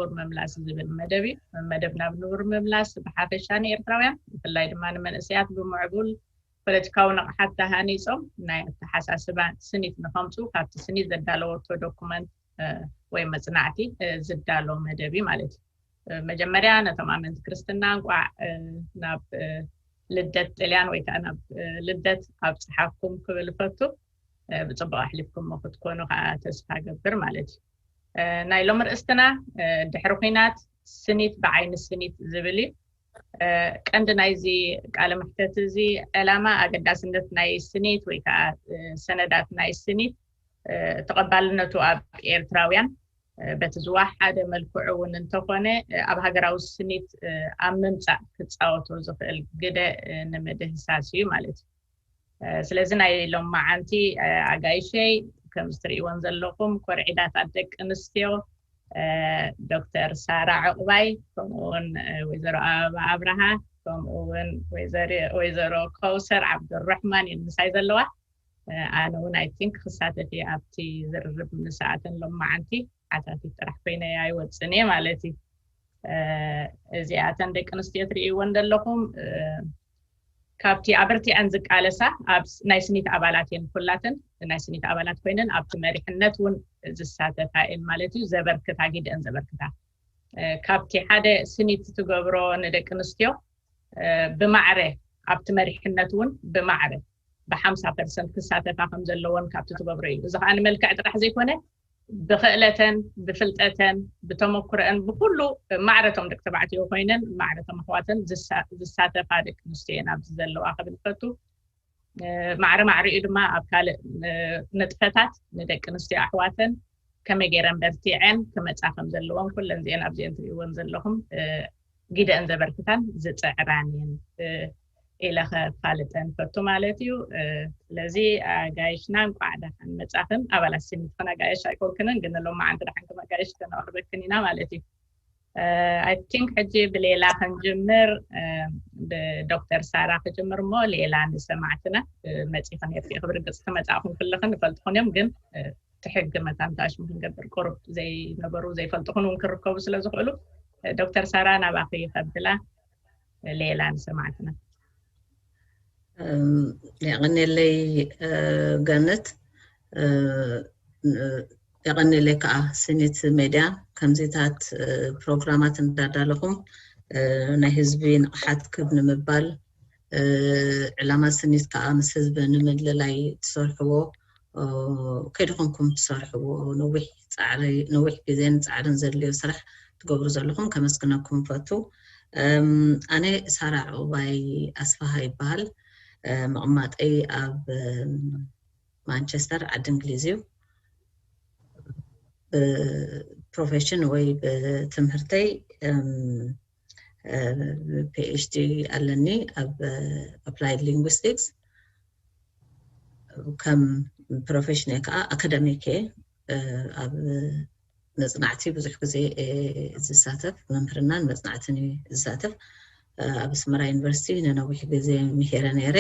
ንቡር ምምላስ ዝብል መደብ እዩ። መደብና ብንቡር ምምላስ ብሓፈሻ ንኤርትራውያን፣ ብፍላይ ድማ ንመንእሰያት ብምዕቡል ፖለቲካዊ ንቕሓት ተሃኒጾም ናይ ኣተሓሳስባ ስኒት ንኸምፁ ካብቲ ስኒት ዘዳለወቶ ዶኩመንት ወይ መፅናዕቲ ዝዳሎ መደብ እዩ ማለት እዩ። መጀመርያ ነቶም ኣመንቲ ክርስትና እንቋዕ ናብ ልደት ጥልያን ወይ ከዓ ናብ ልደት ኣብፅሓኩም ክብል እፈቱ። ብፅቡቅ ኣሕሊፍኩሞ ክትኮኑ ከዓ ተስፋ ገብር ማለት እዩ። ናይ ሎም ርእስትና ድሕሪ ኩናት ስኒት ብዓይኒ ስኒት ዝብል እዩ። ቀንዲ ናይዚ ቃለ መሕተት እዚ ዕላማ ኣገዳስነት ናይ ስኒት ወይ ከዓ ሰነዳት ናይ ስኒት ተቐባልነቱ ኣብ ኤርትራውያን በቲ ዝወሓደ መልክዑ እውን እንተኾነ ኣብ ሃገራዊ ስኒት ኣብ ምምፃእ ክፃወቶ ዝኽእል ግደ ንምድህሳስ እዩ ማለት እዩ። ስለዚ ናይ ሎም መዓንቲ ኣጋይሸይ ከም ዝትርእይዎን ዘለኹም ኮርዒዳታት ደቂ ኣንስትዮ ዶክተር ሳራ ዕቑባይ ከምኡውን ወይዘሮ ኣበባ ኣብርሃ ከምኡውን ወይዘሮ ከውሰር ዓብዱራሕማን እየን ምሳይ ዘለዋ። ኣነ እውን ኣይ ቲንክ ክሳተፍ እየ ኣብቲ ዝርርብ ምስኣተን ሎም መዓንቲ ሓታቲት ጥራሕ ኮይነ ኣይወፅን እየ ማለት እዩ። እዚኣተን ደቂ ኣንስትዮ ትርእይወን ዘለኹም ካብቲ ኣበርቲዐን ዝቃለሳ ኣብ ናይ ስኒት ኣባላት እየን ኩላተን ናይ ስኒት ኣባላት ኮይነን ኣብቲ መሪሕነት እውን ዝሳተፋ እየን ማለት እዩ። ዘበርክታ ጊደአን ዘበርክታ ካብቲ ሓደ ስኒት ትገብሮ ንደቂ ኣንስትዮ ብማዕረ ኣብቲ መሪሕነት እውን ብማዕረ ብሓምሳ ፐርሰንት ክሳተፋ ከም ዘለዎን ካብቲ ትገብሮ እዩ። እዚ ከዓ ንመልክዕ ጥራሕ ዘይኮነ ብክእለተን ብፍልጠተን ብተመኩረአን ብኩሉ ማዕረቶም ደቂ ተባዕትዮ ኮይነን ማዕረቶም ኣሕዋተን ዝሳተፋ ደቂ ኣንስትዮ እየን ኣብዚ ዘለዋ ክብል ፈቱ። ማዕረ ማዕሪኡ ድማ ኣብ ካልእ ንጥፈታት ንደቂ ኣንስትዮ ኣሕዋተን ከመይ ገይረን በርቲዐን ክመፃ ከም ዘለዎን ኩለን እዚአን ኣብዚአን ትርእይዎን ዘለኹም ጊደአን ዘበርክታን ዝፅዕራን እየን ኢለ ከፋልጠን ፈቱ ማለት እዩ። ስለዚ ኣጋይሽና እንቋዕ ደሓን መፃኽን። ኣባላት ስኒት ኽን ኣጋይሽ ኣይኮንክንን ግን ሎም መዓንቲ ደሓን ከም ኣጋይሽ ከነቕርበክን ኢና ማለት እዩ። ኣይ ቲንክ ሕጂ ብሌላ ክንጅምር ብዶክተር ሳራ ክጅምር እሞ ሌላ ንሰማዕትና መፂኽን የፍትዮ ክብርግፅ ክመፃእኹም ክልኽን ይፈልጥኹን እዮም ግን ትሕግመታ እንተ ኣሽሙ ክንገብር ቁሩብ ዘይነበሩ ዘይፈልጥኹን እውን ክርከቡ ስለ ዝኽእሉ ዶክተር ሳራ ናባኺ ከብላ ሌላ ንሰማዕትና። የቐኔለይ ገነት የቐኔለይ ከዓ ስኒት ሜድያ ከምዚታት ፕሮግራማት እንዳዳለኹም ናይ ህዝቢ ንቕሓት ክብ ንምባል ዕላማ ስኒት ከዓ ምስ ህዝቢ ንምልላይ ትሰርሕዎ ከይደኸምኩም ትሰርሕዎ ነዊሕ ፃዕሪ ነዊሕ ግዜን ፃዕርን ዘድልዮ ስራሕ ትገብሩ ዘለኹም ከመስግነኩም ፈቱ። ኣነ ሳራ ዕቑባይ ኣስፋሃ ይበሃል። ምቕማጠይ ኣብ ማንቸስተር ዓዲ እንግሊዝ እዩ። ብፕሮፌሽን ወይ ብትምህርተይ ፒኤችዲ ኣለኒ ኣብ ኣፕላይድ ሊንጉስቲክስ። ከም ፕሮፌሽን ከዓ ኣካዳሚክ እየ። ኣብ መፅናዕቲ ብዙሕ ግዜ ዝሳተፍ መምህርናን መፅናዕትን ዝሳተፍ ኣብ ኣስመራ ዩኒቨርሲቲ ንነዊሕ ግዜ ምሄረ ነይረ።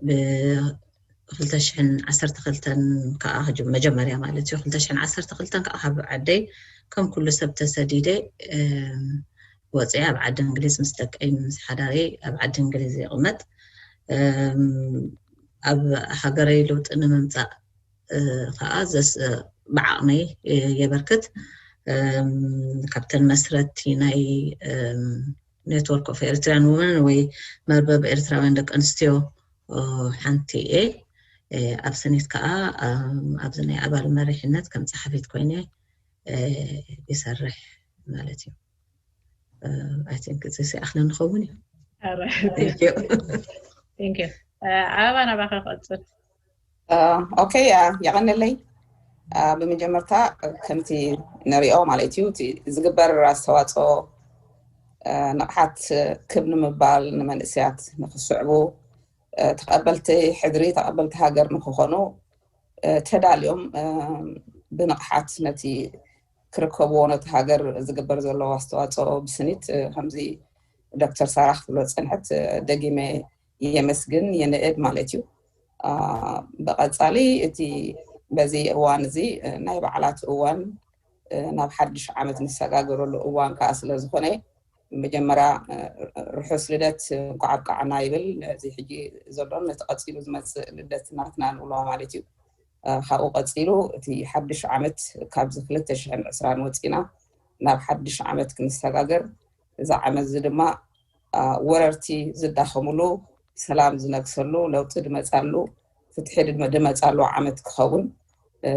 ብ ክልተ ሽሕን ዓሰርተ ክልተን ከዓ መጀመርያ ማለት እዩ ክልተ ሽሕን ዓሰርተ ክልተን ከዓ ካብ ዓደይ ከም ኩሉ ሰብ ተሰዲደ ወፅየ ኣብ ዓዲ እንግሊዝ ምስ ደቀይ ምስ ሓዳረይ ኣብ ዓዲ እንግሊዝ ይቕመጥ። ኣብ ሃገረይ ለውጢ ንምምፃእ ከዓ ብዓቕመይ የበርክት። ካብተን መስረቲ ናይ ኔትወርክ ኦፍ ኤርትራን ውመን ወይ መርበብ ኤርትራውያን ደቂ ኣንስትዮ ሓንቲ እየ። ኣብ ስኒት ከዓ ኣብዚ ናይ ኣባል መሪሕነት ከም ፀሓፊት ኮይነ ይሰርሕ ማለት እዩ። ኣይ ቲንክ እዚ ሲኣኽለ ንኸውን እዩ። ኣበባ ናባኸ ክቕፅል። ኦኬ፣ የቐንለይ። ብመጀመርታ ከምቲ ንሪኦ ማለት እዩ እቲ ዝግበር ኣስተዋፅኦ ንቕሓት ክብ ንምባል ንመንእሰያት ንክስዕቡ ተቐበልቲ ሕድሪ ተቐበልቲ ሃገር ንክኾኑ ተዳልዮም ብንቕሓት ነቲ ክርከብዎ ነቲ ሃገር ዝግበር ዘሎ ኣስተዋፅኦ ብስኒት ከምዚ ዶክተር ሳራ ክትብሎ ዝፀንሐት ደጊመ የመስግን የንእድ ማለት እዩ። ብቐፃሊ እቲ በዚ እዋን እዚ ናይ በዓላት እዋን ናብ ሓድሽ ዓመት ንሰጋገረሉ እዋን ከዓ ስለዝኾነ፣ መጀመርያ ርሑስ ልደት እንኳዕ ኣብቃዓና ይብል። ነዚ ሕጂ ዘሎን ነቲ ቀፂሉ ዝመፅእ ልደት ናትና ንብሎ ማለት እዩ። ካብኡ ቀፂሉ እቲ ሓድሽ ዓመት ካብዚ ክልተ ሽሕን ዕስራን ወፂና ናብ ሓድሽ ዓመት ክንሰጋገር፣ እዚ ዓመት እዚ ድማ ወረርቲ ዝዳኸምሉ፣ ሰላም ዝነግሰሉ፣ ለውጢ ድመፃሉ፣ ፍትሒ ድመፃሉ ዓመት ክኸውን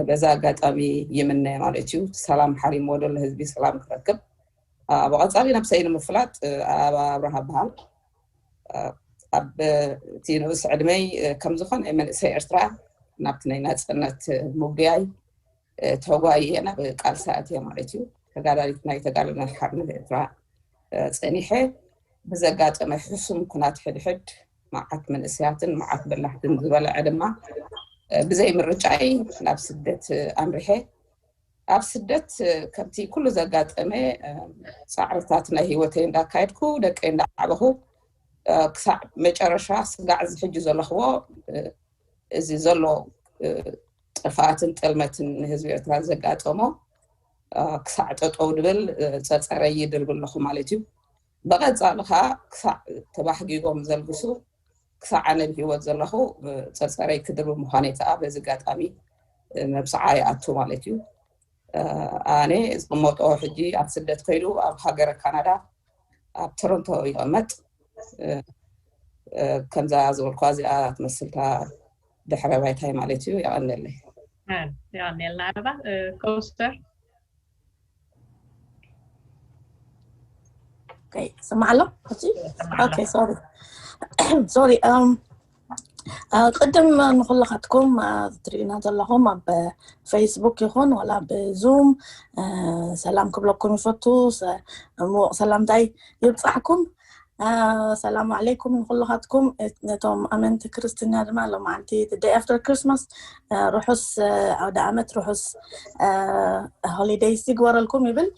በዛ ኣጋጣሚ ይምነ ማለት እዩ። ሰላም ሓሪሞ ዘሎ ህዝቢ ሰላም ክረክብ። ብቐፃሊ ነብሰይ ንምፍላጥ ኣበባ ኣብርሃ በሃል። ኣብ እቲ ንኡስ ዕድመይ ከም ዝኾነ መንእሰይ ኤርትራ ናብቲ ናይ ናፅነት ምጉያይ ተጓይየ ናብ ቃልሲ ኣትየ ማለት እዩ። ተጋዳሊት ናይ ተጋድሎ ሓርነት ኤርትራ ፀኒሐ። ብዘጋጠመ ሕሱም ኩናት ሕድሕድ መዓት መንእሰያትን መዓት በላሕትን ዝበልዐ ድማ ብዘይ ምርጫይ ናብ ስደት ኣምሪሐ። ኣብ ስደት ከምቲ ኩሉ ዘጋጠመ ፃዕርታት ናይ ህይወተይ እንዳካየድኩ ደቀይ እንዳዓበኹ ክሳዕ መጨረሻ ስጋዕ እዚ ሕጂ ዘለኽዎ እዚ ዘሎ ጥፍኣትን ጥልመትን ንህዝቢ ኤርትራ ዘጋጠሞ ክሳዕ ጠጠው ድብል ፀፀረይ ይድርብ ኣለኹ ማለት እዩ። ብቐፃሊ ከዓ ክሳዕ ተባሕጊጎም ዘልግሱ ክሳዕ ኣነ ብህይወት ዘለኹ ፀፀረይ ክድርብ ምዃነይ ከዓ በዚ ኣጋጣሚ መብፅዓ ይኣቱ ማለት እዩ። ኣነ ዝቕመጦ ሕጂ ኣብ ስደት ከይዱ ኣብ ሃገረ ካናዳ ኣብ ቶሮንቶ ይቐመጥ። ከምዛ ዝበልኳ እዚኣ ትመስልታ ድሕረ ባይታይ ማለት እዩ። የቐንለይ። የቐንየልና ኣበባ። ከውሰር ስማዕ ኣሎ ሶሪ። ቅድም ንኩላኻትኩም ትርእዩና ዘለኹም ኣብ ፌስቡክ ይኹን ዋላ ብዙም ሰላም ክብለኩም ይፈቱ። ምቕ ሰላምታይ ይብፃሕኩም። ሰላም ዓለይኩም ንኩላኻትኩም። ነቶም ኣመንቲ ክርስትና ድማ ሎማዓንቲ day after Christmas ርሑስ ኣውደ ዓመት፣ ርሑስ holidays ይግበረልኩም ይብል።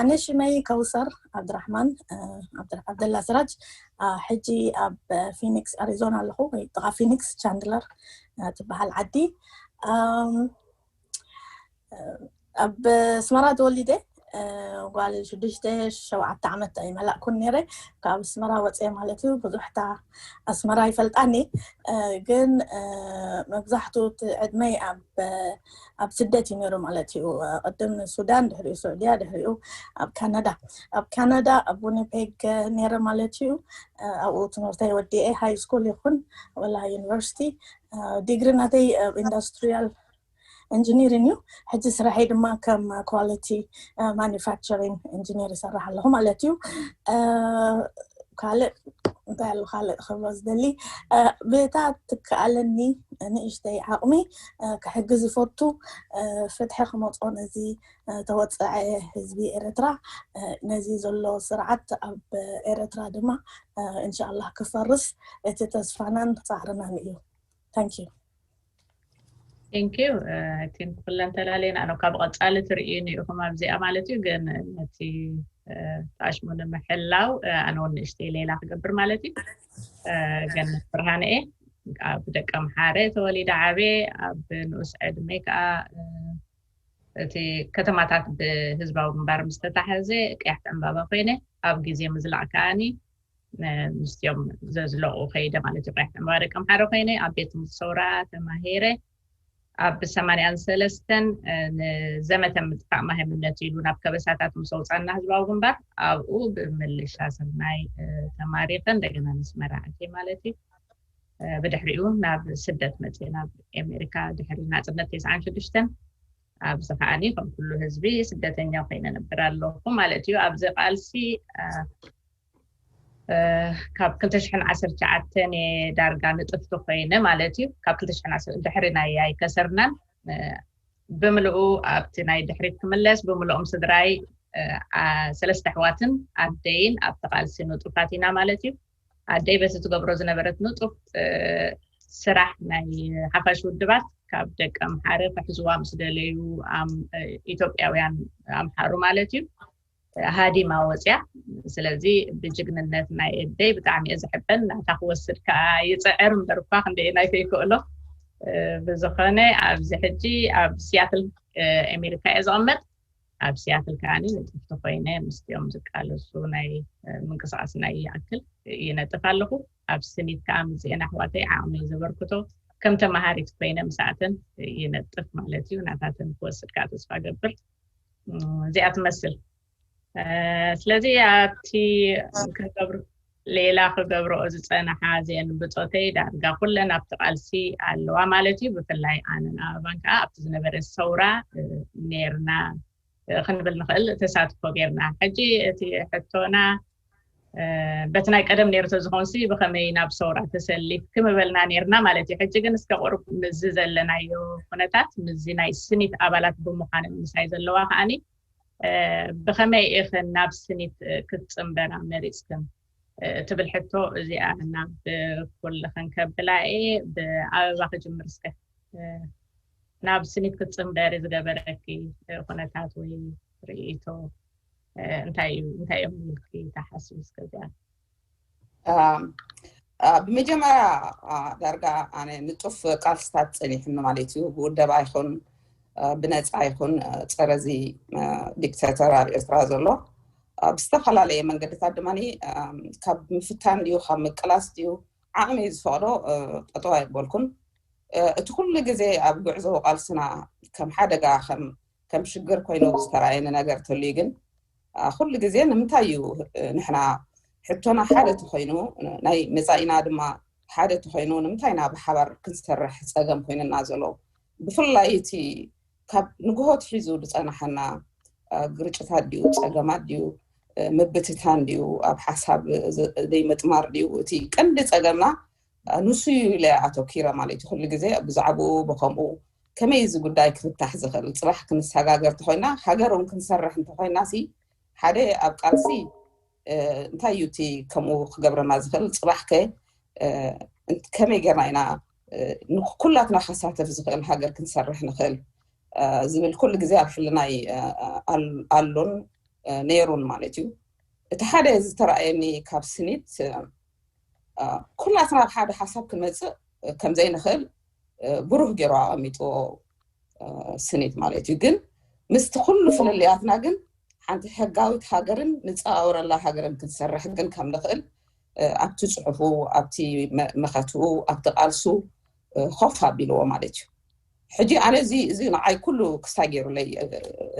ኣነ ሽመይ ከውሰር ዓብድራሕማን ዓብደላ ስራጅ። ሕጂ ኣብ ፊኒክስ ኣሪዞና ኣለኹ፣ ወይ ጥቓ ፊኒክስ ቻንድለር ትበሃል ዓዲ። ኣብ ኣስመራ ተወሊደ። ጓል ሽዱሽተ ሸውዓተ ዓመት ኣይመላእኩን ነይረ። ካብ ኣስመራ ወፅየ ማለት እዩ። ብዙሕታ ኣስመራ ይፈልጣኒ፣ ግን መብዛሕትኡ እቲ ዕድመይ ኣብ ኣብ ስደት እዩ ነይሩ ማለት እዩ። ቅድም ሱዳን፣ ድሕሪኡ ስዑድያ፣ ድሕሪኡ ኣብ ካናዳ። ኣብ ካናዳ ኣብ ዊኒፔግ ነይረ ማለት እዩ። ኣብኡ ትምህርተይ ወዲኤ፣ ሃይ ስኩል ይኹን ወላ ዩኒቨርሲቲ። ዲግሪ ናተይ ኣብ ኢንዱስትሪያል ኢንጂኒሪንግ እዩ። ሕጂ ስራሐይ ድማ ከም ኳሊቲ ማኒፋክቸሪንግ ኢንጂኒር ይሰርሕ ኣለኹ ማለት እዩ። ካልእ እንታይ ኣሎ ካልእ ክብሎ ዝደሊ? ብታ ትከኣለኒ ንእሽተይ ዓቕሚ ክሕግዝ ይፈቱ። ፍትሒ ክመፅኦ ነዚ ተወፀዐ ህዝቢ ኤርትራ፣ ነዚ ዘሎ ስርዓት ኣብ ኤርትራ ድማ እንሻላህ ክፈርስ እቲ ተስፋናን ፃዕርናን እዩ። ታንኪዩ። ቴንኪዩ። ቲንክ ኩለን ተላለየና ነው። ካብ ቀፃሊ ትርእዩኒ ኢኹም ኣብዚኣ ማለት እዩ። ግን ነቲ ተኣሽሙ ንምሕላው ኣነ እውን ንእሽተይ ሌላ ክገብር ማለት እዩ። ገነት ብርሃነ እየ። ኣብ ደቀ ምሓረ ተወሊደ ዓብየ። ኣብ ንኡስ ዕድመይ ከዓ እቲ ከተማታት ብህዝባዊ ግንባር ምስ ተታሓዘ ቀያሕቲ ዕምባባ ኮይነ፣ ኣብ ግዜ ምዝላቕ ከዓኒ ምስቲኦም ዘዝለቑ ከይደ ማለት እዩ። ቀያሕቲ ዕምባባ ደቀ ምሓረ ኮይነ ኣብ ቤት ትምህርቲ ሰውራ ተማሂረ። ኣብ ሰማንያን ሰለስተን ንዘመተ ምጥፋእ ማህምነት ኢሉ ናብ ከበሳታት ምስ ኣውፃና ህዝባዊ ግንባር ኣብኡ ብምልሻ ስርናይ ተማሪኸ እንደገና ንስመራ ኣትየ ማለት እዩ። ብድሕሪኡ ናብ ስደት መፅየ ናብ ኣሜሪካ ድሕሪ ናፅነት ተስዓን ሽዱሽተን። ኣብዚ ከዓኒ ከም ኩሉ ህዝቢ ስደተኛ ኮይነ ነብር ኣለኹ ማለት እዩ። ኣብዚ ቃልሲ ካብ ክልተ ሽሕን ዓሰርተ ትሽዓተን እየ ዳርጋ ንጥፍቲ ኮይነ ማለት እዩ። ካብ ክልተ ሽሕን ድሕሪ ናይ ኣይከሰርናን ብምልኡ ኣብቲ ናይ ድሕሪት ክምለስ ብምልኦም ስድራይ ሰለስተ ኣሕዋትን ኣደይን ኣብቲ ቃልሲ ንጡፋት ኢና ማለት እዩ። ኣደይ በቲ ትገብሮ ዝነበረት ንጡፍ ስራሕ ናይ ሓፋሽ ውድባት ካብ ደቂ ኣምሓረ ክሕዝዋ ምስ ደለዩ ኢትዮጵያውያን ኣምሓሩ ማለት እዩ ሃዲማ ወፅያ። ስለዚ ብጅግንነት ናይ ኣደይ ብጣዕሚ እየ ዝሕበን። ናታ ክወስድ ከዓ ይፅዕር እምበር እኳ ክንደየናይ ከይክእሎ። ብዝኾነ ኣብዚ ሕጂ ኣብ ሲያትል ኣሜሪካ እየ ዝቕመጥ። ኣብ ሲያትል ከዓኒ ንጥፍቲ ኮይነ ምስቲኦም ዝቃለሱ ናይ ምንቅስቃስ ናይ ይኣክል ይነጥፍ ኣለኹ። ኣብ ስኒት ከዓ ምስዚአን ኣሕዋተይ ዓቕመይ ዘበርክቶ ከም ተመሃሪት ኮይነ ምስኣተን ይነጥፍ ማለት እዩ። ናታተን ክወስድ ከዓ ተስፋ ገብር። እዚኣ ትመስል። ስለዚ ኣብቲ ክገብር ሌላ ክገብረኦ ዝፀናሓ እዚአን ብፆተይ ዳርጋ ኩለን ኣብቲ ቃልሲ ኣለዋ ማለት እዩ። ብፍላይ ኣነን ኣበባን ከዓ ኣብቲ ዝነበረ ሰውራ ነርና ክንብል ንኽእል ተሳትፎ ጌርና። ሕጂ እቲ ሕቶና በቲ ናይ ቀደም ነይሩ ተዝኾንሲ ብኸመይ ናብ ሰውራ ተሰሊፍኪ ምበልና ነርና ማለት እዩ። ሕጂ ግን እስከ ቁሩብ ምዚ ዘለናዮ ኩነታት ምዚ ናይ ስኒት ኣባላት ብምዃን ምሳይ ዘለዋ ከዓኒ ብኸመይ ኢኽን ናብ ስኒት ክትፅንበራ መሪፅክን ትብል ሕቶ እዚኣ ናብ ኩልኽን ከብላ እየ። ብኣበባ ክጅምር እስከ። ናብ ስኒት ክትፅንበሪ ዝገበረኪ ኩነታት ወይ ርእይቶ እንታይ እዩ? እንታይ እዮም ኢልኪ ትሓስቢ? እስከ እዚኣ ብመጀመርያ ዳርጋ ኣነ ንጡፍ ቃልስታት ፀኒሕኒ ማለት እዩ። ብውደባ ይኹን ብነፃ ይኹን ፀረዚ ዲክተተር ኣብ ኤርትራ ዘሎ ብዝተፈላለየ መንገድታት ድማ ካብ ምፍታን ድዩ ካብ ምቅላስ ድዩ ዓቕመይ ዝፈቕዶ ጠጠው ኣይበልኩን። እቲ ኩሉ ግዜ ኣብ ጉዕዞ ቃልስና ከም ሓደጋ ከም ሽግር ኮይኑ ዝተራእየኒ ነገር ተልዩ ግን ኩሉ ግዜ ንምንታይ እዩ ንሕና ሕቶና ሓደ ተኮይኑ ናይ መፃኢና ድማ ሓደ ተኮይኑ ንምንታይ ኢና ብሓባር ክንሰርሕ ፀገም ኮይንና ዘሎ? ብፍላይ እቲ ካብ ንግሆ ኣትሒዙ ዝፀናሓና ግርጭታት ድዩ ፀገማት ድዩ ምብትታን ድዩ ኣብ ሓሳብ ዘይምጥማር ድዩ እቲ ቀንዲ ፀገምና ንሱ እዩ ኢለ ኣተኪረ ማለት እዩ። ኩሉ ግዜ ብዛዕባኡ ብከምኡ ከመይ እዚ ጉዳይ ክፍታሕ ዝኽእል ፅባሕ ክንሰጋገር ተኮይና ሃገር እውን ክንሰርሕ እንተኮይና ሲ ሓደ ኣብ ቃልሲ እንታይ እዩ እቲ ከምኡ ክገብረና ዝኽእል ፅባሕ ከ ከመይ ጌርና ኢና ኩላትና ከሳተፍ ዝኽእል ሃገር ክንሰርሕ ንኽእል ዝብል ኩሉ ግዜ ኣብ ሕልናይ ኣሎን ነይሩን ማለት እዩ። እቲ ሓደ ዝተረኣየኒ ካብ ስኒት ኩላትና ኣብ ሓደ ሓሳብ ክንመፅእ ከምዘይንኽእል ብሩህ ገይሩ ኣቐሚጥዎ ስኒት ማለት እዩ። ግን ምስቲ ኩሉ ፍልልያትና ግን ሓንቲ ሕጋዊት ሃገርን ንፀዋወረላ ሃገርን ክንሰርሕ ግን ከም ንኽእል ኣብቲ ፅሑፉ፣ ኣብቲ መኸትኡ፣ ኣብቲ ቃልሱ ኮፍ ኣቢልዎ ማለት እዩ። ሕጂ ኣነ እዚ እዚ ንዓይ ኩሉ ክስታይ ገይሩለይ።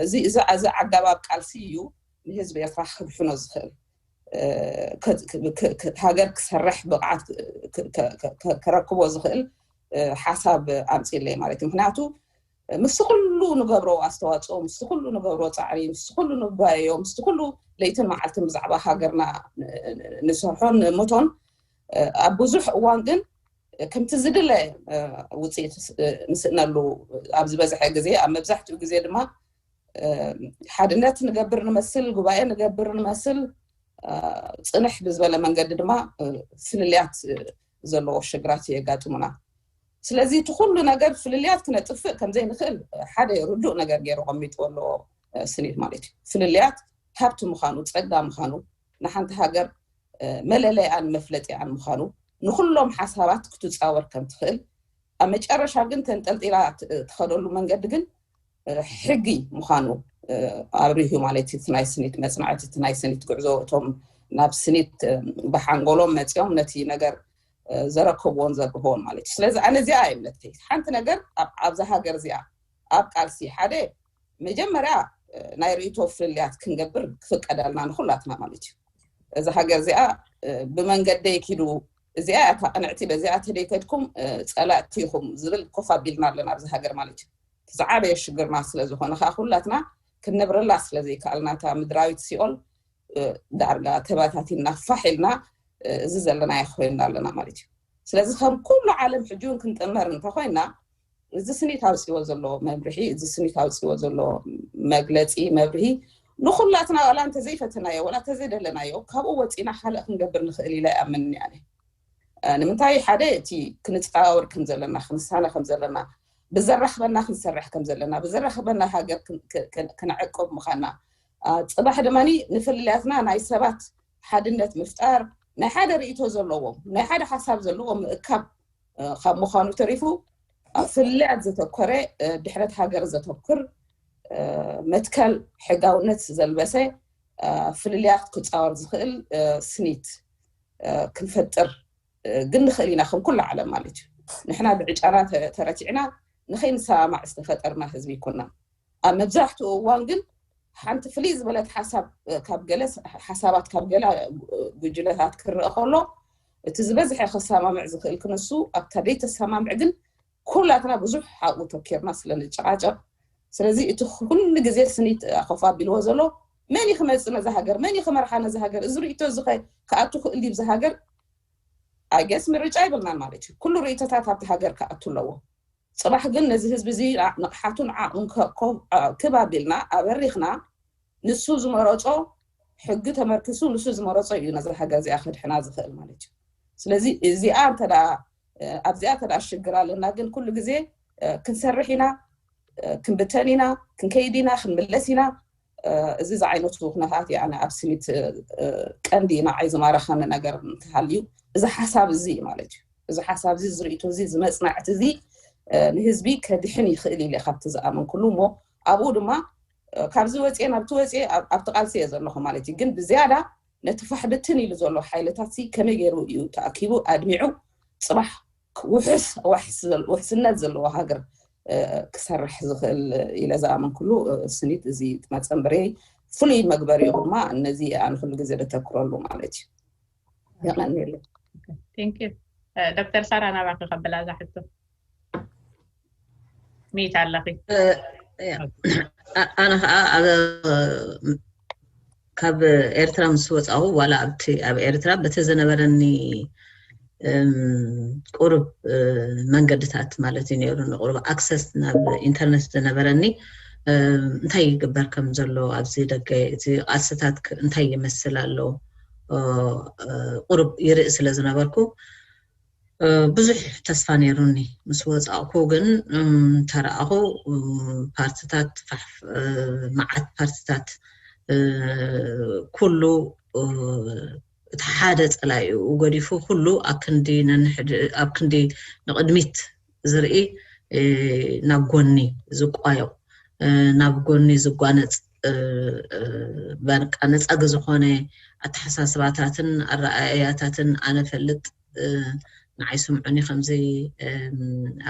እዚ እዚ ኣገባብ ቃልሲ እዩ ንህዝቢ ኤርትራ ክድሕኖ ዝኽእል። ሃገር ክሰርሕ ብቕዓት ክረክቦ ዝኽእል ሓሳብ ኣምፅለይ ማለት እዩ። ምክንያቱ ምስ ኩሉ ንገብሮ ኣስተዋፅኦ፣ ምስ ኩሉ ንገብሮ ፃዕሪ፣ ምስ ኩሉ ንባየዮ፣ ምስ ኩሉ ለይትን መዓልትን ብዛዕባ ሃገርና ንሰርሖን ንሞቶን ኣብ ብዙሕ እዋን ግን ከምቲ ዝድለ ውፅኢት ንስእነሉ ኣብ ዝበዝሐ ግዜ ኣብ መብዛሕትኡ ግዜ ድማ ሓድነት ንገብር ንመስል፣ ጉባኤ ንገብር ንመስል፣ ፅንሕ ብዝበለ መንገዲ ድማ ፍልልያት ዘለዎ ሽግራት የጋጥሙና። ስለዚ እቲ ኩሉ ነገር ፍልልያት ክነጥፍእ ከምዘይንኽእል ሓደ ርዱእ ነገር ገይሩ ኣቐሚጥዎ ኣሎ ስኒት ማለት እዩ። ፍልልያት ሃብቲ ምዃኑ፣ ፀጋ ምዃኑ፣ ንሓንቲ ሃገር መለለይኣን መፍለጢኣን ምዃኑ፣ ንኩሎም ሓሳባት ክትፃወር ከም ትኽእል፣ ኣብ መጨረሻ ግን ተንጠልጢላ ትኸደሉ መንገዲ ግን ሕጊ ምዃኑ ኣብሪሁ ማለት እዩ። እቲ ናይ ስኒት መፅናዕቲ፣ እቲ ናይ ስኒት ጉዕዞ፣ እቶም ናብ ስኒት ብሓንጎሎም መፂኦም ነቲ ነገር ዘረከብዎን ዘርግሕዎን ማለት እዩ። ስለዚ ኣነ እዚኣ እየ እምነተይ። ሓንቲ ነገር ኣብዛ ሃገር እዚኣ ኣብ ቃልሲ ሓደ መጀመርያ ናይ ርእይቶ ፍልልያት ክንገብር ክፍቀደልና ንኩላትና ማለት እዩ። እዛ ሃገር እዚኣ ብመንገደይ ኪዱ፣ እዚኣ እያ እታ ቅንዕቲ፣ በዚኣ ተደይከድኩም ፀላእቲ ኢኹም ዝብል ኮፍ ኣቢልና ኣለና ኣብዚ ሃገር ማለት እዩ። ዝዓበየ ሽግርና ስለዝኾነ ከዓ ኩላትና ክንነብረላ ስለዘይከኣልና እታ ምድራዊት ሲኦል ዳርጋ ተባታቲና ፋሕ ኢልና እዚ ዘለናዮ ኮይንና ኣለና ማለት እዩ። ስለዚ ከም ኩሉ ዓለም ሕጂ እውን ክንጥመር እንተኮይና እዚ ስኒት ኣውፅዎ ዘሎ መምርሒ፣ እዚ ስኒት ኣውፅዎ ዘሎ መግለፂ መብርሂ ንኩላትና ዋላ እንተዘይፈተናዮ ዋላ እንተዘይደለናዮ ካብኡ ወፂና ካልእ ክንገብር ንኽእል ኢለ ይኣምን እየ ኣነ። ንምንታይ ሓደ እቲ ክንፀዋወር ከም ዘለና ክንሳነ ከም ዘለና ብዘራኽበና ክንሰርሕ ከም ዘለና ብዘራኽበና ሃገር ክንዕቅብ ምዃንና ፅባሕ ድማ ንፍልልያትና ናይ ሰባት ሓድነት ምፍጣር ናይ ሓደ ርእይቶ ዘለዎም ናይ ሓደ ሓሳብ ዘለዎም ምእካብ ካብ ምዃኑ ተሪፉ ኣብ ፍልልያት ዘተኮረ ድሕረት ሃገር ዘተኩር መትከል ሕጋውነት ዘልበሰ ፍልልያት ክፃወር ዝኽእል ስኒት ክንፈጥር ግን ንኽእል ኢና፣ ከም ኩሉ ዓለም ማለት እዩ። ንሕና ብዕጫና ተረቲዕና ንኸይንሰማማዕ ዝተፈጠርና ህዝቢ ይኮና። ኣብ መብዛሕትኡ እዋን ግን ሓንቲ ፍልይ ዝበለት ሓሳብ ካብ ገለ ሓሳባት ካብ ገለ ጉጅለታት ክረአ ከሎ፣ እቲ ዝበዝሐ ከሰማምዕ ዝኽእል ክነሱ ኣብታ ደይተሰማምዕ ግን ኩላትና ብዙሕ ሓቁ ተኪርና ስለ ንጨቃጨቅ፣ ስለዚ እቲ ኩሉ ግዜ ስኒት ኣኸፍ ኣቢልዎ ዘሎ መን እዩ ክመፅእ ነዚ ሃገር፣ መን እዩ ክመርሓ ነዚ ሃገር፣ እዚ ርእቶ እዚ ከኣቱ ክእል ድዩ ብዚ ሃገር? ኣገስ ምርጫ ይብልናን ማለት እዩ። ኩሉ ርእቶታት ኣብቲ ሃገር ክኣቱ ኣለዎ። ፅባሕ ግን ነዚ ህዝቢ እዚ ንቕሓቱን ዓቕን ክብ ኣቢልና ኣበሪኽና ንሱ ዝመረፆ ሕጊ ተመርኪሱ ንሱ ዝመረፆ እዩ ነዚ ሃገር እዚኣ ከድሕና ዝኽእል ማለት እዩ። ስለዚ እዚኣ እንተ ኣብዚኣ እንተ ሽግር ኣለና ግን ኩሉ ግዜ ክንሰርሕ ኢና፣ ክንብተን ኢና፣ ክንከይድ ኢና፣ ክንምለስ ኢና። እዚ ዝዓይነቱ ኩነታት ኣነ ኣብ ስኒት ቀንዲ ንዓይ ዝማረኸኒ ነገር እንተሃልዩ እዚ ሓሳብ እዚ እዩ ማለት እዩ። እዚ ሓሳብ እዚ ዝርእቶ እዚ ዝመፅናዕቲ እዚ ንህዝቢ ከድሕን ይኽእል ኢለ ካብቲ ዝኣመንኩሉ እሞ ኣብኡ ድማ ካብዚ ወፅኤ ናብቲ ወፅኤ ኣብቲ ቃልሲ እየ ዘለኹ ማለት እዩ። ግን ብዝያዳ ነቲ ፋሕ ብትን ኢሉ ዘሎ ሓይልታት ከመይ ገይሩ እዩ ተኣኪቡ ኣድሚዑ ፅባሕ ውሕስነት ዘለዎ ሃገር ክሰርሕ ዝኽእል ኢለ ዝኣመንኩሉ ስኒት እዚ መፀንበሪ ፍሉይ መግበሪ ድማ ነዚ ኣነ ኩሉ ግዜ ደተክረሉ ማለት እዩ። የቐንየለይ። ዶክተር ሳራ ናባኺ ከበላ እዛ ሕቶ። ሚት ኣለኺ። ኣነ ከዓ ኣብ ካብ ኤርትራ ምስ ወፃኹ ዋላ ኣብቲ ኣብ ኤርትራ በቲ ዝነበረኒ ቁሩብ መንገድታት ማለት እዩ ነይሩ ንቁሩብ ኣክሰስ ናብ ኢንተርነት ዝነበረኒ እንታይ ይግበር ከም ዘሎ ኣብዚ ደገ እቲ ቃልስታት እንታይ ይመስል ኣሎ ቁሩብ ይርኢ ስለ ዝነበርኩ ብዙሕ ተስፋ ነይሩኒ። ምስ ወፃእኩ ግን ተረኣኹ ፓርትታት መዓት ፓርትታት ኩሉ እቲ ሓደ ፀላኢኡ ገዲፉ ኩሉ ኣብ ክንዲ ንቕድሚት ዝርኢ ናብ ጎኒ ዝቋየቕ ናብ ጎኒ ዝጓነፅ በቃ ነፃጊ ዝኾነ ኣተሓሳስባታትን ኣረኣእያታትን ኣነ ፈልጥ ንዓይ ስምዑኒ ከምዚ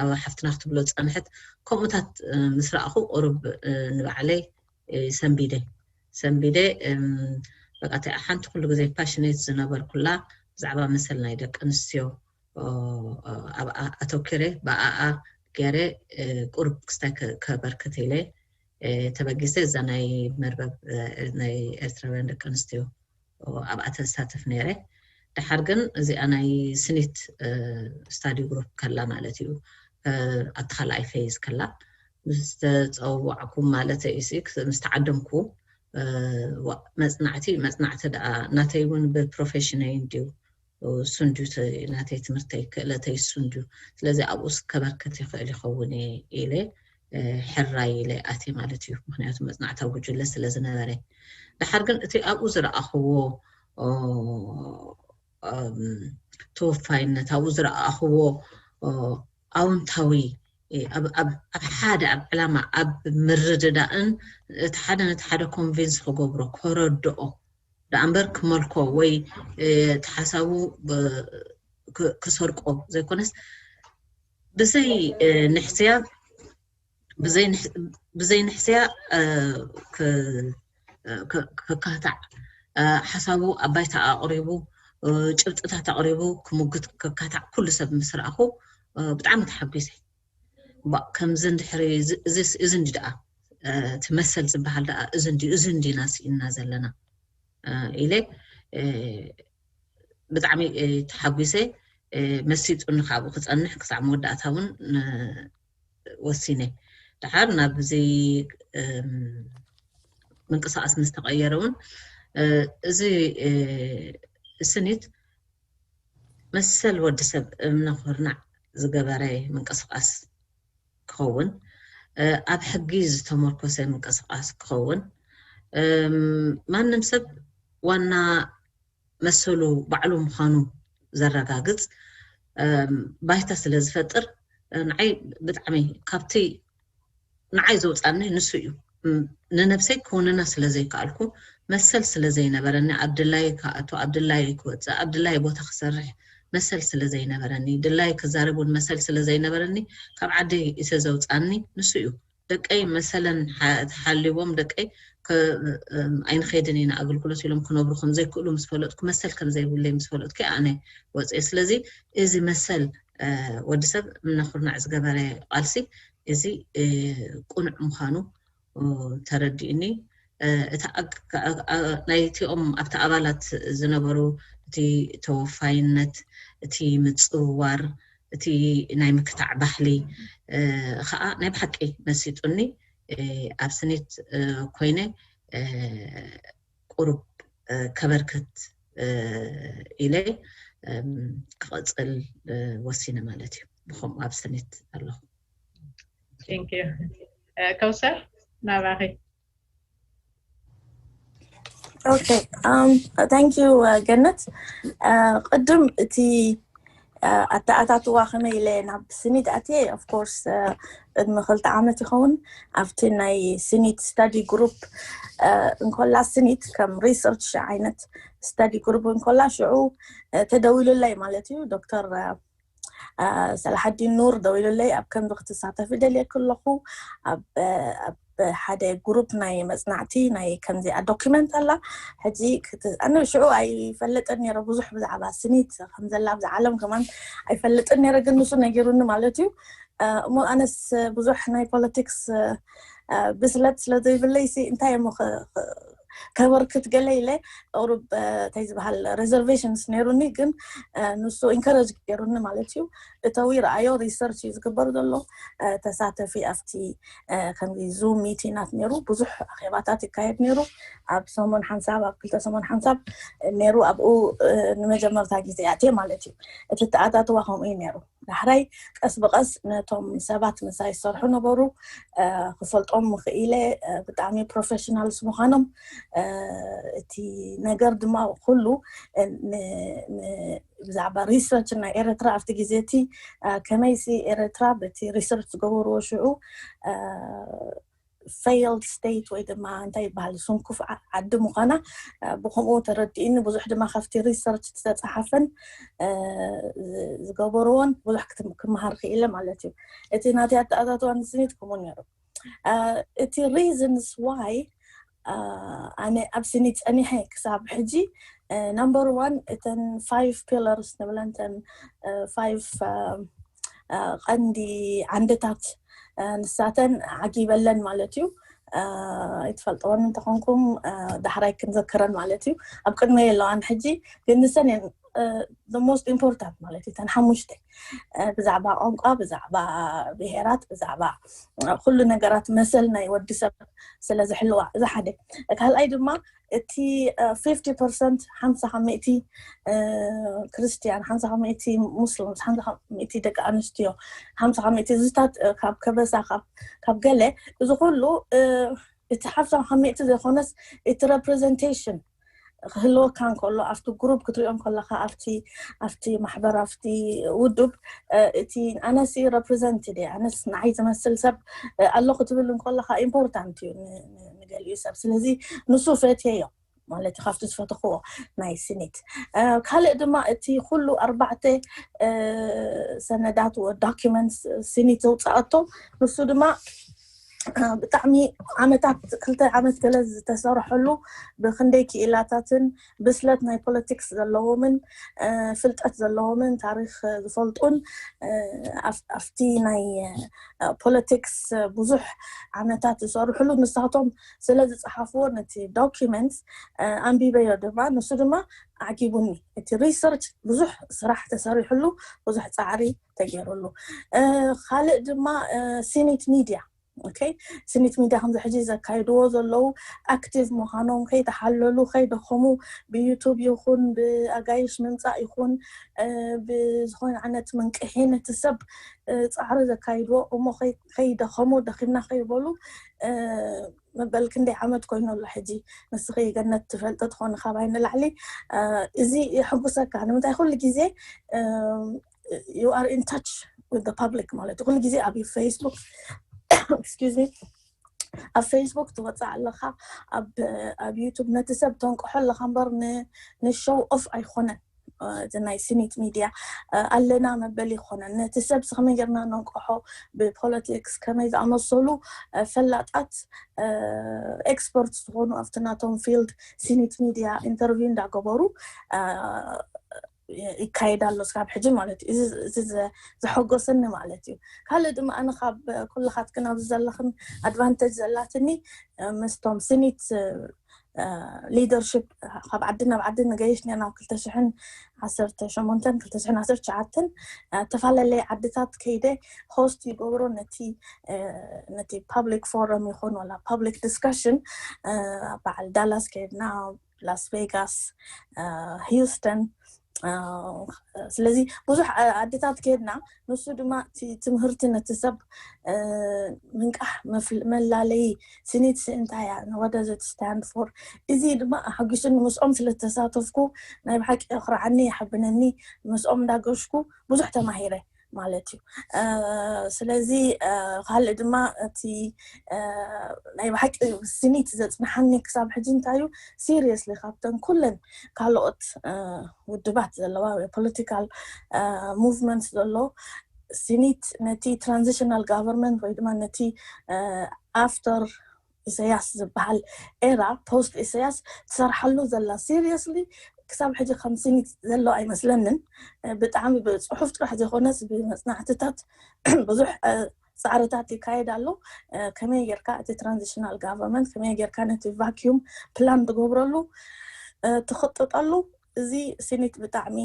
ኣብ ሓፍትና ክትብሎ ዝፀንሐት ከምኡታት ምስ ረኣኹ ቁሩብ ንባዕለይ ሰንቢደ ሰንቢደ በቃ ሓንቲ ኩሉ ግዜ ፓሽኔት ዝነበርኩላ ብዛዕባ መሰል ናይ ደቂ ኣንስትዮ ኣብኣ ኣተኪረ ብኣኣ ገይረ ቁሩብ ክስታይ ከበርክት ኢለ ተበጊሰ እዛ ናይ መርበብ ናይ ኤርትራውያን ደቂ ኣንስትዮ ኣብኣ ተሳተፍ ነይረ። ድሓር ግን እዚኣ ናይ ስኒት ስታዲ ግሩፕ ከላ ማለት እዩ ኣብቲ ካልኣይ ፌዝ ከላ ምስ ተፀዋዕኩም ማለት እዩ ምስ ተዓደምኩ መፅናዕቲ መፅናዕቲ ደኣ ናተይ እውን ብፕሮፌሽነይ እንድዩ እሱ እንድዩ ናተይ ትምህርተይ ክእለተይ እሱ እንድዩ ስለዚ ኣብኡስ ከበርክት ይኽእል ይኸውን እየ ኢለ ሕራይ ኢለ ኣትየ ማለት እዩ ምክንያቱ መፅናዕታዊ ጉጅለ ስለ ዝነበረ ድሓር ግን እቲ ኣብኡ ዝረኣኽዎ ተወፋይነት ኣብኡ ዝረኣኽዎ ኣውንታዊ ኣብ ሓደ ኣብ ዕላማ ኣብ ምርድዳእን እቲ ሓደ ነቲ ሓደ ኮንቪንስ ክገብሮ ከረድኦ ደኣ እምበር ክመልኮ ወይ እቲ ሓሳቡ ክሰርቆ ዘይኮነስ ብዘይ ንሕስያ ብዘይ ንሕስያ ክካታዕ ሓሳቡ ኣብ ባይታ ኣቕሪቡ ጭብጥታት ኣቕሪቡ ክሙግት ክካታዕ ኩሉ ሰብ ምስ ረኣኹ ብጣዕሚ ተሓጒሰ። ከምዚ እንድሕሪ እዚ እንዲ ደኣ እቲ መሰል ዝበሃል ደኣ እዚ እንዲ እዚ እንዲና ስኢንና ዘለና ኢለ ብጣዕሚ ተሓጒሰ። መሲጡኒ ካብኡ ክፀንሕ ክሳዕ መወዳእታ እውን ወሲነ። ድሓር ናብዚ ምንቅስቃስ ምስ ተቐየረ እውን እዚ ስኒት መሰል ወዲ ሰብ እምነ ኩርናዕ ዝገበረ ምንቅስቃስ ክኸውን ኣብ ሕጊ ዝተመርኮሰ ምንቅስቃስ ክኸውን ማንም ሰብ ዋና መሰሉ ባዕሉ ምዃኑ ዘረጋግፅ ባይታ ስለ ዝፈጥር ንዓይ ብጣዕሚ ካብቲ ንዓይ ዘውፃኒ ንሱ እዩ። ንነብሰይ ክውንና ስለ ዘይከኣልኩ፣ መሰል ስለ ዘይነበረኒ፣ ኣብ ድላይ ክኣቱ፣ ኣብ ድላይ ክወፅእ፣ ኣብ ድላይ ቦታ ክሰርሕ መሰል ስለ ዘይነበረኒ፣ ድላይ ክዛረብ እውን መሰል ስለ ዘይነበረኒ፣ ካብ ዓደይ እተ ዘውፃኒ ንሱ እዩ። ደቀይ መሰለን ሓ- ተሓልዎም ደቀይ ከ- እም፣ ኣይንኸይድን ኢና ኣገልግሎት ኢሎም ክነብሩ ከም ዘይክእሉ ምስ ፈለጥኩ፣ መሰል ከም ዘይብለይ ምስ ፈለጥኩ ኣነ ወፅኤ። ስለዚ እዚ መሰል እ፣ ወዲ ሰብ እናኹርናዕ ዝገበረ ቃልሲ እዚ እ፣ ቁኑዕ ምዃኑ እ፣ ተረዲኡኒ። እ፣ እቲ ኣግ- ኣ- ኣ- ናይቲኦም ኣብቲ ኣባላት ዝነበሩ እቲ ተወፋይነት፣ እቲ ምጽውዋር፣ እቲ ናይ ምክታዕ ባህሊ እ፣ ኸኣ ናይ ብሓቂ መሲጡኒ። እ፣ ኣብ ስኒት እ፣ ኮይነ እ፣ ቁሩብ እ፣ ከበርክት እ፣ ኢለ እም፣ ክቐጽል እ፣ ወሲነ ማለት እዩ። ብኸምኡ ኣብ ስኒት ኣለኹ። Thank you. ከውሰር ናባኺ። Okay, um, thank you, uh, ገነት። Uh, ቅድም እቲ uh, ኣተኣታትዋ ከመይ ኢለ ናብ ስኒት ኣትየ? Of course, uh, ቅድሚ ክልተ ዓመት ይኸውን ኣብቲ ናይ ስኒት study group uh, እንኮላ ስኒት ከም research ዓይነት study group እንኮላ ሽዑ uh, ተደዊሉለይ ማለት እዩ። ዶክተር uh, ሰላሓዲን ኑር ደዊሉለይ፣ ኣብ ከምዚ ክትሳተፊ ደልየኪ ኣለኹ፣ ኣብ ኣብ ሓደ ግሩፕ ናይ መፅናዕቲ ናይ ከምዚኣ ዶኪመንት ኣላ። ሕጂ ኣነ ሽዑ ኣይፈልጥን ነይረ ብዙሕ ብዛዕባ ስኒት ከምዘላ ኣብዚ ዓለም ከማን ኣይፈልጥን ነይረ፣ ግን ንሱ ነጊሩኒ ማለት እዩ። እሞ ኣነስ ብዙሕ ናይ ፖለቲክስ ብስለት ስለ ዘይብለይ ሲ እንታይ እሞ ከበርክት ገለ ኢለ ቁሩብ እንታይ ዝበሃል ሬዘርቬሽንስ ነይሩኒ፣ ግን ንሱ ኢንከረጅ ገይሩኒ ማለት እዩ። እተዊ ረኣዮ፣ ሪሰርች እዩ ዝግበር ዘሎ። ተሳተፊ ኣብቲ ከምዚ ዙም ሚቲናት ነይሩ፣ ብዙሕ ኣኼባታት ይካየድ ነይሩ። ኣብ ሰሙን ሓንሳብ ኣብ ክልተ ሰሙን ሓንሳብ ነይሩ። ኣብኡ ንመጀመርታ ግዜ ኣትየ ማለት እዩ። እቲ ተኣታትዋ ከምኡ እዩ ነይሩ። ዳሕራይ ቀስ ብቐስ ነቶም ሰባት ምሳይ ዝሰርሑ ነበሩ ክፈልጦም ምኽኢለ። ብጣዕሚ ፕሮፌሽናልስ ምዃኖም እቲ ነገር ድማ ኩሉ ብዛዕባ ሪሰርች ናይ ኤርትራ ኣብቲ ግዜ እቲ ከመይሲ ኤርትራ በቲ ሪሰርች ዝገበርዎ ሽዑ ፌይልድ ስቴት ወይ ድማ እንታይ ይበሃል ስንኩፍ ዓዲ ምዃና ብከምኡ ተረዲእኒ። ብዙሕ ድማ ካብቲ ሪሰርች ዝተፀሓፈን ዝገበርዎን ብዙሕ ክመሃር ክኢለ ማለት እዩ። እቲ ናተይ ኣተኣታትዋ ንስኒት ከምኡ ነይሩ። እቲ ሪዝንስ ዋይ ኣነ ኣብ ስኒት ፀኒሐ ክሳብ ሕጂ ናምበር ዋን እተን ፋይቭ ፒለርስ ንብለን እተን ፋይቭ ቀንዲ ዓንድታት ንሳተን ዓጊበለን ማለት እዩ። ኣይትፈልጠወን እንተኾንኩም ዳሕራይ ክንዘክረን ማለት እዩ። ኣብ ቅድመ የለዋን ሕጂ፣ ግን ንሰን እየን ሞስት ኢምፖርታንት ማለት እዩ። እተን ሓሙሽተ ብዛዕባ ቋንቋ፣ ብዛዕባ ብሄራት፣ ብዛዕባ ኩሉ ነገራት መሰል ናይ ወዲ ሰብ ስለ ዝሕልዋ፣ እዚ ሓደ። ካልኣይ ድማ እቲ ፊፍቲ ፐርሰንት ሓምሳ ካብ ሚእቲ ክርስትያን፣ ሓምሳ ካብ ሚእቲ ሙስሊምስ፣ ሓምሳ ካብ ሚእቲ ደቂ ኣንስትዮ፣ ሓምሳ ካብ ሚእቲ ዝታት ካብ ከበሳ ካብ ገለ፣ እዚ ኩሉ እቲ ሓምሳ ካብ ሚእቲ ዘይኮነስ እቲ ሬፕሬዘንቴሽን ክህልወካ እንከሎ ኣብቲ ግሩፕ ክትሪኦ እንከለካ ኣብቲ ኣብቲ ማሕበር ኣብቲ ውዱብ እቲ ኣነሲ ሬፕሬዘንት ደ ኣነስ ንዓይ ዝመስል ሰብ ኣሎ ክትብል እንከለካ ኢምፖርታንት እዩ ንገሊኡ ሰብ። ስለዚ ንሱ ፈትየዮ ማለት እዩ ካብቲ ዝፈተኽዎ ናይ ስኒት። ካልእ ድማ እቲ ኩሉ ኣርባዕተ ሰነዳት ዶኪመንትስ ስኒት ዘውፅኣቶ ንሱ ድማ ብጣዕሚ ዓመታት ክልተ ዓመት ገለ ዝተሰርሐሉ ብክንደይ ክኢላታትን ብስለት ናይ ፖለቲክስ ዘለዎምን ፍልጠት ዘለዎምን ታሪክ ዝፈልጡን ኣብቲ ናይ ፖለቲክስ ብዙሕ ዓመታት ዝሰርሕሉ ንሳቶም ስለ ዝፀሓፍዎ ነቲ ዶኪመንት ኣንቢበዮ ድማ ንሱ ድማ ዓጊቡኒ። እቲ ሪሰርች ብዙሕ ስራሕ ተሰሪሕሉ ብዙሕ ፃዕሪ ተገይሩሉ። ካልእ ድማ ሲኒት ሚድያ ኦኬ ስኒት ሚድያ ከምዚ ሕጂ ዘካይድዎ ዘለዉ ኣክቲቭ ምዃኖም ከይተሓለሉ ከይደኸሙ ብዩቱብ ይኹን ብኣጋይሽ ምምፃእ ይኹን ብዝኾነ ዓይነት መንቅሒ ነቲ ሰብ ፃዕሪ ዘካይድዎ እሞ ከይደኸሙ ደኺምና ከይበሉ መበል ክንደይ ዓመት ኮይኑ ኣሎ ሕጂ ንስኺ ገነት ትፈልጢ ትኾኒ ካባይ ንላዕሊ እዚ የሐጉሰካ ንምንታይ ኩሉ ግዜ you are in touch with the public ማለት ኩሉ ግዜ ኣብ ፌስቡክ excuse me ኣብ ፌስቡክ ትወፅእ ኣለኻ፣ ኣብ ኣብ ዩቱብ ነቲ ሰብ ተንቅሖ ኣለኻ እምበር ንሾው ኦፍ ኣይኮነን። እቲ ናይ ስኒት ሚድያ ኣለና መበል ይኮነን። ነቲ ሰብ ከመይ ጌርና ነንቅሖ፣ ብፖለቲክስ ከመይ ዝኣመሰሉ ፈላጣት ኤክስፐርት ዝኾኑ ኣብቲ ናቶም ፊልድ ስኒት ሚድያ ኢንተርቪው እንዳገበሩ ይካየድ ኣሎ ስካብ ሕጂ ማለት እዩ። እዚ ዘሐጎሰኒ ማለት እዩ። ካልእ ድማ ኣነ ካብ ኩልኻትክን ኣብዚ ዘለኽን ኣድቫንቴጅ ዘላትኒ ምስቶም ስኒት ሊደርሽፕ ካብ ዓዲ ናብ ዓዲ ንገይሽ ኔና ኣብ ክልተ ሽሕን ዓሰርተ ሸሞንተን ክልተ ሽሕን ዓሰርተ ትሽዓተን ዝተፈላለለየ ዓድታት ከይደ ሆስት ይገብሮ ነቲ ነቲ ፓብሊክ ፎረም ይኹን ወላ ፓብሊክ ዲስካሽን በዓል ዳላስ ከይድና ላስ ቬጋስ ሂውስተን ስለዚ ብዙሕ ዓድታት ከይድና ንሱ ድማ እቲ ትምህርቲ ነቲ ሰብ ምንቃሕ መላለይ ስኒት እንታይ እያ what does it stand for እዚ ድማ ሓጒሱኒ ምስኦም ስለተሳተፍኩ ናይ ብሓቂ የኹርዓኒ የሓብነኒ ምስኦም እንዳገሽኩ ብዙሕ ተማሂረ ማለት እዩ ስለዚ ካልእ ድማ እቲ ናይ ብሓቂ ስኒት ዘፅንሓኒ ክሳብ ሕጂ እንታይ እዩ ሲሪየስሊ ካብተን ኩለን ካልኦት ውድባት ዘለዋ ፖለቲካል ሙቭመንት ዘሎ ስኒት ነቲ ትራንዚሽናል ጋቨርንመንት ወይ ድማ ነቲ ኣፍተር ኢሳያስ ዝበሃል ኤራ ፖስት ኢሳያስ ትሰርሓሉ ዘላ ሲሪየስሊ ክሳብ ሕጂ ከም ስኒት ዘሎ ኣይመስለንን ብጣዕሚ ብፅሑፍ ጥራሕ ዘይኮነስ ብመፅናዕትታት ብዙሕ ፃዕርታት ይካየድ ኣሎ ከመይ ጌርካ እቲ ትራንዚሽናል ጋቨርንመንት ከመይ ጌርካ ነቲ ቫኪዩም ፕላን ትገብረሉ ትኽጥጠሉ እዚ ስኒት ብጣዕሚ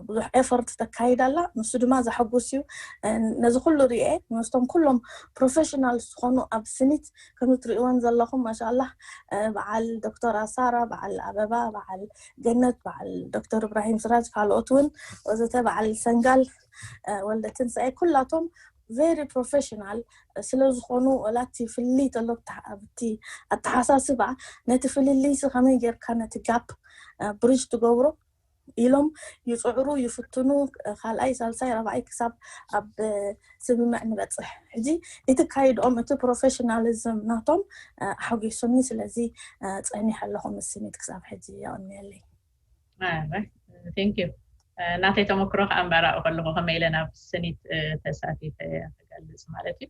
ብዙሕ ኤፈርት ተካይድ ኣላ ንሱ ድማ ዘሐጉስ እዩ ነዚ ኩሉ ርኤ ምስቶም ኩሎም ፕሮፌሽናል ዝኾኑ ኣብ ስኒት ከም ትርእይወን ዘለኹም ማሻላ በዓል ዶክተር ኣሳራ በዓል ኣበባ በዓል ገነት በዓል ዶክተር እብራሂም ስራጅ ካልኦት እውን ወዘተ በዓል ሰንጋል ወልደ ትንሳኤ ኩላቶም very professional ስለ ዝኾኑ ወላ እቲ ፍልልይ ተሎ ኣብቲ ኣተሓሳስባ ነቲ ፍልልይ ሲ ከመይ ጌርካ ነቲ ጋፕ ብሪጅ ትገብሮ ኢሎም ይፅዕሩ ይፍትኑ ካልኣይ ሳልሳይ ረብዓይ ክሳብ ኣብ ስምምዕ ንበፅሕ ሕጂ እቲ ካይድኦም እቲ ፕሮፌሽናሊዝም ናቶም ሓጒሱኒ ስለዚ ፀኒሐ ኣለኹ ምስኒት ክሳብ ሕጂ የቐንየለይ ቴንክ ዩ ናተይ ተመክሮ ከዓ እምበራኡ ከለኹ ከመይ ኢለ ናብ ስኒት ተሳቲፈ ክገልፅ ማለት እዩ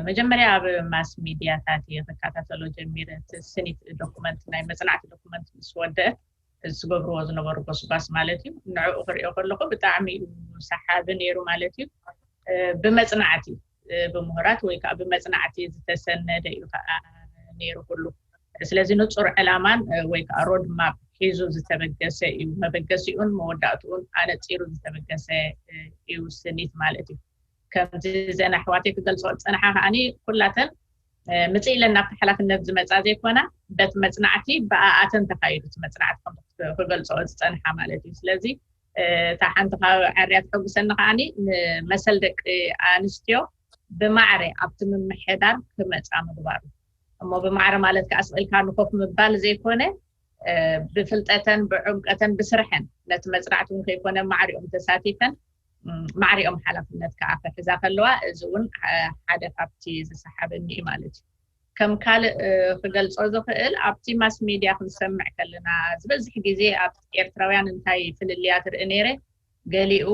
መጀመርያ ኣብ ማስ ሚድያታት እየ ክከታተሎ ጀሚረ እቲ ስኒት ዶኩመንት ናይ መፅናዕቲ ዶኩመንት ምስ ወደአ ዝገብርዎ ዝነበሩ ጎስጓስ ማለት እዩ ንዕኡ ክሪኦ ከለኹ ብጣዕሚ እዩ ሰሓቢ ነይሩ ማለት እዩ ብመፅናዕቲ ብምሁራት ወይ ከዓ ብመፅናዕቲ ዝተሰነደ እዩ ከዓ ነይሩ ኩሉ ስለዚ ንፁር ዕላማን ወይ ከዓ ሮድ ማፕ ሒዙ ዝተበገሰ እዩ መበገሲኡን መወዳእትኡን ኣነፂሩ ዝተበገሰ እዩ ስኒት ማለት እዩ ከምዚ ዘን ኣሕዋተይ ክገልፆ ዝፀንሓ ከዓኒ ኩላተን ምፅእ ኢለን ናብቲ ሓላፍነት ዝመፃ ዘይኮና በቲ መፅናዕቲ ብኣኣተን ተካይዱ እቲ መፅናዕቲ ክገልፆ ዝፀንሓ ማለት እዩ ስለዚ እታ ሓንቲ ካብ ዕርያ ትሕጉሰኒ ከዓኒ ንመሰል ደቂ ኣንስትዮ ብማዕረ ኣብቲ ምምሕዳር ክመፃ ምግባሩ እሞ ብማዕረ ማለት ከዓ ስእልካ ንኮፍ ምባል ዘይኮነ ብፍልጠተን ብዕምቀተን ብስርሐን ነቲ መፅናዕቲ እውን ከይኮነ ማዕሪኦም ተሳቲፈን ማዕሪኦም ሓላፍነት ከዓ ክሕዛ ከለዋ እዚ እውን ሓደ ካብቲ ዝሰሓበኒ እዩ ማለት እዩ ከም ካልእ ክገልፆ ዝኽእል ኣብቲ ማስ ሚድያ ክንሰምዕ ከለና ዝበዝሕ ግዜ ኣብ ኤርትራውያን እንታይ ፍልልያ ትርኢ ነይረ ገሊኡ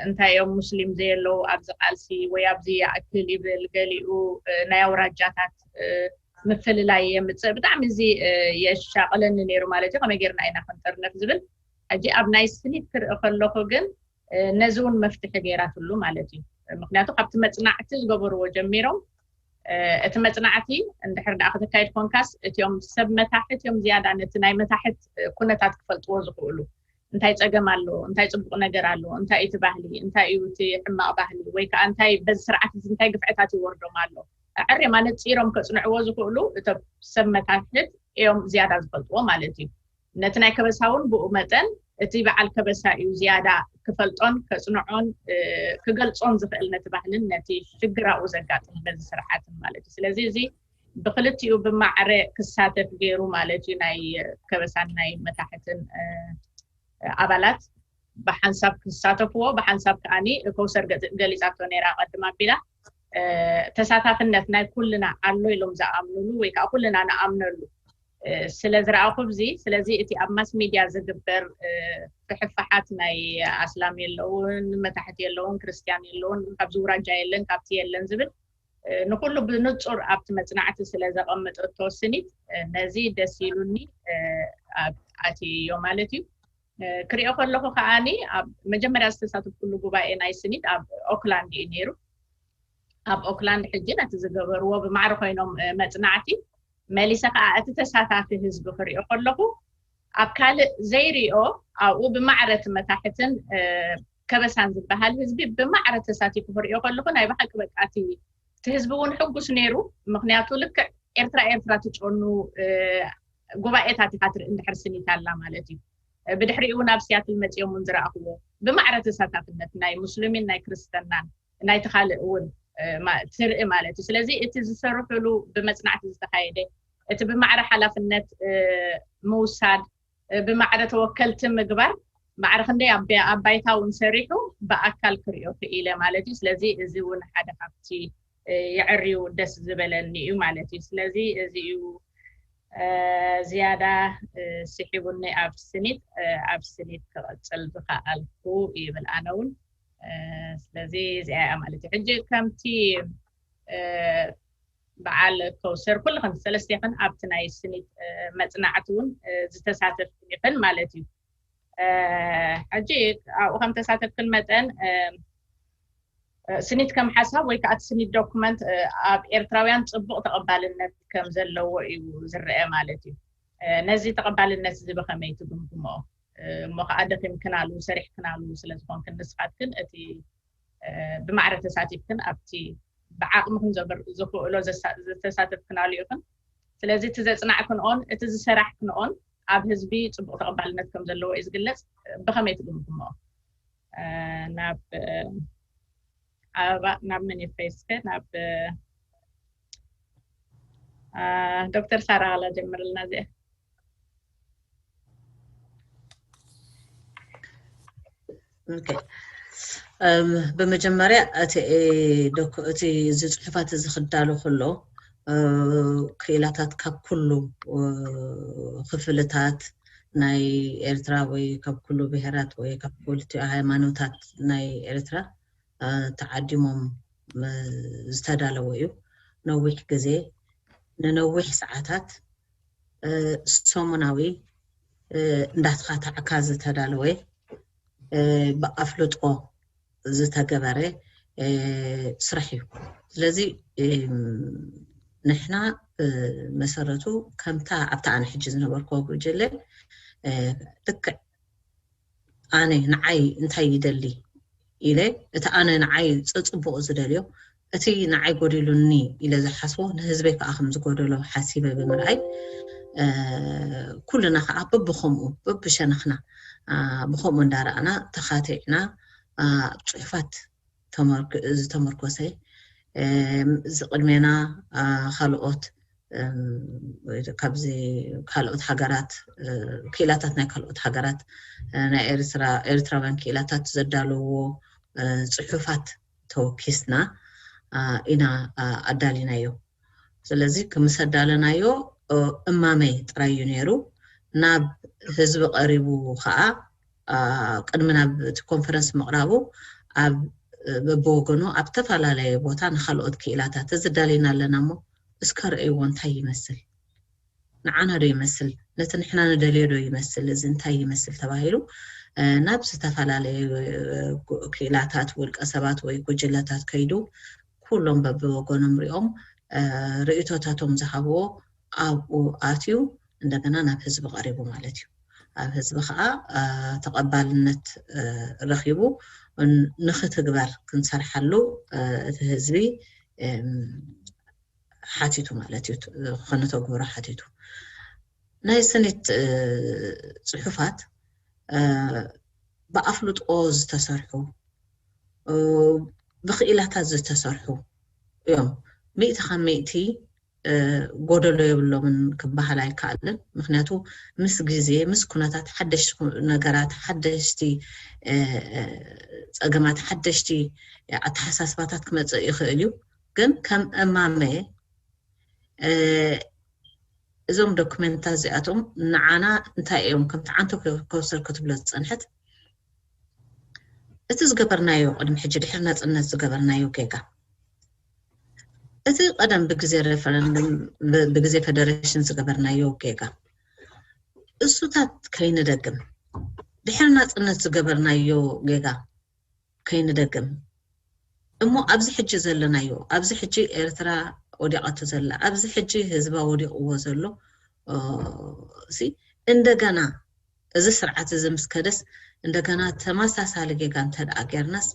እንታይ እዮም ሙስሊም ዘየለዉ ኣብዚ ቃልሲ ወይ ኣብዚ ይኣክል ይብል ገሊኡ ናይ ኣውራጃታት ምፍልላይ የምፅእ ብጣዕሚ እዚ የሻቅለኒ ነይሩ ማለት እዩ ከመይ ጌርና ኢና ክንጥርነፍ ዝብል ሕጂ ኣብ ናይ ስኒት ክርኢ ከለኹ ግን ነዚ እውን መፍትሒ ገይራትሉ ማለት እዩ ምክንያቱ ካብቲ መፅናዕቲ ዝገበርዎ ጀሚሮም እቲ መፅናዕቲ እንድሕር ደኣ ከተካይድ ኮንካስ እቲኦም ሰብ መታሕት እዮም ዝያዳ ነቲ ናይ መታሕት ኩነታት ክፈልጥዎ ዝኽእሉ እንታይ ፀገም ኣሎ እንታይ ፅቡቅ ነገር ኣሎ እንታይ እቲ ባህሊ እንታይ እዩ እቲ ሕማቅ ባህሊ ወይ ከዓ እንታይ በዚ ስርዓት እዚ እንታይ ግፍዕታት ይወርዶም ኣሎ ዕሬማ ነፂሮም ከፅንዕዎ ዝኽእሉ እቶም ሰብ መታሕት እዮም ዝያዳ ዝፈልጥዎ ማለት እዩ ነቲ ናይ ከበሳ እውን ብኡ መጠን እቲ በዓል ከበሳ እዩ ዝያዳ ክፈልጦን ከፅንዖን ክገልፆን ዝኽእል ነቲ ባህልን ነቲ ሽግር ኣብኡ ዘጋጥም በዚ ስርዓትን ማለት እዩ ስለዚ እዚ ብክልቲኡ ብማዕረ ክሳተፍ ገይሩ ማለት እዩ ናይ ከበሳን ናይ መታሕትን ኣባላት ብሓንሳብ ክሳተፍዎ ብሓንሳብ ከዓኒ ከውሰር ገሊፃቶ ነይራ ቀድም ኣቢላ ተሳታፍነት ናይ ኩልና ኣሎ ኢሎም ዝኣምንሉ ወይ ከዓ ኩልና ንኣምነሉ ስለ ዝረኣኹ ብዚ ስለዚ እቲ ኣብ ማስ ሚድያ ዝግበር ፍሕፋሓት ናይ ኣስላም የለውን፣ መታሕት የለውን፣ ክርስትያን የለውን፣ ካብዚ ውራጃ የለን፣ ካብቲ የለን ዝብል ንኩሉ ብንፁር ኣብቲ መፅናዕቲ ስለ ዘቐምጠቶ ስኒት ነዚ ደስ ኢሉኒ ኣትዮ ማለት እዩ። ክሪኦ ከለኹ ከዓኒ ኣብ መጀመርያ ዝተሳተፍኩሉ ጉባኤ ናይ ስኒት ኣብ ኦክላንድ እዩ ነይሩ። ኣብ ኦክላንድ ሕጂ ነቲ ዝገበርዎ ብማዕረ ኮይኖም መፅናዕቲ መሊሰ ከዓ እቲ ተሳታፊ ህዝቢ ክሪኦ ከለኹ ኣብ ካልእ ዘይሪኦ ኣብኡ ብማዕረ እቲ መታሕትን ከበሳን ዝበሃል ህዝቢ ብማዕረ ተሳቲፉ ክሪኦ ከለኹ ናይ ብሓቂ በቃ እቲ ህዝቢ እውን ሕጉስ ነይሩ። ምክንያቱ ልክዕ ኤርትራ ኤርትራ ትጨኑ ጉባኤታት ኢካ ትርኢ እንድሕር ስኒት ኣላ ማለት እዩ። ብድሕሪኡ እውን ኣብ ሲያትል መፂኦም እውን ዝረኣኽዎ ብማዕረ ተሳታፍነት ናይ ሙስሊሚን ናይ ክርስትናን ናይቲ ካልእ እውን ትርኢ ማለት እዩ። ስለዚ እቲ ዝሰርሕሉ ብመፅናዕቲ ዝተካየደ እቲ ብማዕረ ሓላፍነት ምውሳድ ብማዕረ ተወከልቲ ምግባር ማዕረ ክንደይ ኣብ ባይታ እውን ሰሪሑ ብኣካል ክሪኦ ክኢለ ማለት እዩ። ስለዚ እዚ እውን ሓደ ካብቲ የዕርዩ ደስ ዝበለኒ እዩ ማለት እዩ። ስለዚ እዚ እዩ ዝያዳ ስሒቡኒ ኣብ ስኒት ኣብ ስኒት ክቕፅል ዝኸኣልኩ ይብል ኣነ እውን። ስለዚ እዚኣ እያ ማለት እዩ። ሕጂ ከምቲ በዓል ከውሰር ኩልኽን ሰለስቴኽን ኣብቲ ናይ ስኒት መፅናዕቲ እውን ዝተሳተፍክን ኢኽን ማለት እዩ። ሕጂ ኣብኡ ከም ተሳተፍክን መጠን ስኒት ከም ሓሳብ ወይ ከዓ እቲ ስኒት ዶኩመንት ኣብ ኤርትራውያን ፅቡቕ ተቐባልነት ከም ዘለዎ እዩ ዝረአ ማለት እዩ። ነዚ ተቐባልነት እዚ ብኸመይ ትግምግምኦ? እሞ ከዓ ደኺምክናሉ ሰሪሕክናሉ ስለዝኾንክን ንስኻትክን እቲ ብማዕረ ተሳቲፍክን ኣብቲ ብዓቕምኽን ዘኽእሎ ዝተሳተፍክናሉ ኢኽን። ስለዚ እቲ ዘፅናዕክንኦን እቲ ዝሰራሕክንኦን ኣብ ህዝቢ ፅቡቕ ተቐባልነት ከም ዘለዎ እዩ ዝግለፅ። ብኸመይ ትግምግምኦ? ናብ ኣበባ ናብ መን ይፈይስከ ናብ ዶክተር ሳራ ላ ጀምርልና እዚኣ። ብመጀመርያ እቲ እዚ ፅሑፋት እዚ ክዳሎ ከሎ ክኢላታት ካብ ኩሉ ክፍልታት ናይ ኤርትራ ወይ ካብ ኩሉ ብሄራት ወይ ካብ ክልቲኡ ሃይማኖታት ናይ ኤርትራ ተዓዲሞም ዝተዳለወ እዩ። ነዊሕ ግዜ ንነዊሕ ሰዓታት ሰሙናዊ እንዳተኻታዕካ ዝተዳለወ ብኣፍልጦ ዝተገበረ ስራሕ እዩ። ስለዚ ንሕና መሰረቱ ከምታ ኣብታ ኣነ ሕጂ ዝነበርኩ ጉጅለ ልክዕ ኣነ ንዓይ እንታይ ይደሊ ኢለ እቲ ኣነ ንዓይ ፅፅቡቕ ዝደልዮ እቲ ንዓይ ጎዲሉኒ ኢለ ዝሓስቦ ንህዝበይ ከዓ ከም ዝጎደሎ ሓሲበ ብምርኣይ ኩልና ከዓ በብከምኡ በብሸነኽና ብከምኡ እንዳረኣና ተኻቲዕና ኣብ ፅሑፋት ዝተመርኮሰ እዚ ቅድሜና ካልኦት ካብዚ ካልኦት ሃገራት ክኢላታት ናይ ካልኦት ሃገራት ናይ ኤርትራ ኤርትራውያን ክኢላታት ዘዳለዎ ፅሑፋት ተወኪስና ኢና ኣዳሊናዮ። ስለዚ ክምስ ኣዳለናዮ እማመይ ጥራይ እዩ ነይሩ። ናብ ህዝቢ ቀሪቡ ከዓ ቅድሚ ናብ እቲ ኮንፈረንስ ምቕራቡ ኣብ በብወገኑ ኣብ ዝተፈላለየ ቦታ ንካልኦት ክኢላታት እዚ ዳሊና ኣለና እሞ እስከ ረእይዎ እንታይ ይመስል ንዓና ዶ ይመስል ነቲ ንሕና ንደልዮ ዶ ይመስል እዚ እንታይ ይመስል ተባሂሉ ናብ ዝተፈላለየ ክኢላታት ውልቀ ሰባት ወይ ጉጅለታት ከይዱ ኩሎም በብወገኖም ሪኦም ርእቶታቶም ዝሃብዎ ኣብኡ ኣትዩ እንደገና ናብ ህዝቢ ቀሪቡ ማለት እዩ። ኣብ ህዝቢ ከዓ ተቐባልነት ረኪቡ ንክትግበር ክንሰርሓሉ እቲ ህዝቢ ሓቲቱ ማለት እዩ። ከነተግብሮ ሓቲቱ። ናይ ስኒት ፅሑፋት ብኣፍልጦ ዝተሰርሑ ብክኢላታት ዝተሰርሑ እዮም። ሚእቲ ካብ ሚእቲ ጎደሎ የብሎምን ክበሃል ኣይከኣልን። ምክንያቱ ምስ ግዜ ምስ ኩነታት ሓደሽቲ ነገራት ሓደሽቲ ፀገማት ሓደሽቲ ኣተሓሳስባታት ክመፅእ ይኽእል እዩ። ግን ከም እማመ እዞም ዶክመንታት እዚኣቶም ንዓና እንታይ እዮም? ከምቲ ዓንቶ ከውሰር ክትብሎ ዝፀንሐት፣ እቲ ዝገበርናዮ ቅድሚ ሕጂ ድሕሪ ናፅነት ዝገበርናዮ ጌጋ፣ እቲ ቀደም ብግዜ ሬፈረንድም ብግዜ ፌደሬሽን ዝገበርናዮ ጌጋ እሱታት ከይንደግም፣ ድሕሪ ናፅነት ዝገበርናዮ ጌጋ ከይንደግም እሞ ኣብዚ ሕጂ ዘለናዮ፣ ኣብዚ ሕጂ ኤርትራ ወዲቓቶ ዘላ፣ ኣብዚ ሕጂ ህዝባ ወዲቕዎ ዘሎ ሲ እንደገና እዚ ስርዓት እዚ ምስ ከደስ እንደገና ተመሳሳሊ ጌጋ እንተ ደኣ ጌርናስ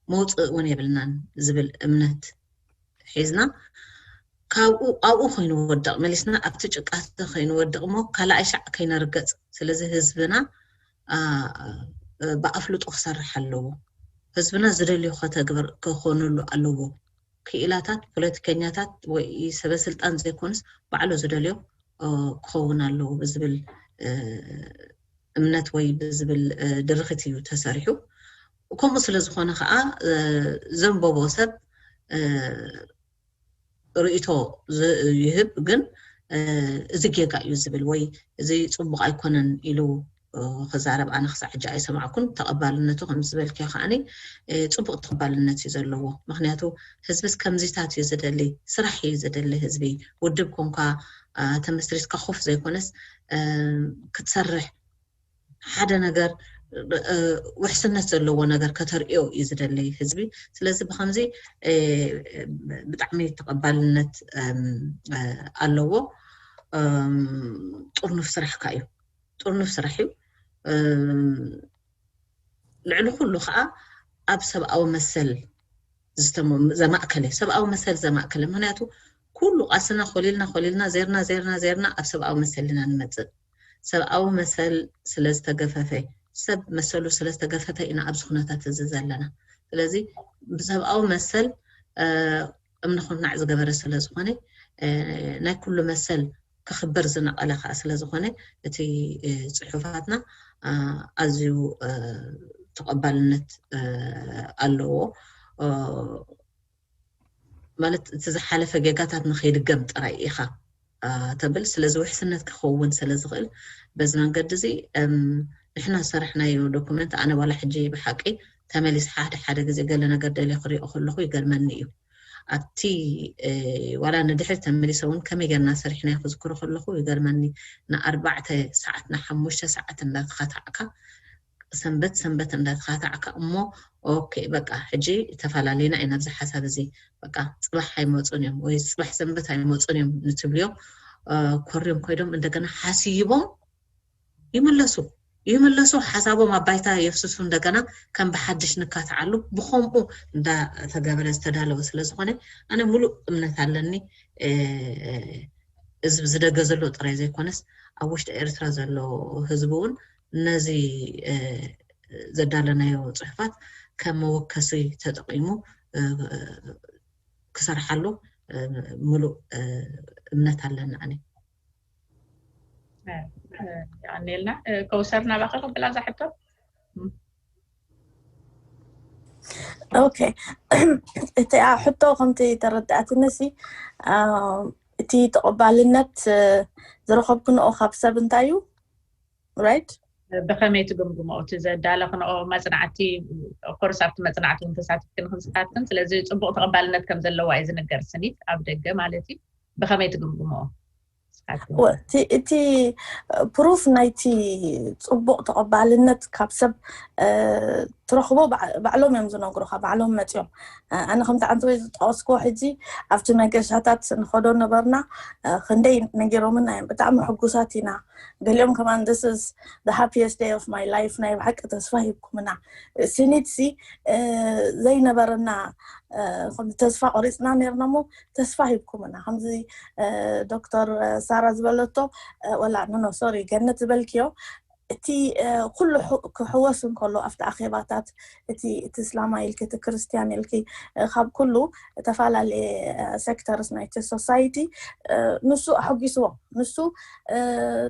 መውፅእ እውን የብልናን ዝብል እምነት ሒዝና ካብኡ ኣብኡ ከይንወድቕ መሊስና ኣብቲ ጭቃ ከይንወድቕ እሞ ካልኣይ ሻዕ ከይነርገፅ። ስለዚ ህዝብና ብኣፍልጦ ክሰርሕ ኣለዎ። ህዝብና ዝደልዮ ከተግብር ክኾነሉ ኣለዎ። ክኢላታት፣ ፖለቲከኛታት ወይ ሰበ ስልጣን ዘይኮኑስ ባዕሉ ዝደልዮ ክኸውን ኣለዎ ብዝብል እምነት ወይ ብዝብል ድርኽት እዩ ተሰሪሑ። ከምኡ ስለ ዝኾነ ከዓ ዘንበቦ ሰብ ርእይቶ ይህብ፣ ግን እዚ ጌጋ እዩ ዝብል ወይ እዚ ፅቡቕ ኣይኮነን ኢሉ ክዛረብ ኣነ ክሳዕ ሕጂ ኣይሰማዕኩን። ተቐባልነቱ ከም ዝበልክዮ ከዓኒ ፅቡቕ ተቐባልነት እዩ ዘለዎ። ምክንያቱ ህዝብስ ከምዚታት እዩ ዝደሊ፣ ስራሕ እዩ ዝደሊ ህዝቢ። ውድብ ኮንካ ተመስሪትካ ኮፍ ዘይኮነስ ክትሰርሕ ሓደ ነገር ውሕስነት ዘለዎ ነገር ከተርእዮ እዩ ዝደሊ ህዝቢ። ስለዚ ብከምዚ ብጣዕሚ ተቐባልነት ኣለዎ። ጥርኑፍ ስራሕካ እዩ፣ ጥርኑፍ ስራሕ እዩ። ልዕሊ ኩሉ ከዓ ኣብ ሰብኣዊ መሰል ዘማእከለ፣ ሰብኣዊ መሰል ዘማእከለ። ምክንያቱ ኩሉ ቃልስና ኮሊልና ኮሊልና ዜርና ዜርና ዜርና ኣብ ሰብኣዊ መሰል ኢና ንመፅእ። ሰብኣዊ መሰል ስለዝተገፈፈ፣ ሰብ መሰሉ ስለዝተገፈፈ ኢና ኣብዚ ኩነታት እዚ ዘለና። ስለዚ ብሰብኣዊ መሰል እምኒ ኩርናዕ ዝገበረ ስለዝኾነ ናይ ኩሉ መሰል ክኽበር ዝነቐለ ከዓ ስለዝኾነ እቲ ፅሑፋትና ኣዝዩ ተቐባልነት ኣለዎ። ማለት እቲ ዝሓለፈ ጌጋታት ንኸይድገም ጥራይ ኢኻ ተብል። ስለዚ ውሕስነት ክኸውን ስለዝኽእል በዚ መንገዲ እዚ ንሕና ዝሰራሕናዮ ዶኩመንት ኣነ ዋላ ሕጂ ብሓቂ ተመሊስ ሓደ ሓደ ግዜ ገለ ነገር ደልየ ክሪኦ ከለኹ ይገርመኒ እዩ። ኣብቲ ዋላ ንድሕሪ ተመሊሰ እውን ከመይ ጌርና ሰሪሕናዮ ክዝክሮ ከለኹ ይገርመኒ። ንኣርባዕተ ሰዓት ንሓሙሽተ ሰዓት እንዳተኻታዕካ ሰንበት ሰንበት እንዳተኻታዕካ እሞ ኦኬ በቃ ሕጂ ተፈላለዩና ኢና ኣብዚ ሓሳብ እዚ። በቃ ፅባሕ ኣይመፁን እዮም ወይ ፅባሕ ሰንበት ኣይመፁን እዮም ንትብልዮም ኮርዮም ኮይዶም እንደገና ሓስይቦም ይምለሱ ይምለሱ ሓሳቦም ኣብ ባይታ የፍስሱ እንደገና ከም ብሓድሽ ንካትዓሉ ብከምኡ እንዳተገበረ ዝተዳለወ ስለዝኾነ ኣነ ሙሉእ እምነት ኣለኒ። ህዝቢ ዝደገ ዘሎ ጥራይ ዘይኮነስ ኣብ ውሽጢ ኤርትራ ዘሎ ህዝቢ እውን ነዚ ዘዳለናዮ ፅሑፋት ከም መወከሲ ተጠቂሙ ክሰርሓሉ ሙሉእ እምነት ኣለኒ ኣነ። ኣኔልና ከውሰር ናባኸ ከብላ እዛ ሕቶ። ኦኬ፣ እቲ ሕቶ ከምቲ ተረዳእትኒ ሲ እቲ ተቐባልነት ዝረኸብክንኦ ካብ ሰብ እንታይ እዩ? ራይት ብኸመይ ትግምግሞ እቲ ዘዳለኽንኦ መፅናዕቲ? ኮርስ ኣብቲ መፅናዕቲ እውን ተሳቲፍክን ክንስኻትክን ስለዚ ፅቡቕ ተቐባልነት ከም ዘለዋ እዩ ዝንገር። ስኒት ኣብ ደገ ማለት እዩ። ብኸመይ ትግምግሞ? እቲ ፕሩፍ ናይቲ ፅቡቕ ተቐባልነት ካብ ሰብ ትረኽቦ ባዕሎም እዮም ዝነግሩኻ፣ ባዕሎም መፅኦም። ኣነ ከምቲ ዓንተወይ ዝጠቐስክዎ ሕጂ ኣብቲ መገሻታት ንኸዶ ነበርና፣ ክንደይ ነጊሮምና እዮም። ብጣዕሚ ሕጉሳት ኢና። ገሊኦም ከማን this is the happiest day of my life፣ ናይ ብሓቂ ተስፋ ሂብኩምና። ስኒት ሲ ዘይነበረና ተስፋ ቆሪፅና ነርና እሞ ተስፋ ሂብኩምና። ከምዚ ዶክተር ሳራ ዝበለቶ ወላ ኖ ኖ ሶሪ ገነት ዝበልክዮ እቲ ኩሉ ክሕወስ እንከሎ ኣብቲ ኣኼባታት እቲ እቲ እስላማይ ኢልኪ እቲ ክርስትያን ኢልኪ ካብ ኩሉ ዝተፈላለየ ሴክተርስ ናይቲ ሶሳይቲ ንሱ ኣሐጒስዎ። ንሱ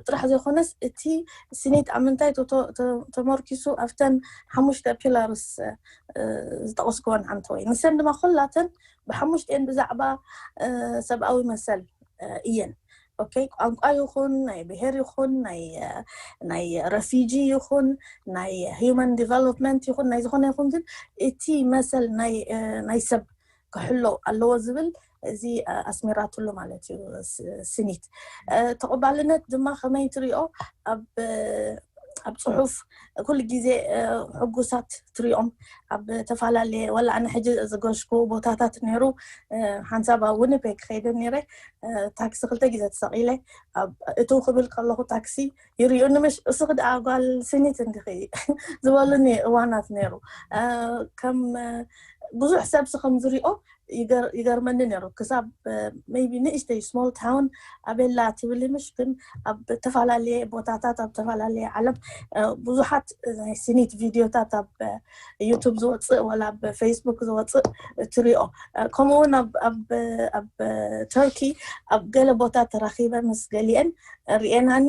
ጥራሕ ዘይኮነስ እቲ ስኒት ኣብ ምንታይ ተመርኪሱ ኣብተን ሓሙሽተ ፒላርስ ዝጠቐስክወን ዓንተወይ ንሰን ድማ ኩላተን ብሓሙሽቲኤን ብዛዕባ ሰብኣዊ መሰል እየን። ኦኬ፣ ቋንቋ ይኹን ናይ ብሄር ይኹን ናይ ናይ ረፊጂ ይኹን ናይ human development ይኹን ናይ ዝኾነ ይኹን ግን እቲ መሰል ናይ ናይ ሰብ ክሕሎ ኣለዎ ዝብል እዚ ኣስሚራትሉ ማለት እዩ። ስኒት ተቐባልነት ድማ ከመይ ትሪኦ? ኣብ ኣብ ፅሑፍ ኩሉ ግዜ ሕጉሳት ትሪኦም ኣብ ተፈላለየ ወላ ኣነ ሕጂ ዝገሽኩ ቦታታት ነይሩ። ሓንሳብ ኣብ ዊኒፔግ ከይደ ነይረ። ታክሲ ክልተ ግዜ ተሰቒለ እቱ ክብል ከለኹ ታክሲ ይርእዩኒ ምሽ እስኽ ደኣ ጓል ስኒት እንዲኺ ዝበሉኒ እዋናት ነይሩ። ከም ብዙሕ ሰብሲ ከም ዝሪኦ ይገርመኒ ነይሩ። ክሳብ maybe ንእሽተይ small town ኣበላ ትብል ምሽ ግን ኣብ ዝተፈላለየ ቦታታት ኣብ ዝተፈላለየ ዓለም ብዙሓት ናይ ስኒት ቪድዮታት ኣብ ዩቱብ ዝወፅእ ወላ ኣብ ፌስቡክ ዝወፅእ ትሪኦ። ከምኡ እውን ኣብ ተርኪ ኣብ ገለ ቦታ ተራኺበ ምስ ገሊአን ርኤናኒ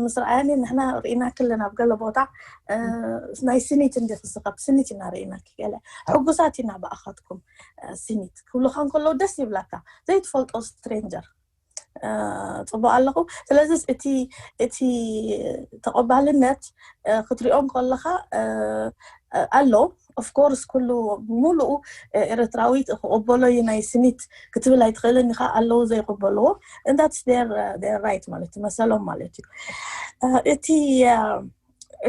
ምስ ረኣያኒ ንሕና ርኢና ክልን ኣብ ገለ ቦታ ናይ ስኒት እንዲ ክስኸብ ስኒት ኢና ርኢናኪ ገለ ሕጉሳት ኢና ብኣኻትኩም ስኒት ክብሉኻ እንከለዉ ደስ ይብላካ። ዘይትፈልጦ ስትሬንጀር ፅቡቅ ኣለኹ። ስለዚ እቲ እቲ ተቐባልነት ክትሪኦ ከለኻ ኣሎ። ኦፍኮርስ ኩሉ ሙሉኡ ኤርትራዊት ክቕበሎ እዩ ናይ ስኒት ክትብል ኣይትኽእልን ኢኻ። ኣለዉ ዘይቕበልዎ that's their right ማለት እዩ መሰሎም ማለት እዩ። እቲ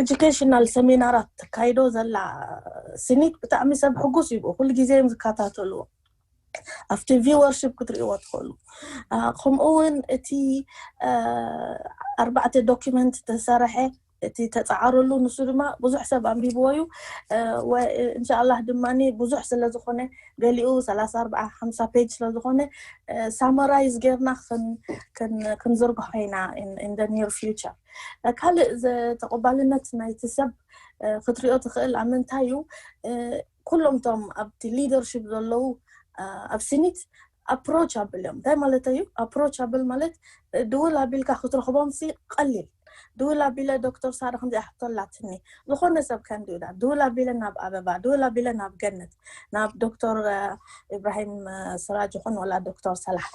ኤጁኬሽናል ሰሚናራት ተካይዶ ዘላ ስኒት ብጣዕሚ ሰብ ሕጉስ እዩ። ኩሉ ግዜ እዮም ዝከታተልዎ። ኣብቲ ቪወርሽፕ ክትርእይዎ ትኽእሉ። ከምኡ እውን እቲ ኣርባዕተ ዶኪመንት ተሰርሐ እቲ ተፃዓረሉ ንሱ ድማ ብዙሕ ሰብ ኣንቢብዎ እዩ። እንሻላህ ድማ ብዙሕ ስለዝኾነ ገሊኡ ሰላሳ ኣርባዓ ሓምሳ ፔጅ ስለዝኾነ ሳመራይዝ ጌርና ክንዝርግሖ ኢና in the near future። ካልእ ተቐባልነት ናይቲ ሰብ ክትሪኦ ትኽእል ኣብ ምንታይ እዩ? ኩሎም ቶም ኣብቲ ሊደርሽፕ ዘለዉ ኣብ ስኒት ኣፕሮቻብል እዮም። እንታይ ማለት እዩ ኣፕሮቻብል ማለት? ድውል ኣቢልካ ክትረኽቦም ሲ ቀሊል። ድውል ኣቢለ ዶክተር ሳራ ከምዚኣ ሕቶ ኣላትኒ። ዝኾነ ሰብ ከንድኡ ዳ ድውል ኣቢለ ናብ ኣበባ ድውል ኣቢለ ናብ ገነት ናብ ዶክተር ኢብራሂም ስራጅ ይኹን ወላ ዶክተር ሰላሕ።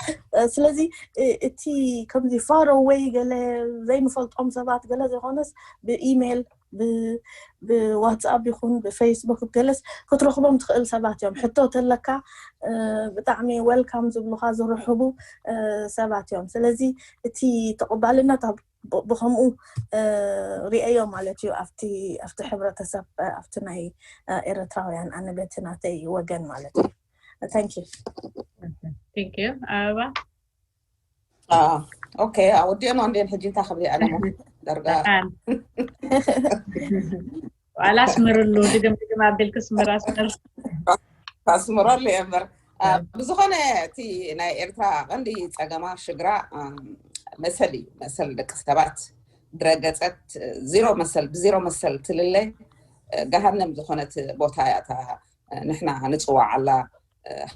ስለዚ እቲ ከምዚ far away ገለ ዘይንፈልጦም ሰባት ገለ ዘይኮነስ ብኢሜይል ብዋትስኣፕ ይኹን ብፌስቡክ ገለስ ክትረኽቦም ትኽእል ሰባት እዮም። ሕቶ ተለካ ብጣዕሚ ዌልካም ዝብሉኻ ዝርሕቡ ሰባት እዮም። ስለዚ እቲ ተቐባልነት ብከምኡ ርእዮ ማለት እዩ ኣብቲ ኣብቲ ሕብረተሰብ ኣብቲ ናይ ኤርትራውያን ኣነ በቲ ናተይ ወገን ማለት እዩ። Thank you. Thank you. ኣበባ ኦኬ ኣወዲኦን እንዴን ሕጂ እንታይ ክብሊ ኣለሞ ደርጋ ዋላ ኣስምርሉ ድግም ድግም ኣቢልክ ስምር ኣስምር ኣስምረሉ እየ እምበር ብዝኾነ እቲ ናይ ኤርትራ ቀንዲ ፀገማ ሽግራ መሰል እዩ። መሰል ደቂ ሰባት ድረገፀት ዜሮ መሰል ብዜሮ መሰል ትልለ ገሃነም ዝኾነት ቦታ እያ እታ ንሕና ንፅዋዓላ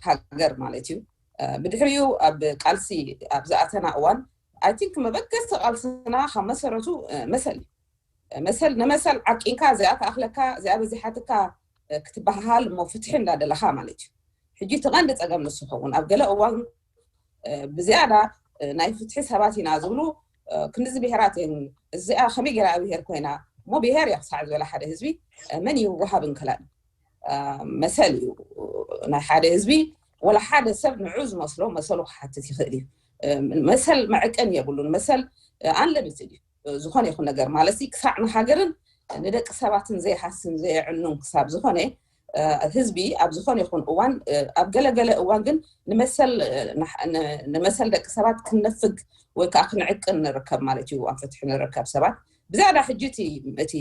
ሃገር ማለት እዩ። ብድሕሪኡ ኣብ ቃልሲ ኣብ ዝኣተና እዋን I think መበገሲ ቃልስና ካብ መሰረቱ መሰል እዩ። መሰል ንመሰል ዓቂንካ እዚኣ ተኣኽለካ እዚኣ በዚሓትካ ክትበሃሃል እሞ ፍትሒ እንዳደለኻ ማለት እዩ። ሕጂ እቲ ቀንዲ ፀገም ንሱ ይኸውን ኣብ ገለ እዋን ብዝያዳ ናይ ፍትሒ ሰባት ኢና ዝብሉ ክንዚ ብሄራት እዚኣ ከመይ ገይራ ብሄር ኮይና እሞ ብሄር እያ ክሳዕ ዝበለ ሓደ ህዝቢ መን እዩ ወሃብን ከላእን መሰል እዩ ናይ ሓደ ህዝቢ ወላ ሓደ ሰብ ንዑ ዝመስሎ መሰሉ ክሓትት ይኽእል እዩ። መሰል መዕቀን የብሉን። መሰል ኣንለሚትድ እዩ። ዝኾነ ይኹን ነገር ማለት ክሳዕ ንሃገርን ንደቂ ሰባትን ዘየሃስን ዘየዕኑን ክሳብ ዝኾነ ህዝቢ ኣብ ዝኾነ ይኹን እዋን ኣብ ገለገለ እዋን ግን ንመሰል ንመሰል ደቂ ሰባት ክንነፍግ ወይ ከዓ ክንዕቅን ንርከብ ማለት እዩ። ኣብ ፍትሒ ንርከብ ሰባት ብዝያዳ ሕጂ እቲ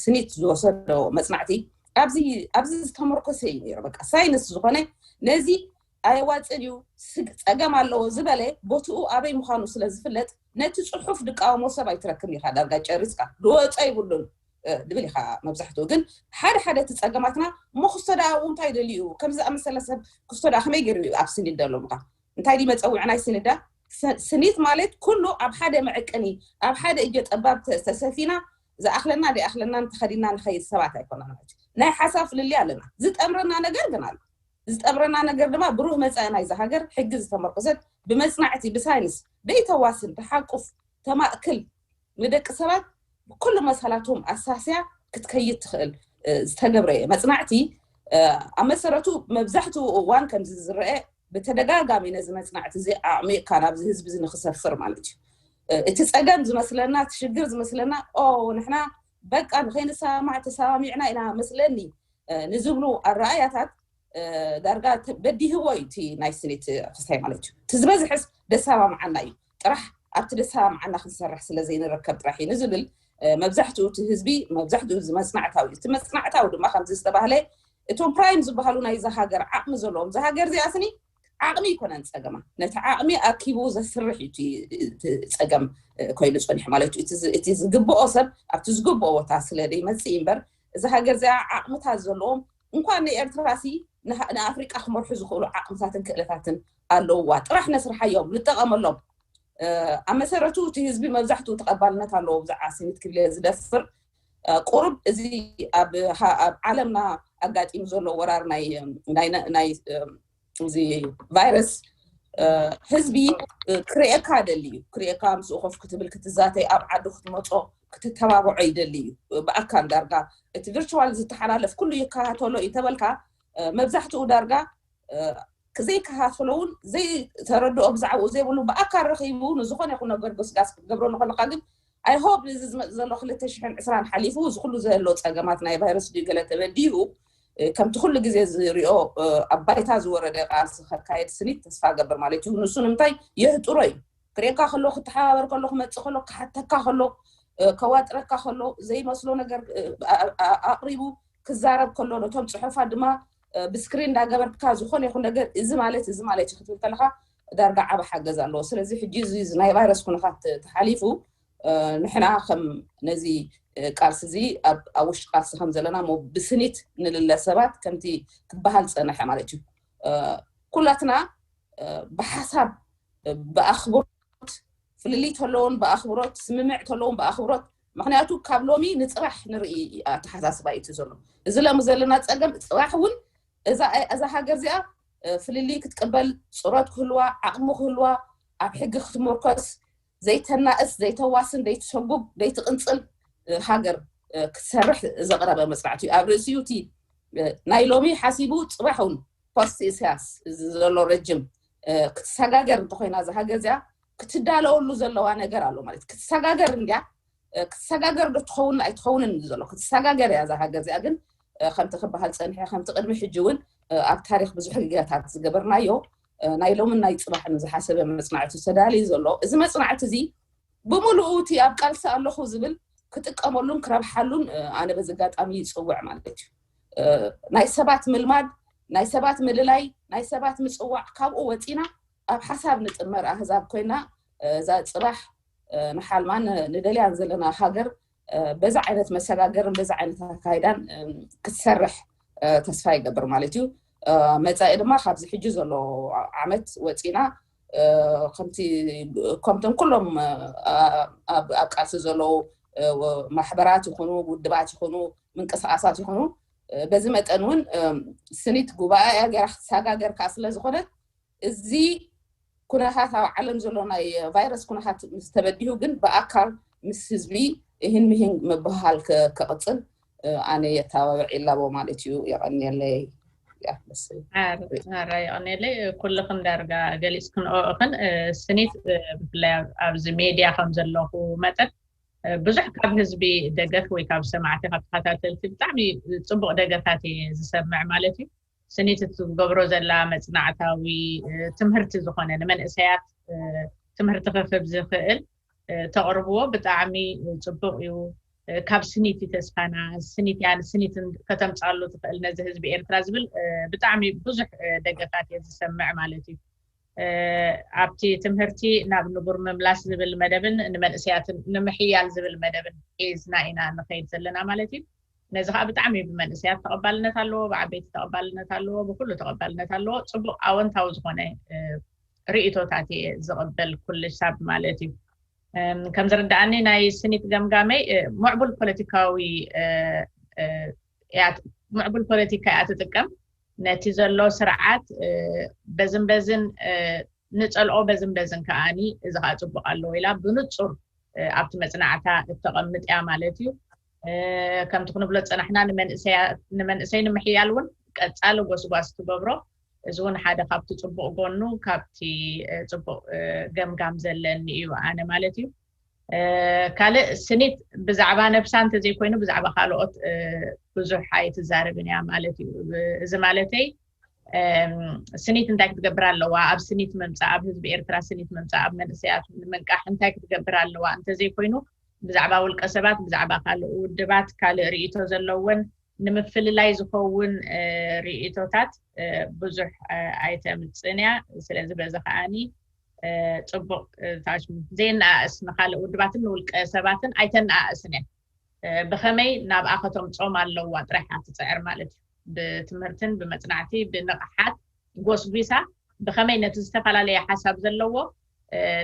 ስኒት ዝወሰዶ መፅናዕቲ ኣብዚ ኣብዚ ዝተመርኮሰ እዩ ነይሩ። በቃ ሳይንስ ዝኾነ ነዚ ኣየዋፅን እዩ ጸገም ኣለዎ ዝበለ ቦትኡ ኣበይ ምዃኑ ስለ ዝፍለጥ ነቲ ፅሑፍ ድቃወሞ ሰብ ኣይትረክብን ኢኻ። ዳርጋ ጨሪስካ ድወፀ ይብሉን ድብል ኢኻ። መብዛሕትኡ ግን ሓደ ሓደ እቲ ጸገማትና እሞ ክስቶ ደኣ ኣብኡ እንታይ ደልዩ ከምዚ ዝኣመሰለ ሰብ ክስቶ ደኣ ከመይ ገይሩ እዩ ኣብ ስኒት ደሎ ምዃን እንታይ ድዩ መጸውዒ ናይ ስኒት ደኣ ስኒት ማለት ኩሉ ኣብ ሓደ መዐቀኒ ኣብ ሓደ እጀ ጠባብ ተሰፊና ዝኣኽለና ደይኣኽለና ተኸዲና ንኸይድ ሰባት ኣይኮና ማለት እዩ። ናይ ሓሳብ ፍልልይ ኣለና ዝጠምረና ነገር ግን ኣሎ። ዝጠብረና ነገር ድማ ብሩህ መፃኢ ናይዛ ሃገር ሕጊ ዝተመርኮሰት ብመፅናዕቲ ብሳይንስ ደይተዋስን ተሓቁፍ ተማእክል ንደቂ ሰባት ብኩሉ መሳላትዎም ኣሳስያ ክትከይድ ትኽእል ዝተገብረ መፅናዕቲ ኣብ መሰረቱ መብዛሕትኡ እዋን ከምዚ ዝረአ ብተደጋጋሚ ነዚ መፅናዕቲ እዚ ኣዕሚቕካ ናብዚ ህዝቢ እዚ ንክሰፍር ማለት እዩ። እቲ ፀገም ዝመስለና እቲ ሽግር ዝመስለና ኦ ንሕና በቃ ንኸይንሰማማዕ ተሰማሚዕና ኢና መስለኒ ንዝብሉ ኣረኣያታት ዳርጋ በዲህዎ እዩ እቲ ናይ ስኒት ክስታይ ማለት እዩ። እቲ ዝበዝሕስ ደሰማምዓና እዩ ጥራሕ ኣብቲ ደሰማምዓና ክንሰርሕ ስለ ዘይንረከብ ጥራሕ እዩ ንዝብል መብዛሕትኡ እቲ ህዝቢ መብዛሕትኡ እዚ መፅናዕታዊ እዩ። እቲ መፅናዕታዊ ድማ ከምዚ ዝተባህለ እቶም ፕራይም ዝበሃሉ ናይዛ ሃገር ዓቕሚ ዘለዎም እዛ ሃገር እዚኣ ስኒ ዓቕሚ ይኮነን ፀገማ ነቲ ዓቕሚ ኣኪቡ ዘስርሕ እዩ እቲ ፀገም ኮይኑ ፀኒሑ ማለት እዩ። እቲ ዝግብኦ ሰብ ኣብቲ ዝግብኦ ቦታ ስለ ዘይመፅእ እምበር እዛ ሃገር እዚኣ ዓቕምታት ዘለዎም እንኳን ንኤርትራ ሲ ንኣፍሪቃ ክመርሑ ዝኽእሉ ዓቕምታትን ክእለታትን ኣለውዋ። ጥራሕ ነስርሓዮም ንጠቐመሎም። ኣብ መሰረቱ እቲ ህዝቢ መብዛሕትኡ ተቐባልነት ኣለዎ። ብዛዕባ ስኒት ክብል ዝደፍር ቁሩብ እዚ ኣብ ዓለምና ኣጋጢሙ ዘሎ ወራር ናይ እዚ ቫይረስ ህዝቢ ክርእየካ ደሊ እዩ። ክርእየካ ምስኡ ኮፍ ክትብል ክትዛተይ ኣብ ዓዱ ክትመፆ ክትተባብዖ ይደሊ እዩ። ብኣካል ዳርጋ እቲ ቪርቹዋል ዝተሓላለፍ ኩሉ ይከታተሎ እዩ ተበልካ መብዛሕትኡ ዳርጋ ዘይከታተሎ እውን ዘይተረድኦ ብዛዕባኡ ዘይብሉ ብኣካል ረኺቡ ንዝኾነ ይኹን ነገር ጎስጋስ ክትገብረሉ ከለካ ግን I hope እዚ ዝመፅእ ዘሎ ክልተ ሽሕን ዕስራን ሓሊፉ እዚ ኩሉ ዘሎ ፀገማት ናይ ቫይረስ ድዩ ገለ ተበዲሁ ከምቲ ኩሉ ግዜ ዝሪኦ ኣብ ባይታ ዝወረደ ቃልሲ ከካየድ ስኒት ተስፋ ገብር ማለት እዩ። ንሱ ንምንታይ የህጥሮ እዩ። ክርእየካ ከሎ ክተሓባበር ከሎ ክመፅእ ከሎ ክሓተካ ከሎ ከዋጥረካ ከሎ ዘይመስሎ ነገር ኣቕሪቡ ክዛረብ ከሎ ነቶም ፅሑፋት ድማ ብስክሪን እንዳገበርካ ዝኾነ ይኹን ነገር እዚ ማለት እዚ ማለት እዩ ክትብል ከለካ ዳርጋ ዓበ ሓገዝ ኣለዎ። ስለዚ ሕጂ እዚ ናይ ቫይረስ ኩነታት ተሓሊፉ ንሕና ከም ነዚ ቃልሲ እዚ ኣብ ውሽጢ ቃልሲ ከም ዘለና ሞ ብስኒት ንልለ ሰባት ከምቲ ክበሃል ዝፀነሐ ማለት እዩ። ኩላትና ብሓሳብ ብኣኽብሮት ፍልልይ ተለውን ብኣኽብሮት ስምምዕ ተለውን ብኣኽብሮት ምክንያቱ ካብ ሎሚ ንፅባሕ ንርኢ ኣተሓሳስባ እዩ ዘሎ። እዚ ሎሚ ዘለና ፀገም ፅባሕ እውን እዛ ሃገር እዚኣ ፍልልይ ክትቅበል ፅሮት ክህልዋ ዓቕሚ ክህልዋ ኣብ ሕጊ ክትምርኮስ ዘይተናእስ ዘይተዋስን ዘይትሰጉግ ዘይትቕንፅል ሃገር ክትሰርሕ ዘቕረበ መፅናዕቲ እዩ። ኣብ ርእሲኡ እቲ ናይ ሎሚ ሓሲቡ ፅባሕ እውን ፖስት ኢሳያስ እዚ ዘሎ ረጅም ክትሰጋገር እንተኮይና እዛ ሃገር እዚኣ ክትዳለወሉ ዘለዋ ነገር ኣሎ ማለት ክትሰጋገር እንዲያ ክትሰጋገር ዶ ትኸውን ኣይትኸውንን ዘሎ ክትሰጋገር እያ እዛ ሃገር እዚኣ ግን ከምቲ ክበሃል ፀኒሐ ከምቲ ቅድሚ ሕጂ እውን ኣብ ታሪክ ብዙሕ ግዜታት ዝገበርናዮ ናይ ሎምን ናይ ፅባሕን ዝሓሰበ መፅናዕቲ ተዳልዩ ዘሎ እዚ መፅናዕቲ እዚ ብምሉኡ እቲ ኣብ ቃልሲ ኣለኹ ዝብል ክጥቀመሉን ክረብሓሉን ኣነ በዚ ኣጋጣሚ ይፅውዕ ማለት እዩ። ናይ ሰባት ምልማድ ናይ ሰባት ምልላይ ናይ ሰባት ምፅዋዕ ካብኡ ወፂና ኣብ ሓሳብ ንጥመር ኣህዛብ ኮይና እዛ ፅባሕ ንሓልማን ንደልያን ዘለና ሃገር በዛ ዓይነት መሰጋገርን በዛ ዓይነት ኣካይዳን ክትሰርሕ ተስፋ ይገብር ማለት እዩ። መፃኢ ድማ ካብዚ ሕጂ ዘሎ ዓመት ወፂና ከምቲ ከምቶም ኩሎም ኣብ ቃልሲ ዘለዉ ማሕበራት ይኹኑ ውድባት ይኹኑ ምንቅስቃሳት ይኹኑ በዚ መጠን እውን ስኒት ጉባኤ ገይራ ክትሰጋገር ከዓ ስለ ዝኾነት እዚ ኩነታት ኣብ ዓለም ዘሎ ናይ ቫይረስ ኩነታት ምስ ተበዲሁ ግን ብኣካል ምስ ህዝቢ እህን ምሂን ምብህሃል ከቕፅል ኣነ የተባብዕ ይላቦ ማለት እዩ። የቐንየለይ። ራ የቐንየለይ ኩልኽን ዳርጋ ገሊፅ ክንኦእኽን ስኒት ብፍላይ ኣብዚ ሜድያ ከም ዘለኹ መጠን ብዙሕ ካብ ህዝቢ ደገፍ ወይ ካብ ሰማዕቲ ካብ ተኸታተልቲ ብጣዕሚ ፅቡቅ ደገፋት እየ ዝሰምዕ ማለት እዩ። ስኒት እትገብሮ ዘላ መፅናዕታዊ ትምህርቲ ዝኾነ ንመንእሰያት ትምህርቲ ክህብ ዝኽእል ተቕርብዎ ብጣዕሚ ፅቡቅ እዩ። ካብ ስኒት ተስፋና ስኒት ያ ስኒት ከተምፃሉ ትኽእል ነዚ ህዝቢ ኤርትራ ዝብል ብጣዕሚ ብዙሕ ደገፋት እየ ዝሰምዕ ማለት እዩ። ኣብቲ ትምህርቲ ናብ ንቡር ምምላስ ዝብል መደብን ንመንእሰያትን ንምሕያል ዝብል መደብን ሒዝና ኢና ንኸይድ ዘለና ማለት እዩ። ነዚ ከዓ ብጣዕሚ ብመንእሰያት ተቐባልነት ኣለዎ፣ ብዓበይቲ ተቐባልነት ኣለዎ፣ ብኩሉ ተቐባልነት ኣለዎ። ፅቡቅ ኣወንታዊ ዝኾነ ርእቶታት እየ ዝቕበል ኩሉ ሳብ ማለት እዩ። ከም ዝርድኣኒ ናይ ስኒት ገምጋመይ ምዕቡል ፖለቲካዊ ምዕቡል ፖለቲካ እያ ትጥቀም። ነቲ ዘሎ ስርዓት በዝን በዝን ንፀልኦ፣ በዝን በዝን ከዓኒ እዚ ከዓ ፅቡቅ ኣለዎ ኢላ ብንፁር ኣብቲ መፅናዕታ እተቐምጥ እያ ማለት እዩ። ከምቲ ክንብሎ ዝፀናሕና ንመንእሰይ ንምሕያል እውን ቀፃሊ ጎስጓስ ትገብሮ። እዚ እውን ሓደ ካብቲ ፅቡቅ ጎኑ፣ ካብቲ ፅቡቅ ገምጋም ዘለኒ እዩ ኣነ ማለት እዩ። ካልእ ስኒት ብዛዕባ ነብሳ እንተዘይኮይኑ ብዛዕባ ካልኦት ብዙሕ ኣይትዛረብን እያ ማለት እዩ። እዚ ማለተይ ስኒት እንታይ ክትገብር ኣለዋ፣ ኣብ ስኒት ምምፃእ፣ ኣብ ህዝቢ ኤርትራ ስኒት ምምፃእ፣ ኣብ መንእሰያት ንምንቃሕ እንታይ ክትገብር ኣለዋ እንተዘይኮይኑ ብዛዕባ ውልቀ ሰባት፣ ብዛዕባ ካልእ ውድባት ካልእ ርእይቶ ዘለወን ንምፍልላይ ዝኸውን ርእይቶታት ብዙሕ ኣይተምፅን እያ። ስለዚ በዚ ከዓኒ ፅቡቅ ታሽሙ ዘይነኣእስ፣ ንካልእ ውድባትን ንውልቀ ሰባትን ኣይተነኣእስን እያ። ብኸመይ ናብኣ ከተምፅኦም ኣለዋ ጥራሕ እያ ትፅዕር ማለት እዩ። ብትምህርትን ብመፅናዕቲ ብንቕሓት ጎስጒሳ ብኸመይ ነቲ ዝተፈላለየ ሓሳብ ዘለዎ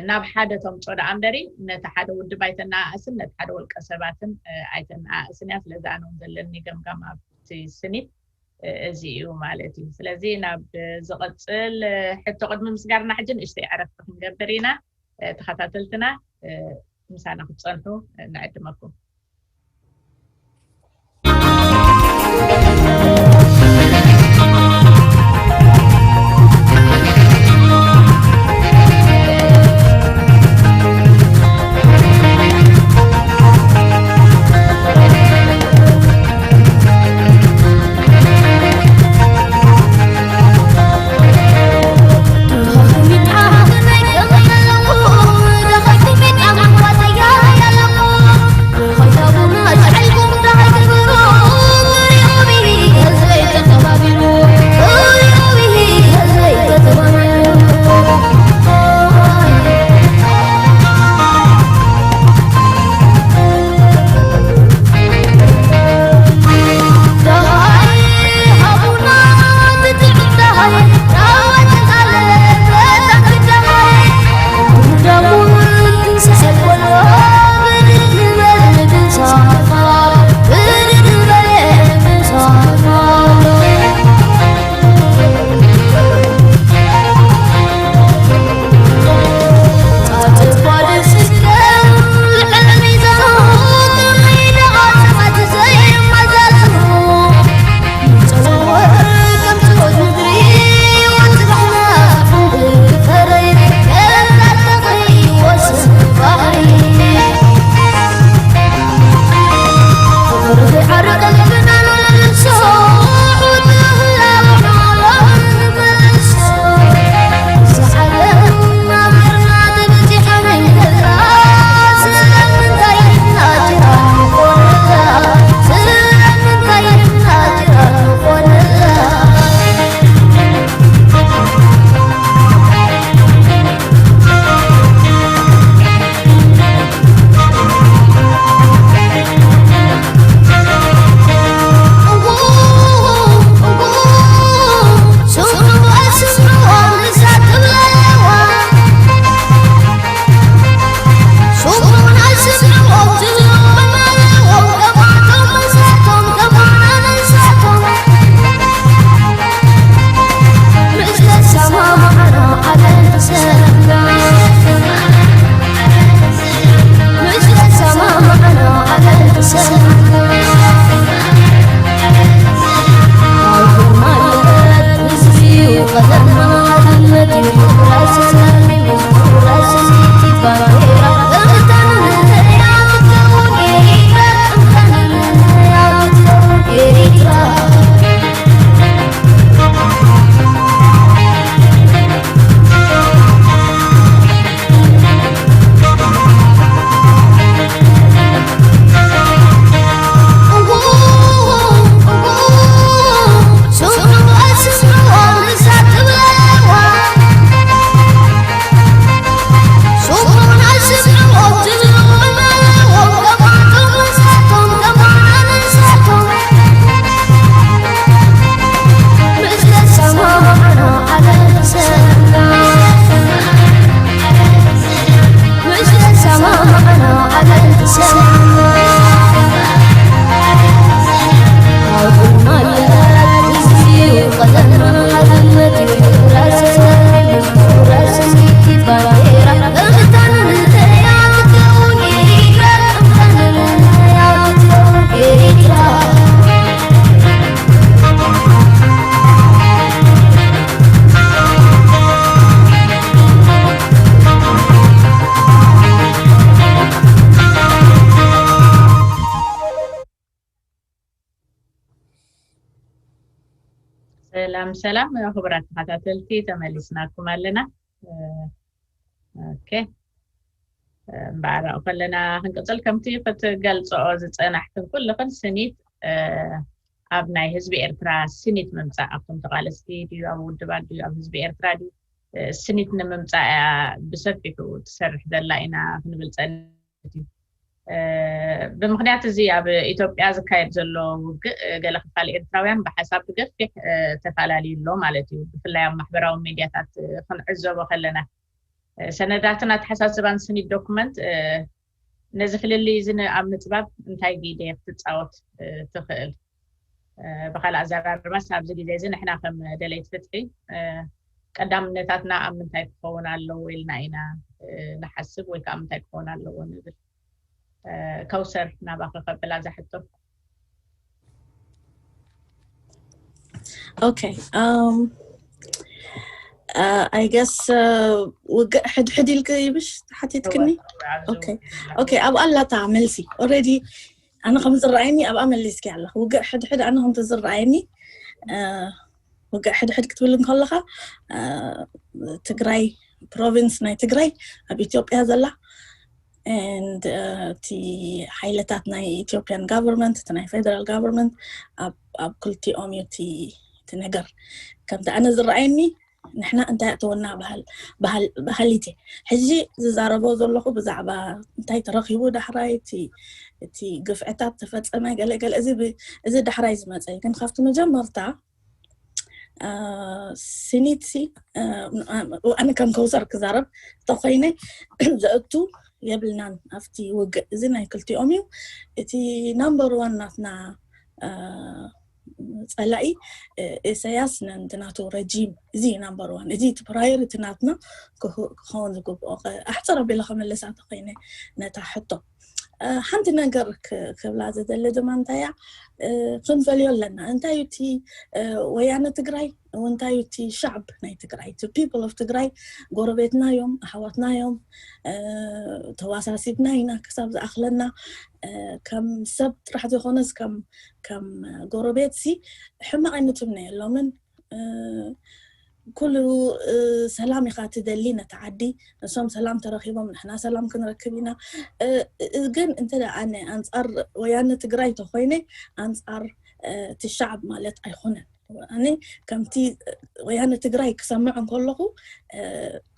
ናብ ሓደ ተምፅኦ ደኣ እምበሪ ነቲ ሓደ ውድብ ኣይተነኣእስን፣ ነቲ ሓደ ውልቀ ሰባትን ኣይተነኣእስን እያ። ስለዚ ኣነ እውን ዘለኒ ገምጋም ኣብቲ ስኒት እዚ እዩ ማለት እዩ። ስለዚ ናብ ዝቕፅል ሕቶ ቅድሚ ምስጋርና ሕጂ ንእሽተይ ዕረፍቲ ክንገብር ኢና። ተኸታተልትና ምሳና ክትፀንሑ ንዕድመኩም። ሰላም ሰላም፣ ክቡራት ተኸታተልቲ፣ ተመሊስናኩም ኣለና። ኦኬ፣ እምበኣር ከለና ክንቅፅል፣ ከምቲ ክትገልፅኦ ዝፀናሕክን ኩልኽን፣ ስኒት ኣብ ናይ ህዝቢ ኤርትራ ስኒት ምምፃእ ኣብቶም ተቓለስቲ ድዩ፣ ኣብ ውድባት ድዩ፣ ኣብ ህዝቢ ኤርትራ ድዩ፣ ስኒት ንምምፃእ እያ ብሰፊሑ ትሰርሕ ዘላ ኢና ክንብል ፀኒሕና። ብምክንያት እዚ ኣብ ኢትዮጵያ ዝካየድ ዘሎ ውግእ፣ ገለ ክፋል ኤርትራውያን ብሓሳብ ብገፊሕ ተፈላለዩ ኣሎ ማለት እዩ። ብፍላይ ኣብ ማሕበራዊ ሚድያታት ክንዕዘቦ ከለና፣ ሰነዳትን ኣተሓሳስባን ስኒት ዶኩመንት ነዚ ፍልልይ እዚ ኣብ ምፅባብ እንታይ ግደ ክትፃወት ትኽእል? ብካልእ ኣዘራርባስ ኣብዚ ግዜ እዚ ንሕና ከም ደለይቲ ፍትሒ ቀዳምነታትና ኣብ ምንታይ ክኸውን ኣለዎ ኢልና ኢና ንሓስብ ወይ ከዓ ምንታይ ክኸውን ኣለዎ ንብል? ከውሰር፣ ናባኺ ከብል ኣዛ ሕቶ። Okay. Um, uh, I guess uh, ውግእ ሕድሕድ ኢልክ ይብሽ ሓቲትክኒ? Okay. Okay, ኣብ ኣላታ መልሲ already ኣነ ከም ዝረኣየኒ ኣብኣ መሊስኪ ኣለኹ። ውግእ ሕድሕድ ኣነ ከም ዝረኣየኒ ውግእ ሕድሕድ ክትብል እንከለኻ ትግራይ፣ ፕሮቪንስ ናይ ትግራይ ኣብ ኢትዮጵያ ዘላ፣ and እቲ ሓይልታት ናይ ኢትዮጵያን ጋቨርንመንት፣ እቲ ናይ ፌደራል ጋቨርንመንት ኣብ ክልቲኦም እዩ እቲ ነገር። ከምቲ ኣነ ዝረኣየኒ ንሕና እንታይ ኣተወና ባህሊት። ሕጂ ዝዛረቦ ዘለኹ ብዛዕባ እንታይ ተረኺቡ ዳሕራይ እቲ ግፍዕታት ተፈጸመ ገለገለ፣ እዚ ዳሕራይ ዝመፀ እዩ። ግን ካብቲ መጀመርታ ስኒትሲ ኣነ ከም ከውሰር ክዛረብ ተኮይነ፣ ዘእቱ የብልናን ኣብቲ ውግእ እዚ ናይ ክልቲኦም እዩ። እቲ ናምበር ዋን ናትና ፀላኢ ኢሳያስ ነንቲ ናቱ ረጂም እዚ ናምበር ዋን፣ እዚ እቲ ፕራዮሪቲ ናትና ክኸውን ዝግብኦ። ኣሕፅር ኣቢለ ከመለሳ ተኮይነ ነታ ሕቶ፣ ሓንቲ ነገር ክብላ ዝደሊ ድማ እንታይ እያ፣ ክንፈልዮ ኣለና። እንታይ እዩ እቲ ወያነ ትግራይ፣ እንታይ እዩ እቲ ሻዕብ ናይ ትግራይ፣ እቲ people of ትግራይ፣ ጎረቤትና እዮም፣ ኣሕዋትና እዮም፣ ተዋሳሲብና ኢና ክሳብ ዝኣኽለና። ከም ሰብ ጥራሕ ዘይኮነስ ከም ጎረቤት ሲ ሕማቕ ኣይንትምነየሎምን። ኩሉ ሰላም ኢኻ ትደሊ ነቲ ዓዲ፣ ንሶም ሰላም ተረኺቦም ንሕና ሰላም ክንረክብ ኢና። ግን እንተ ኣነ ኣንፃር ወያነ ትግራይ ተኮይነ ኣንፃር እቲ ሻዕብ ማለት ኣይኮነን። ኣነ ከምቲ ወያነ ትግራይ ክሰምዕ እንከለኹ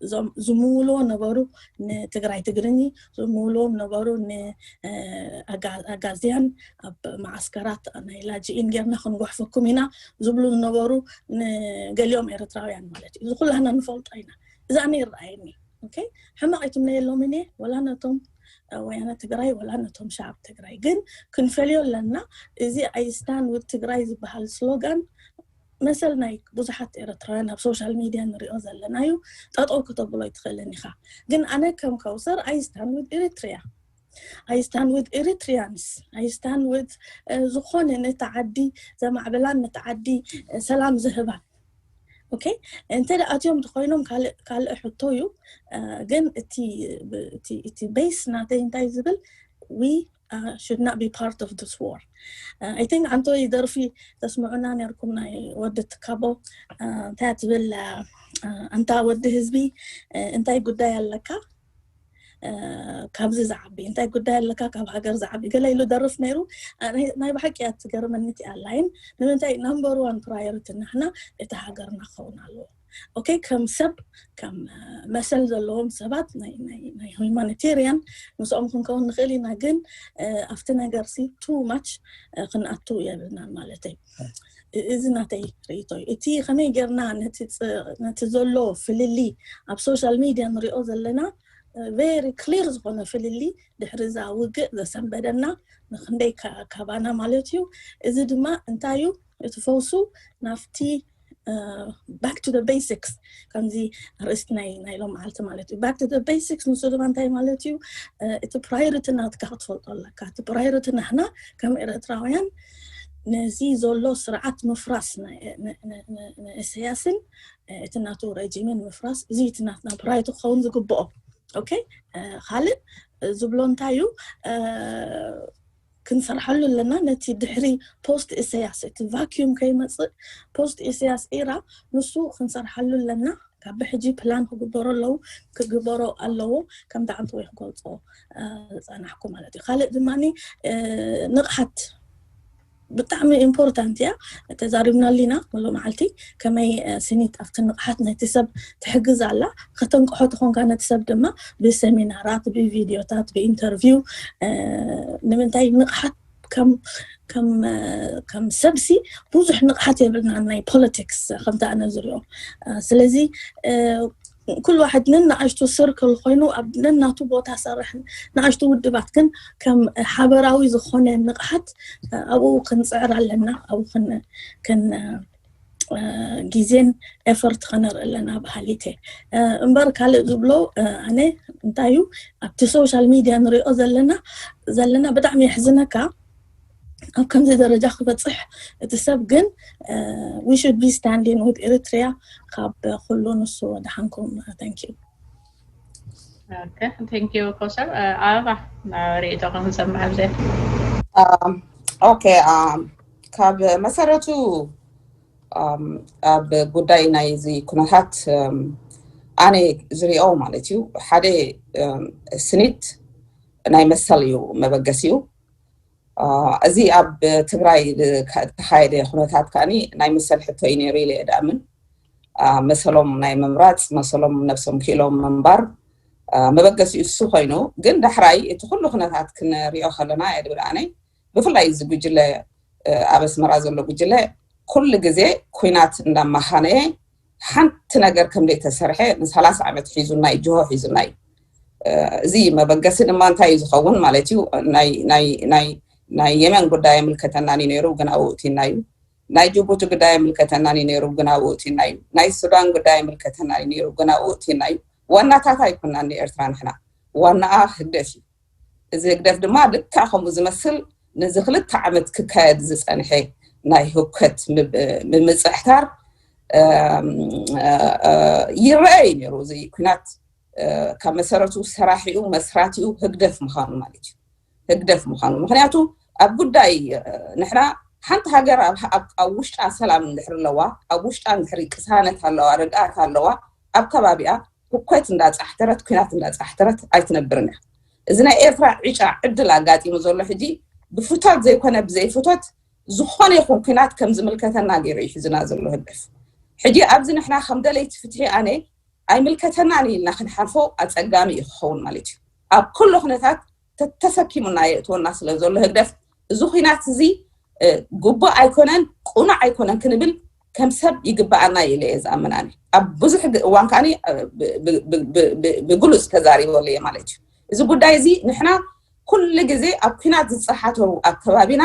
እዞም ዝምውልዎ ነበሩ ንትግራይ ትግርኝ፣ ዝምውልዎም ነበሩ ንኣጋዝያን ኣብ መዓስከራት ናይ ላጅኢን ጌርና ክንጓሕፈኩም ኢና ዝብሉ ዝነበሩ ንገሊኦም ኤርትራውያን ማለት እዩ። እዚ ኩላህና ንፈልጦ ኢና። እዚ ኣነ ይረኣየኒ። ሕማቕ ኣይትምነየሎም እየ፣ ወላ ነቶም ወያነ ትግራይ ወላ ነቶም ሻዕብ ትግራይ። ግን ክንፈልዮ ኣለና። እዚ I stand with ትግራይ ዝበሃል ስሎጋን መሰል ናይ ብዙሓት ኤርትራውያን ኣብ ሶሻል ሚድያ ንሪኦ ዘለና እዩ። ጠጠው ከተብሎ ኣይትኽእልን ኢኻ። ግን ኣነ ከም ከውሰር I stand with Eritrea, I stand with Eritreans, I stand with ዝኾነ ነቲ ዓዲ ዘማዕብላን ነቲ ዓዲ ሰላም ዝህባን። ኦኬ፣ እንተ ደኣ ኣትዮም ተኮይኖም ካልእ ሕቶ እዩ። ግን እቲ ቤስ ናተይ እንታይ ዝብል፣ we should not be part of this war. I think ኣንቶይ ደርፊ ተስምዑና ነርኩም ናይ ወዲ ትካቦ እንታይ ትብል፣ ኣንታ ወዲ ህዝቢ እንታይ ጉዳይ ኣለካ ካብዚ ዝዓቢ፣ እንታይ ጉዳይ ኣለካ ካብ ሃገር ዝዓቢ ገለ ኢሉ ደርፍ ነይሩ። ናይ ብሓቂ እያ ትገርመኒ እቲኣ ላይን። ንምንታይ ናምበር ዋን ፕራዮሪቲ ንሕና እቲ ሃገርና ክኸውን ኣለዎ። ኦኬ፣ ከም ሰብ ከም መሰል ዘለዎም ሰባት ናይ ሁማኒቴሪያን ምስኦም ክንከውን ንኽእል ኢና። ግን ኣብቲ ነገር ሲ ቱ ማች ክንኣቱ የብልናን ማለት እዩ። እዚ ናተይ ርእይቶ እዩ። እቲ ከመይ ጌርና ነቲ ዘሎ ፍልሊ ኣብ ሶሻል ሚድያ ንሪኦ ዘለና ቨሪ ክሊር ዝኾነ ፍልሊ ድሕሪ እዛ ውግእ ዘሰንበደና ንክንደይ ካባና ማለት እዩ። እዚ ድማ እንታይ እዩ እቲ ፈውሱ? ናፍቲ back to the basics፣ ከምዚ ኣርእስቲ ናይ ናይ ሎም ዓልቲ ማለት እዩ። Back to the basics ንሱ ድማ እንታይ ማለት እዩ? እቲ ፕራዮሪቲ ናትካ ክትፈልጦ ኣለካ። እቲ ፕራዮሪቲ ናሕና ከም ኤርትራውያን ነዚ ዘሎ ስርዓት ምፍራስ ንእሰያስን እቲ ናቱ ረጂምን ምፍራስ፣ እዚ እቲ ናትና ፕራዮሪቲ ክኸውን ዝግብኦ። ኦኬ፣ ካልእ ዝብሎ እንታይ እዩ? ክንሰርሓሉ ኣለና። ነቲ ድሕሪ ፖስት ኢሳያስ እቲ ቫኪዩም ከይመፅእ ፖስት ኢሳያስ ኢራ ንሱ ክንሰርሓሉ ኣለና። ካብ ብሕጂ ፕላን ክግበሮ ኣለዉ ክግበሮ ኣለዎ። ከምቲ ዓንተ ወይ ክገልፆ ዝፀናሕኩ ማለት እዩ። ካልእ ድማ ንቕሓት ብጣዕሚ ኢምፖርታንት እያ። ተዛሪብናሉ ኢና መሎ መዓልቲ ከመይ ስኒት ኣብቲ ንቕሓት ነቲ ሰብ ትሕግዝ ኣላ። ከተንቅሖ ተኾንካ ነቲ ሰብ ድማ ብሰሚናራት፣ ብቪድዮታት፣ ብኢንተርቪው ንምንታይ ንቕሓት ከም ከም ከም ሰብሲ ብዙሕ ንቕሓት የብልና ናይ ፖለቲክስ ከምቲ ኣነ ዝሪኦ። ስለዚ ኩሉ ዋሕድ ነንኣሽቱ ስርክል ኮይኑ ኣብ ነናቱ ቦታ ሰርሕ ንኣሽቱ ውድባት ግን ከም ሓበራዊ ዝኾነ ንቕሓት ኣብኡ ክንፅዕር ኣለና። ኣብኡ ግዜን ኤፈርት ከነርኢ ኣለና ብሃሊተ። እምበር ካልእ ዝብሎ ኣነ እንታይ እዩ ኣብቲ ሶሻል ሚድያ ንሪኦ ዘለና ዘለና ብጣዕሚ የሕዝነካ። ኣብ ከምዚ ደረጃ ክበፅሕ እቲ ሰብ ግን we should be standing with Eritrea ካብ ኩሉ ንሱ ወደሓንኩም። Thank you። Thank you ኮሰር። ኣበባ ርእይቶ ክንሰምዕ ኣብዚ። ኦኬ፣ ካብ መሰረቱ ኣብ ጉዳይ ናይዚ ኩነታት ኣነ ዝሪኦ ማለት እዩ ሓደ ስኒት ናይ መሰል እዩ መበገሲኡ። እዚ ኣብ ትግራይ ተኻየደ ኩነታት ከዓኒ ናይ መሰል ሕቶ እዩ ነይሩ ኢለ እየ ድኣምን። መሰሎም ናይ ምምራፅ መሰሎም ነብሶም ክኢሎም ምንባር መበገሲኡ እሱ ኮይኑ፣ ግን ዳሕራይ እቲ ኩሉ ኩነታት ክንሪኦ ከለና እየ ድብል ኣነ ብፍላይ እዚ ጉጅለ ኣብ ኣስመራ ዘሎ ጉጅለ ኩሉ ግዜ ኩናት እንዳማኻነየ ሓንቲ ነገር ከም ዘይተሰርሐ ንሰላሳ ዓመት ሒዙና እዩ፣ ጅሆ ሒዙና እዩ። እዚ መበገሲ ድማ እንታይ እዩ ዝኸውን ማለት እዩ? ናይ የመን ጉዳይ ኣይምልከተናን እዩ ነይሩ፣ ግን ኣብኡ እቲና እዩ። ናይ ጅቡቲ ጉዳይ ኣይምልከተናን እዩ ነይሩ፣ ግን ኣብኡ እቲና እዩ። ናይ ሱዳን ጉዳይ ኣይምልከተናን እዩ ነይሩ፣ ግን ኣብኡ እቲና እዩ። ዋናታት ኣይኮናን ንኤርትራ ንሕና፣ ዋናኣ ህግደፍ እዩ። እዚ ህግደፍ ድማ ልክዕ ከምኡ ዝመስል ነዚ ክልተ ዓመት ክካየድ ዝጸንሐ ናይ ህውከት ምምጽሕታር ይረአ እዩ ነይሩ። እዚ ኩናት ካብ መሰረቱ ሰራሒኡ መስራቲኡ ህግደፍ ምዃኑ ማለት እዩ። ህግደፍ ምዃኑ ምክንያቱ ኣብ ጉዳይ ንሕና ሓንቲ ሃገር ኣብ ውሽጣ ሰላም እንድሕር ኣለዋ፣ ኣብ ውሽጣ እንድሕሪ ቅሳነት ኣለዋ፣ ርግኣት ኣለዋ፣ ኣብ ከባቢኣ ህኮት እንዳጻሕተረት ኩናት እንዳጻሕተረት ኣይትነብርን እያ። እዚ ናይ ኤርትራ ዕጫ ዕድል ኣጋጢሙ ዘሎ ሕጂ ብፍቶት ዘይኮነ ብዘይፍቶት ዝኾነ ይኹን ኩናት ከም ዝምልከተና ገይሩ እዩ ሒዝና ዘሎ ህግደፍ። ሕጂ ኣብዚ ንሕና ከም ደለይቲ ፍትሒ ኣነ ኣይምልከተናን ኢልና ክንሓልፎ ኣጸጋሚ እዩ ክኸውን ማለት እዩ። ኣብ ኩሉ ኩነታት ተተሰኪሙና የእትወና ስለ ዘሎ ህግደፍ እዚ ኩናት እዚ ግቡእ ኣይኮነን፣ ቁኑዕ ኣይኮነን ክንብል ከም ሰብ ይግበኣና ኢለ እየ ዝኣምን። ኣነ ኣብ ብዙሕ እዋን ከዓኒ ብግሉፅ ተዛሪበሉ እየ ማለት እዩ። እዚ ጉዳይ እዚ ንሕና ኩሉ ግዜ ኣብ ኩናት ዝፀሓተሩ ኣብ ከባቢና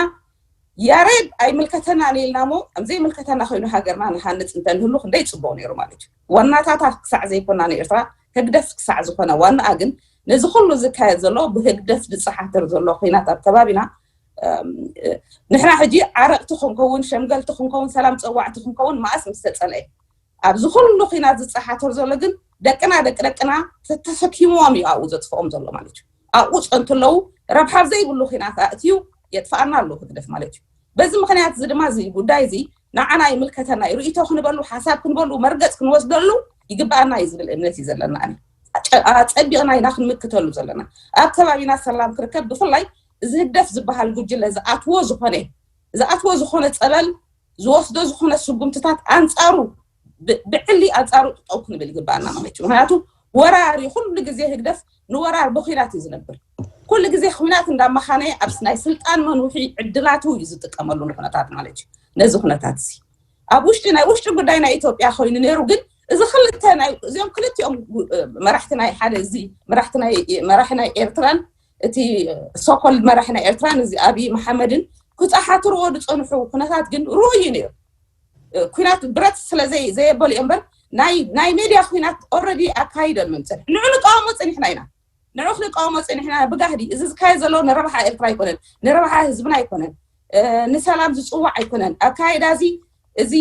ያሬድ ኣይምልከተናን ኢልና እሞ ከም ዘይምልከተና ኮይኑ ሃገርና ንሃንፅ እንተንህሉ ክንደይ ፅቡቅ ነይሩ ማለት እዩ። ዋናታታ ክሳዕ ዘይኮና ንኤርትራ ህግደፍ ክሳዕ ዝኾነ ዋናኣ ግን ነዚ ኩሉ ዝካየድ ዘሎ ብህግደፍ ዝፀሓተር ዘሎ ኩናት ኣብ ከባቢና ንሕና ሕጂ ዓረቕቲ ክንከውን ሸምገልቲ ክንከውን ሰላም ፀዋዕቲ ክንከውን መኣስ ምስ ተፀልአ ኣብዚ ኩሉ ኩናት ዝፀሓተር ዘሎ ግን ደቅና ደቂ ደቅና ተተሰኪምዎም እዩ ኣብኡ ዘጥፍኦም ዘሎ ማለት እዩ። ኣብኡ ፀንቱ ኣለዉ ረብሓ ዘይብሉ ኩናት ኣእትዩ የጥፍኣና ኣለዉ ህግደፍ ማለት እዩ። በዚ ምክንያት እዚ ድማ እዚ ጉዳይ እዚ ንዓና ይምልከተና እዩ ርእይቶ ክንበሉ ሓሳብ ክንበሉ መርገፅ ክንወስደሉ ይግበኣና እዩ ዝብል እምነት እዩ ዘለና። ኣነ ኣፀቢቕና ኢና ክንምክተሉ ዘለና ኣብ ከባቢና ሰላም ክርከብ ብፍላይ እዚ ህግደፍ ዝበሃል ጉጅለ ዝኣትዎ ዝኾነ ዝኣትዎ ዝኾነ ፀበል ዝወስዶ ዝኾነ ስጉምትታት ኣንፃሩ ብዕሊ ኣንፃሩ ጠው ክንብል ይግበኣና ማለት እዩ። ምክንያቱ ወራሪ ኩሉ ግዜ ህግደፍ ንወራር ብኩናት እዩ ዝነብር። ኩሉ ግዜ ኩናት እንዳመኻነ ኣብ ናይ ስልጣን መንውሒ ዕድላቱ እዩ ዝጥቀመሉ ንኩነታት ማለት እዩ። ነዚ ኩነታት እዚ ኣብ ውሽጢ ናይ ውሽጢ ጉዳይ ናይ ኢትዮጵያ ኮይኑ ነይሩ ግን እዚ ክልተ እዚኦም ክልቲኦም መራሕቲ ናይ ሓደ እዚ መራሕቲ ናይ ኤርትራን እቲ ሶኮል መራሒ ናይ ኤርትራን እዚ ኣብይ መሓመድን ክፀሓትርዎ ዝፀንሑ ኩነታት ግን ርኡይ እዩ ነይሩ። ኩናት ብረት ስለ ዘየበሉ እዮም እምበር ናይ ሜድያ ኩናት ኦረዲ ኣካይደን መምፅን ንዑ ንቃወሞ ፅኒሕና ኢና። ንዑ ክንቃወሞ ፅኒሕና ብጋህዲ እዚ ዝካየድ ዘሎ ንረብሓ ኤርትራ ኣይኮነን፣ ንረብሓ ህዝብና ኣይኮነን፣ ንሰላም ዝፅዋዕ ኣይኮነን። ኣካይዳ እዚ እዚ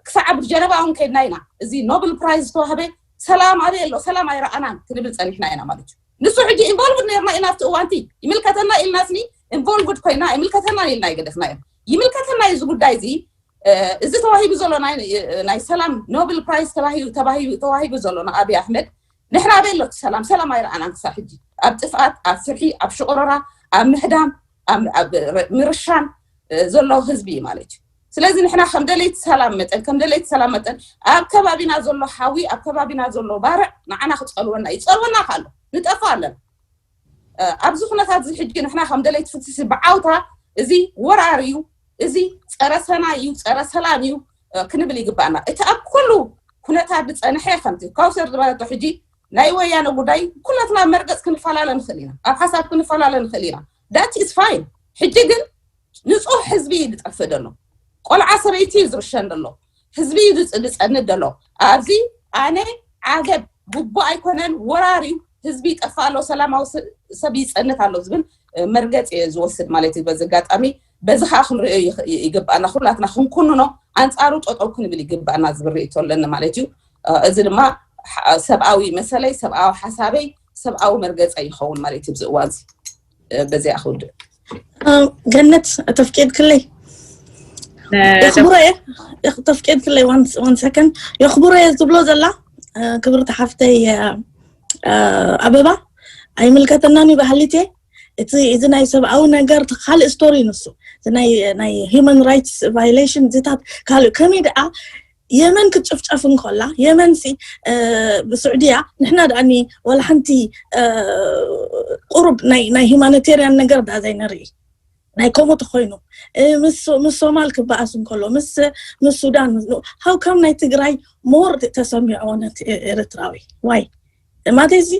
ክሳዕ ኣብ ጀነባ እውን ከይድና ኢና። እዚ ኖብል ፕራይዝ ዝተዋህበ ሰላም ኣበይ ኣሎ ሰላም ኣይረኣናን ክንብል ፀኒሕና ኢና ማለት እዩ። ንሱ ሕጂ ኢንቮልቭድ ነርና ኢና ኣብቲ እዋንቲ ይምልከተና ኢልናስኒ ኢንቮልቭድ ኮይና ኣይምልከተናን ኢልና ኣይገደፍናዮ። ይምልከተና እዩ እዚ ጉዳይ እዚ። እዚ ተዋሂቡ ዘሎ ናይ ሰላም ኖብል ፕራይዝ ተዋሂቡ ዘሎ ንኣብይ ኣሕመድ ንሕና ኣበይ ኣሎ ሰላም ሰላም ኣይረኣናን ክሳብ ሕጂ። ኣብ ጥፍኣት ኣብ ፍርሒ ኣብ ሽቆረራ ኣብ ምህዳም ኣብ ምርሻን ዘሎ ህዝቢ እዩ ማለት እዩ። ስለዚ ንሕና ከም ደለይቲ ሰላም መጠን ከም ደለይቲ ሰላም መጠን ኣብ ከባቢና ዘሎ ሓዊ ኣብ ከባቢና ዘሎ ባርዕ ንዓና ክፀልወና እዩ። ይፀልወና ካሎ ንጠፋ ኣለና። ኣብዚ ኩነታት እዚ ሕጂ ንሕና ከም ደለይቲ ፍትሒ ብዓውታ እዚ ወራር እዩ፣ እዚ ፀረ ሰናይ እዩ፣ ፀረ ሰላም እዩ ክንብል ይግባእና። እቲ ኣብ ኩሉ ኩነታት ዝፀንሐ ከምቲ ካውሰር ዝበለቶ ሕጂ ናይ ወያነ ጉዳይ ኩላትና መርገፅ ክንፈላለ ንኽእል ኢና፣ ኣብ ሓሳብ ክንፈላለ ንኽእል ኢና። That is fine። ሕጂ ግን ንፁህ ህዝቢ እዩ ዝጠፍእ ዘሎ፣ ቆልዓ ሰበይቲ እዩ ዝርሸን ዘሎ፣ ህዝቢ እዩ ዝፀንት ዘሎ። ኣብዚ ኣነ ዓገብ ግቡእ ኣይኮነን፣ ወራር እዩ፣ ህዝቢ ይጠፍእ ኣሎ፣ ሰላማዊ ሰብ ይፀንት ኣሎ ዝብል መርገፂ እየ ዝወስድ ማለት እዩ። በዚ ኣጋጣሚ በዚ ከዓ ክንሪኦ ይግባእና፣ ኩላትና ክንኩንኖ ኣንፃሩ ጠጠው ክንብል ይግባእና ዝብል ርእይቶ ኣለኒ ማለት እዩ። እዚ ድማ ሰብኣዊ መሰለይ፣ ሰብኣዊ ሓሳበይ፣ ሰብኣዊ መርገፀይ ይኸውን ማለት እዩ። ኣብዚ እዋን እዚ በዚኣ ክውድእ። ገነት ተፍቂድክለይ የኽብሮ እየ። ተፍቂድክለይ ዋን ሰከንድ የኽብሮ እየ ዝብሎ ዘላ ክብርቲ ሓፍተይ ኣበባ ኣይምልከተናን እዩ ባህሊት እየ። እቲ እዚ ናይ ሰብኣዊ ነገር ካልእ ስቶሪ ንሱ ናይ human rights violation ዚታት ካልእ ከመይ ደኣ የመን ክትጭፍጨፍ እንከላ የመን ሲ ብስዑድያ ንሕና ደኣኒ ወላ ሓንቲ ቁሩብ ናይ humanitarian ነገር ደኣ ዘይነርኢ ናይ ከምኡ ተኮይኑ ምስ ሶማል ክበኣስ እንከሎ ምስ ሱዳን how come ናይ ትግራይ more ተሰሚዖ ነቲ ኤርትራዊ why ማለት እዚ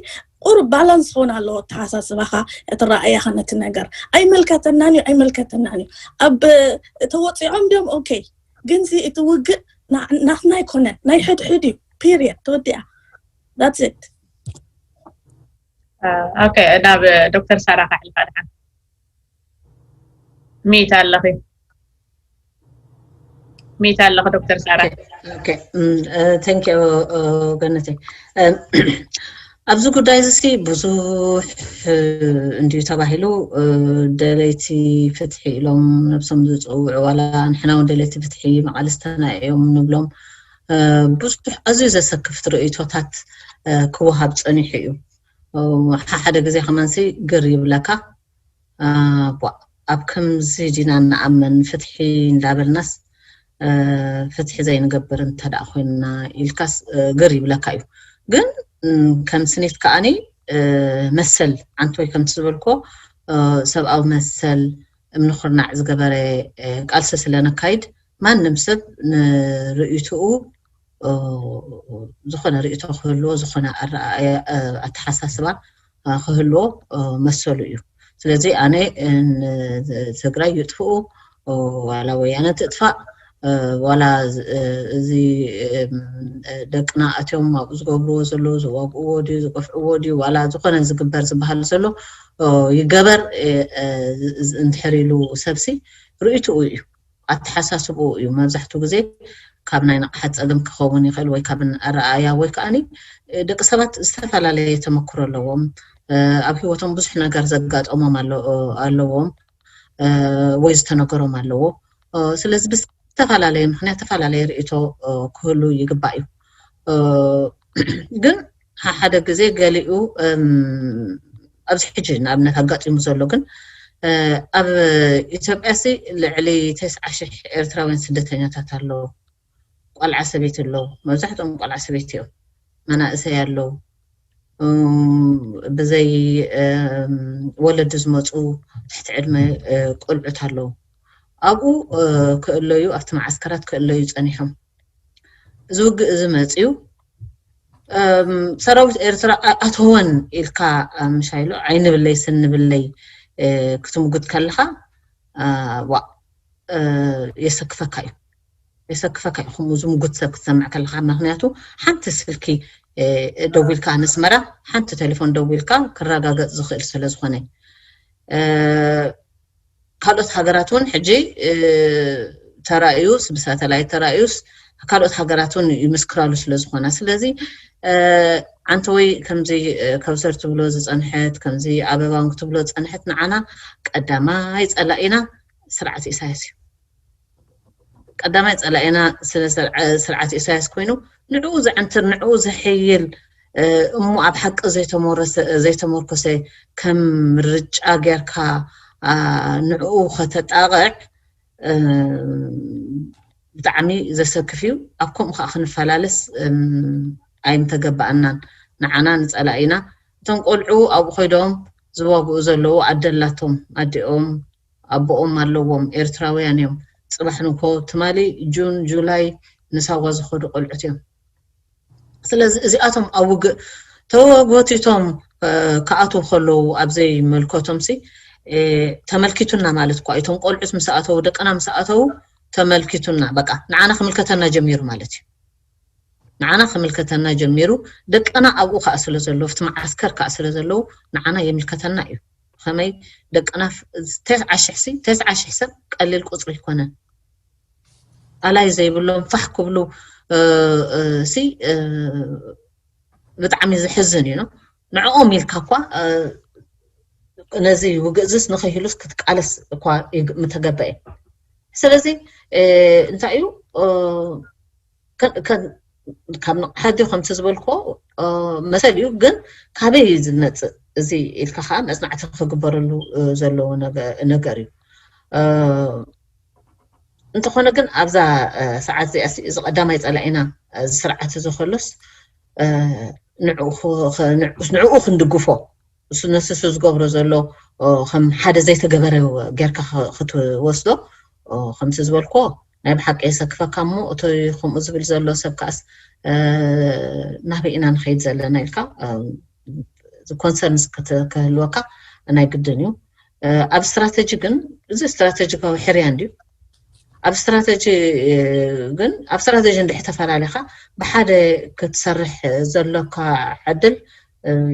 ቁሩብ ባላንስ ክኾን ኣለዎ ኣተሓሳስባኻ እቲ ረኣያኻ ነቲ ነገር ኣይመልከተናን እዩ ኣይመልከተናን እዩ ኣብ ተወፂዖም ድዮም okay ግን እዚ እቲ ውግእ ናትና ኣይኮነን ናይ ሕድሕድ እዩ period ተወዲኣ that's it okay ናብ ዶክተር ሳራ ካሕልፋ ድሓን ሚት ኣለኺ ሚት ኣለኺ ዶክተር ሳራ thank you ገነተይ ኣብዚ ጉዳይ እዚ ብዙሕ እንዲዩ ተባሂሉ ደለይቲ ፍትሒ ኢሎም ነብሶም ዝፅውዑ ዋላ ንሕና እውን ደለይቲ ፍትሒ መቃልስተና እዮም ንብሎም ብዙሕ ኣዝዩ ዘሰክፍ ርእይቶታት ክወሃብ ፀኒሑ እዩ ሓደ ግዜ ከማንሲ ግር ይብለካ ኣብ ከምዚ ዲና እንኣምን ፍትሒ እንዳበልናስ ፍትሒ ዘይንገብር እንተ ደኣ ኮይንና ኢልካስ ግር ይብለካ እዩ ግን ከም ስኒት ከኣኒ መሰል ዓንተወይ ከምቲ ዝበልኮ ሰብኣዊ መሰል ምንኹርናዕ ዝገበረ ቃልሲ ስለ ነካይድ ማንም ሰብ ንርእይትኡ ዝኾነ ርእይቶ ክህልዎ ዝኾነ ኣተሓሳስባ ክህልዎ መሰሉ እዩ ስለዚ ኣነ ትግራይ ይጥፍኡ ዋላ ወያነ ትጥፋእ ዋላ እዚ ደቅና ኣትዮም ኣብኡ ዝገብርዎ ዘለዉ ዝዋግእዎ ድዩ ዝቀፍዕዎ ድዩ ዋላ ዝኾነ ዝግበር ዝበሃል ዘሎ ይገበር እንድሕር ኢሉ ሰብሲ ርእይትኡ እዩ ኣተሓሳስብኡ እዩ መብዛሕትኡ ግዜ ካብ ናይ ንቕሓት ፀገም ክኸውን ይኽእል ወይ ካብ ኣረኣያ ወይ ከዓኒ ደቂ ሰባት ዝተፈላለየ ተመክሮ ኣለዎም ኣብ ህይወቶም ብዙሕ ነገር ዘጋጠሞም ኣለዎም ወይ ዝተነገሮም ኣለዎ ስለዚ ብዝተፈላለየ ምክንያት ዝተፈላለየ ርእቶ ክህሉ ይግባእ እዩ ግን ሓደ ግዜ ገሊኡ ኣብዚ ሕጂ ንኣብነት ኣጋጢሙ ዘሎ ግን ኣብ ኢትዮጵያ ሲ ልዕሊ ተስዓ ሽሕ ኤርትራውያን ስደተኛታት ኣለዉ ቆልዓ ሰበይቲ ኣለዉ መብዛሕትኦም ቆልዓ ሰበይቲ እዮም መናእሰይ ኣለዉ ብዘይ ወለዲ ዝመፁ ትሕቲ ዕድመ ቆልዑት ኣለዉ ኣብኡ ክእለዩ ኣብቲ መዓስከራት ክእለዩ ፀኒሖም እዚ ውግእ እዚ መፅዩ ሰራዊት ኤርትራ ኣተወን ኢልካ ምሻይሎ ዓይንብለይ ስንብለይ ክትምጉት ከለካ ዋ የሰክፈካ እዩ የሰክፈካ እዩ ከምኡ ዝምጉት ሰብ ክትሰምዕ ከለካ ምክንያቱ ሓንቲ ስልኪ ደዊልካ ነስመራ ሓንቲ ቴሌፎን ደዊልካ ክረጋገፅ ዝኽእል ስለዝኾነ ካልኦት ሃገራት እውን ሕጂ ተራእዩስ ብሳተላይት ተራእዩስ ካልኦት ሃገራት እውን ይምስክራሉ ስለዝኾና ስለዚ ሓንቲ ወይ ከምዚ ከብሰር ትብሎ ዝፀንሐት፣ ከምዚ ኣበባን ክትብሎ ዝፀንሐት፣ ንዓና ቀዳማይ ፀላኢና ስርዓት ኢሳያስ እዩ። ቀዳማይ ፀላኢና ስርዓት ኢሳያስ ኮይኑ፣ ንዕኡ ዘዕንትር፣ ንዕኡ ዘሕይል፣ እሞ ኣብ ሓቂ ዘይተመርኮሰ ከም ምርጫ ጌርካ ንዕኡ ከተጣቕዕ ብጣዕሚ ዘሰክፍ እዩ። ኣብ ከምኡ ከዓ ክንፈላለስ ኣይምተገባኣናን። ንዓና ንፀላኢና፣ እቶም ቆልዑ ኣብኡ ኮይዶም ዝዋግኡ ዘለዉ ኣደላቶም ኣዲኦም ኣቦኦም ኣለዎም፣ ኤርትራውያን እዮም። ፅባሕ ንግሆ ትማሊ ጁን ጁላይ ንሳዋ ዝኸዱ ቆልዑት እዮም። ስለዚ እዚኣቶም ኣብ ውግእ ተጎቲቶም ክኣትዉ ከለዉ ኣብ ዘይመልከቶም ሲ ተመልኪቱና ማለት እኳ። እቶም ቆልዑት ምስ ኣተዉ፣ ደቅና ምስ ኣተዉ ተመልኪቱና፣ በቃ ንዓና ክምልከተና ጀሚሩ ማለት እዩ። ንዓና ክምልከተና ጀሚሩ። ደቅና ኣብኡ ከዓ ስለ ዘለዉ፣ ኣብቲ መዓስከር ከዓ ስለ ዘለዉ ንዓና የምልከተና እዩ። ከመይ ደቅና ተስዓ ሽሕ ሲ ተስዓ ሽሕ ሰብ ቀሊል ቁፅሪ ኣይኮነን። ኣላይ ዘይብሎም ፋሕ ክብሉ ሲ ብጣዕሚ ዝሕዝን እዩ። ንዕኦም ኢልካ እኳ ነዚ ውግእ እዚስ ንኸይህሉስ ክትቃለስ እኳ ምተገበአ። ስለዚ እንታይ እዩ ካብ ንቕሓት ከምቲ ዝበልኮ መሰል እዩ፣ ግን ካበይ እዩ ዝመፅእ? እዚ ኢልካ ከዓ መፅናዕቲ ክግበረሉ ዘለዎ ነገር እዩ። እንተኾነ ግን ኣብዛ ሰዓት እዚኣ እዚ ቀዳማይ ፀላኢና እዚ ስርዓት እዚ ከሎስ ንዕኡ ክንድግፎ፣ እሱ ነስሱ ዝገብሮ ዘሎ ከም ሓደ ዘይተገበረ ጌርካ ክትወስዶ፣ ከምቲ ዝበልኮ ናይ ብሓቂ የሰክፈካ። እሞ እቲ ከምኡ ዝብል ዘሎ ሰብ ከኣስ ናበይ ኢና ንኸይድ ዘለና ኢልካ ኮንሰርንስ ክህልወካ ናይ ግድን እዩ። ኣብ ስትራተጂ ግን እዚ ስትራተጂካዊ ሕርያ እንድዩ። ኣብ ስትራተጂ ግን ኣብ ስትራተጂ እንድሕ ተፈላለኻ ብሓደ ክትሰርሕ ዘሎካ ዕድል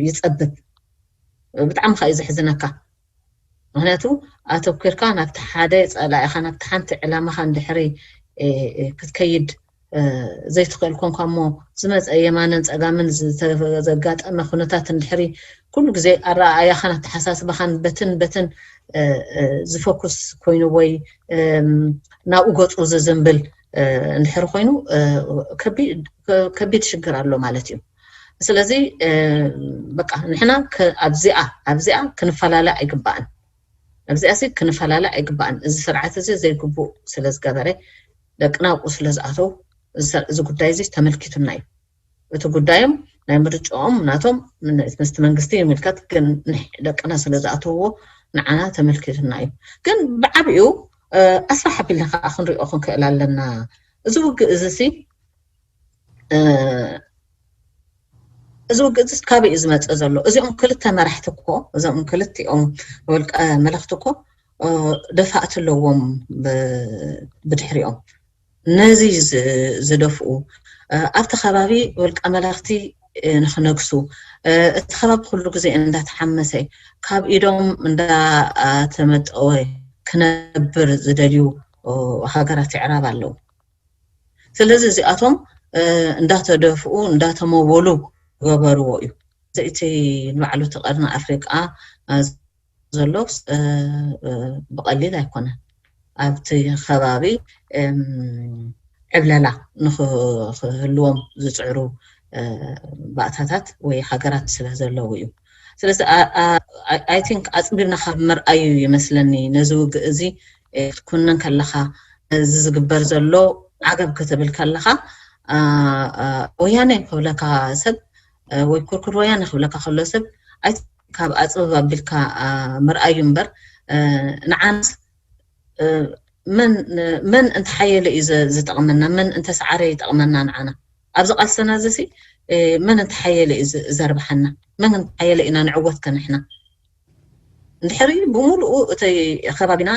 ይጸብብ። ብጣዕሚ ከ እዩ ዘሕዝነካ። ምክንያቱ ኣተኪርካ ናብቲ ሓደ ጸላኢኻ፣ ናብቲ ሓንቲ ዕላማኻ እንድሕሪ ክትከይድ ዘይትኽእል ኮንካ እሞ ዝመፀ የማንን ፀጋምን ዘጋጠመ ኩነታት እንድሕሪ ኩሉ ግዜ ኣረኣእያኻን ኣተሓሳስባኻን በትን በትን ዝፈኩስ ኮይኑ ወይ ናብኡ ገፁ ዝዝንብል እንድሕሪ ኮይኑ ከቢድ ሽግር ኣሎ ማለት እዩ። ስለዚ በቃ ንሕና ኣብዚኣ ኣብዚኣ ክንፈላለ ኣይግባእን። ኣብዚኣ ሲ ክንፈላለ ኣይግባእን። እዚ ስርዓት እዚ ዘይግቡእ ስለ ዝገበረ ደቅና ኣብኡ ስለ ዝኣተው እዚ ጉዳይ እዚ ተመልኪቱና እዩ። እቲ ጉዳዮም ናይ ምርጫኦም ናቶም ምስቲ መንግስቲ ይምልከት፣ ግን ደቅና ስለ ዝኣተውዎ ንዓና ተመልኪቱና እዩ። ግን ብዓብኡ ኣስፋሕ ኣቢልና ከዓ ክንሪኦ ክንክእል ኣለና። እዚ ውግእ እዚ ሲ እዚ ውግእ እዚ ካበይ እዩ ዝመፅእ ዘሎ? እዚኦም ክልተ መራሕቲ እኮ፣ እዞም ክልቲኦም ውልቀ መለኽቲ እኮ ደፋእቲ ኣለዎም ብድሕሪኦም። ነዚ ዝደፍኡ ኣብቲ ከባቢ ውልቀ መለኽቲ ንክነግሱ፣ እቲ ከባቢ ኩሉ ግዜ እንዳተሓመሰ ካብ ኢዶም እንዳተመጠወ ክነብር ዝደልዩ ሃገራት ይዕራብ ኣለዉ። ስለዚ እዚኣቶም እንዳተደፍኡ እንዳተመወሉ ገበርዎ እዩ። ዘይቲ ንባዕሉ እቲ ቀርኒ ኣፍሪቃ ዘሎ ብቐሊል ኣይኮነን። ኣብቲ ከባቢ ዕብለላ ንክህልዎም ዝፅዕሩ ባእታታት ወይ ሃገራት ስለ ዘለዉ እዩ። ስለዚ ኣይ ቲንክ ኣፅቢብና ካብ ምርኣዩ ይመስለኒ ነዚ ውግእ እዚ ክትኩንን ከለካ እዚ ዝግበር ዘሎ ዓገብ ክትብል ከለካ ወያነ ክብለካ ሰብ ወይ ኩርኩር ወያነ ክብለካ ከሎ ሰብ ካብ ኣፅብብ ኣቢልካ ምርኣዩ እምበር ንዓናስ መን እንተሓየለ እዩ ዝጠቕመና፣ መን እንተሰዓረ ይጠቕመና ንዓና ኣብዚ ቃልሰና እዚ ሲ መን እንተሓየለ እዩ ዘርብሓና፣ መን እንተሓየለ ኢና ንዕወት ከንሕና። እንድሕሪ ብምሉኡ እቲ ከባቢና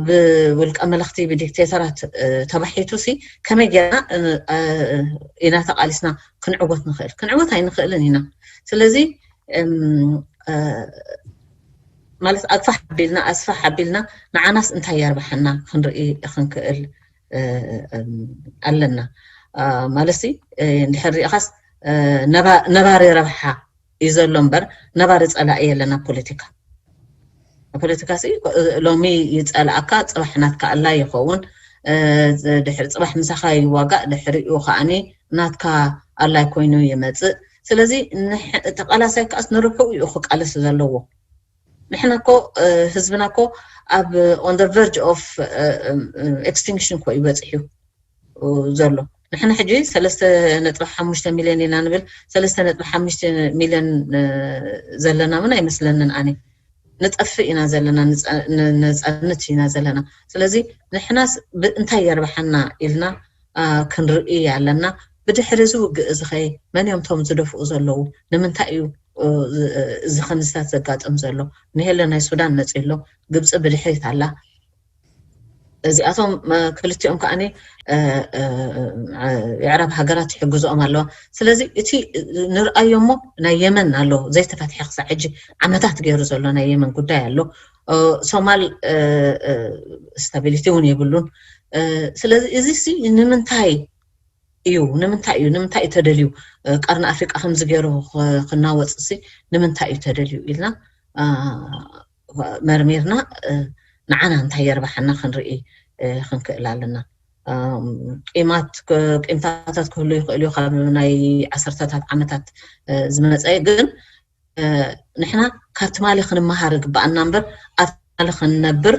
ብውልቀ መለኽቲ ብዲክቴተራት ተባሒቱ ሲ ከመይ ጌርና ኢና ተቃሊስና ክንዕወት ንኽእል? ክንዕወት ኣይንኽእልን ኢና። ስለዚ ማለት ኣግፋሕ ኣቢልና ኣስፋሕ ኣቢልና ንዓናስ እንታይ የርብሓና ክንርኢ ክንክእል ኣለና። ማለት ሲ እንድሕር ሪኢኻስ ነባሪ ረብሓ እዩ ዘሎ እምበር ነባሪ ፀላኢ የለና። ፖለቲካ ፖለቲካ ሲ ሎሚ ይፀላእካ፣ ፅባሕ ናትካ ኣላ ይኸውን። ድሕሪ ፅባሕ ምሳኻ ይዋጋእ፣ ድሕሪኡ ከዓኒ ናትካ ኣላይ ኮይኑ ይመፅእ። ስለዚ ተቃላሳይ ከዓስ ንርብሑ እዩ ክቃለስ ዘለዎ። ንሕና ኮ ህዝብና ኮ ኣብ on the verge of extinction ኮ ይበፅሕ እዩ ዘሎ። ንሕና ሕጂ ሰለስተ ነጥቢ ሓሙሽተ ሚልዮን ኢና ንብል። ሰለስተ ነጥቢ ሓሙሽተ ሚልዮን ዘለና እውን ኣይመስለንን ኣነ። ንጠፍእ ኢና ዘለና፣ ንፀንት ኢና ዘለና። ስለዚ ንሕናስ እንታይ የርብሓና ኢልና ክንርኢ ኣለና። ብድሕሪ እዚ ውግእ እዚ ኸ መን እዮም ቶም ዝደፍኡ ዘለዉ? ንምንታይ እዩ እዚ ኸንስታት ዘጋጥም ዘሎ? ንሄለ ናይ ሱዳን መፅእ ኣሎ፣ ግብፂ ብድሕሪት ኣላ። እዚኣቶም ክልቲኦም ከዓኒ የዕራብ ሃገራት ይሕግዝኦም ኣለዋ። ስለዚ እቲ ንርኣዮ እሞ ናይ የመን ኣሎ ዘይተፈትሐ ክሳዕ ሕጂ ዓመታት ገይሩ ዘሎ ናይ የመን ጉዳይ ኣሎ። ሶማል ስታቢሊቲ እውን የብሉን። ስለዚ እዚ ሲ ንምንታይ እዩ? ንምንታይ እዩ? ንምንታይ እዩ ተደልዩ? ቀርኒ ኣፍሪቃ ከምዚ ገይሩ ክናወፅ ሲ ንምንታይ እዩ ተደልዩ ኢልና መርሚርና ንዓና እንታይ የርባሓና ክንርኢ ክንክእል ኣለና። ቂማት ቂምታታት ክህሉ ይኽእል እዩ፣ ካብ ናይ ዓሰርተታት ዓመታት ዝመፀ። ግን ንሕና ካብ ትማሊ ክንመሃር ይግባኣና እምበር ኣብ ትማሊ ክንነብር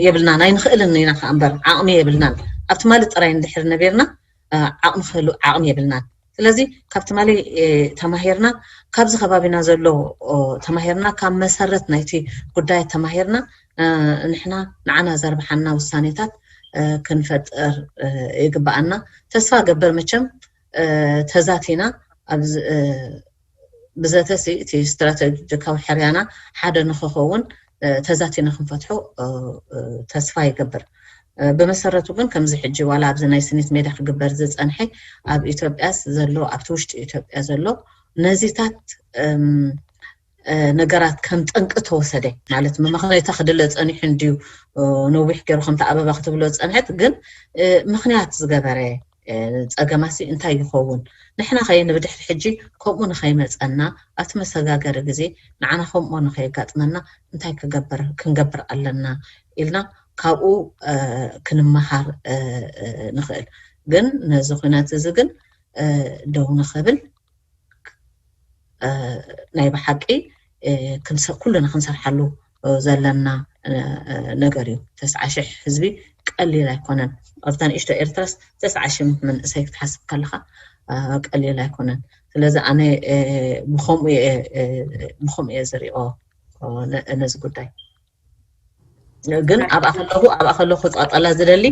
የብልናን፣ ኣይንኽእልን ኢና ከዓ እምበር ዓቕሚ የብልናን። ኣብ ትማሊ ጥራይ እንድሕር ነቢርና ዓቕሚ ክህሉ ዓቕሚ የብልናን። ስለዚ ካብ ትማሊ ተማሂርና፣ ካብዚ ከባቢና ዘሎ ተማሂርና፣ ካብ መሰረት ናይቲ ጉዳይ ተማሂርና ንሕና ንዓና ዘርብሓና ውሳኔታት ክንፈጥር ይግባኣና። ተስፋ ገብር መቸም ተዛቲና ብዘተሲ እቲ ስትራተጂካዊ ሕርያና ሓደ ንክኸውን ተዛቲና ክንፈትሖ ተስፋ ይገብር። ብመሰረቱ ግን ከምዚ ሕጂ ዋላ ኣብዚ ናይ ስኒት ሜዳ ክግበር ዝፀንሐ ኣብ ኢትዮጵያስ ዘሎ ኣብቲ ውሽጢ ኢትዮጵያ ዘሎ ነዚታት ነገራት ከም ጠንቂ ተወሰደ ማለት መመኽነይታ ክድለ ፀኒሑ እንድዩ ነዊሕ ገይሩ ከምቲ ኣበባ ክትብሎ ዝፀንሐት ግን ምኽንያት ዝገበረ ፀገማሲ እንታይ ይኸውን? ንሕና ኸየ ንብድሕሪ ሕጂ ከምኡ ንኸይመፀና ኣብቲ መሰጋገሪ ግዜ ንዓና ከምኡ ንኸየጋጥመና እንታይ ክገብር ክንገብር ኣለና ኢልና ካብኡ ክንመሃር ንኽእል። ግን ነዚ ኩነት እዚ ግን ደው ንኽብል ናይ ብሓቂ ኩልና ክንሰርሓሉ ዘለና ነገር እዩ። ተስዓ ሽሕ ህዝቢ ቀሊል ኣይኮነን። ኣብታ ንእሽቶ ኤርትራስ ተስዓ ሽሕ መንእሰይ ክትሓስብ ከለኻ ቀሊል ኣይኮነን። ስለዚ ኣነ ብኸምኡ እየ ዝሪኦ ነዚ ጉዳይ። ግን ኣብኣ ከለኹ ኣብኣ ከለኹ ክፀቐጠላ ዝደሊ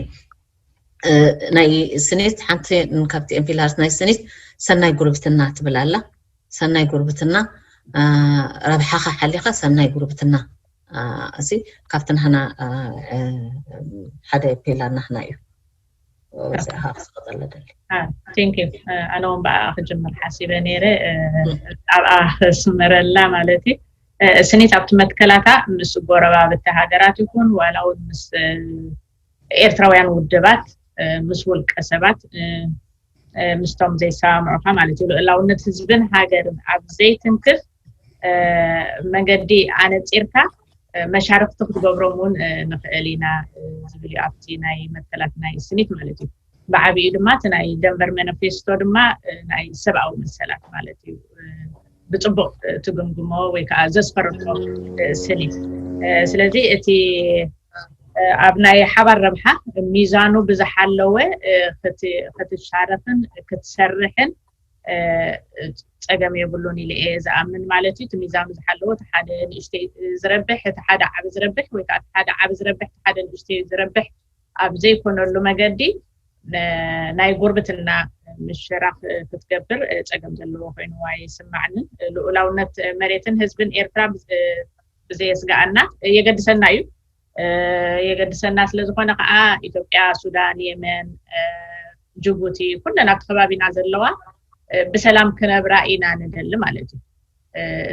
ናይ ስኒት ሓንቲ ካብቲ ኤምፒላርስ ናይ ስኒት ሰናይ ጉርብትና ትብል ኣላ። ሰናይ ጉርብትና ረብሓኻ ሓሊኻ ሰናይ ጉርብትና እዚ ካብቲ ናህና ሓደ ፒላር ናህና እዩ። እዚኣ ክስቀጠለ ደሊ። ቴንክ ዩ። ኣነ እውን ብኣ ክጅምር ሓሲበ ነይረ። ኣብኣ ክስምረላ ማለት እዩ። ስኒት ኣብቲ መትከላታ ምስ ጎረባብቲ ሃገራት ይኹን ዋላ እውን ምስ ኤርትራውያን ውድባት ምስ ውልቀ ሰባት ምስቶም ዘይሰማምዑካ ማለት እዩ ልኡላውነት ህዝብን ሃገርን ኣብ ዘይትንክፍ መገዲ ኣነፂርካ መሻርክቲ ክትገብሮም እውን ንኽእል ኢና ዝብል እዩ ኣብቲ ናይ መትከላት ናይ ስኒት ማለት እዩ። ብዓብኡ ድማ እቲ ናይ ደንቨር መነፌስቶ ድማ ናይ ሰብኣዊ መሰላት ማለት እዩ ብፅቡቅ ትግምግሞ ወይ ከዓ ዘስፈረቶ ስኒት። ስለዚ እቲ ኣብ ናይ ሓባር ረብሓ ሚዛኑ ብዝሓለወ ክትሻረኽን ክትሰርሕን ፀገም የብሉን ኢለ እየ ዝኣምን ማለት እዩ። እቲ ሚዛኑ ዝሓለወ እቲ ሓደ ንእሽተይ ዝረብሕ እቲ ሓደ ዓቢ ዝረብሕ ወይ ከዓ እቲ ሓደ ዓቢ ዝረብሕ እቲ ሓደ ንእሽተይ ዝረብሕ ኣብ ዘይኮነሉ መገዲ ናይ ጉርብትና ምሽራኽ ክትገብር ፀገም ዘለዎ ኮይኑዋ ይስማዕንን። ልኡላውነት መሬትን ህዝብን ኤርትራ ብዘየስግኣና የገድሰና እዩ። የገድሰና ስለዝኾነ ከዓ ኢትዮጵያ፣ ሱዳን፣ የመን፣ ጅቡቲ ኩለን ኣብቲ ከባቢና ዘለዋ ብሰላም ክነብራ ኢና ንደሊ ማለት እዩ።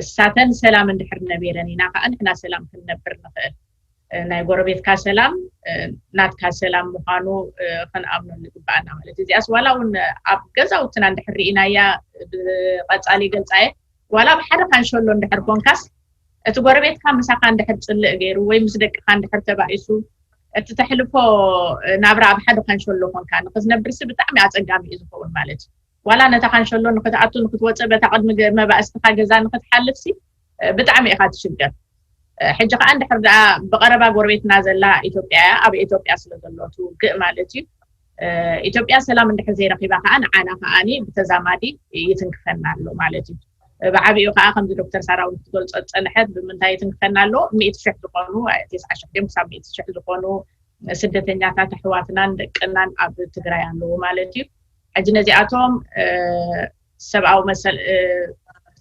እሳተን ሰላም እንድሕር ነቢረን ኢና ከዓ ንሕና ሰላም ክንነብር ንኽእል። ናይ ጎረቤትካ ሰላም ናትካ ሰላም ምዃኑ ክንኣምኖ ንግባኣና ማለት እዩ። እዚኣስ ዋላ እውን ኣብ ገዛውትና እንድሕር ርኢናያ ብቐፃሊ ገልፃየ ዋላ ብሓደ ካንሸሎ እንድሕር ኮንካስ እቲ ጎረቤትካ ምሳኻ እንድሕር ፅልእ ገይሩ ወይ ምስ ደቅኻ እንድሕር ተባኢሱ እቲ ተሕልፎ ናብራ ኣብ ሓደ ካንሸሎ ኮንካ ንክትነብርሲ ብጣዕሚ ኣፀጋሚ እዩ ዝኸውን ማለት እዩ። ዋላ ነታ ካንሸሎ ንክትኣቱ ንክትወፅእ በታ ቅድሚ መባእስትኻ ገዛ ንክትሓልፍሲ ብጣዕሚ ኢኻ ትሽገር። ሕጂ ከዓ እንድሕር ደኣ ብቐረባ ጎረቤትና ዘላ ኢትዮጵያ እያ ኣብ ኢትዮጵያ ስለ ዘሎ ትውግእ ማለት እዩ። ኢትዮጵያ ሰላም እንድሕር ዘይረኺባ ከዓ ንዓና ከዓኒ ብተዛማዲ ይትንክፈና ኣሎ ማለት እዩ። ብዓብኡ ከዓ ከምዚ ዶክተር ሳራ እውን ክትገልፆ ዝፀንሐት ብምንታይ ይትንክፈና ኣሎ? ሚእቲ ሽሕ ዝኾኑ ተስዓ ሽሕ ድዮም ክሳብ ሚእቲ ሽሕ ዝኾኑ ስደተኛታት ኣሕዋትናን ደቅናን ኣብ ትግራይ ኣለዉ ማለት እዩ። ሕጂ ነዚኣቶም ሰብኣዊ መሰል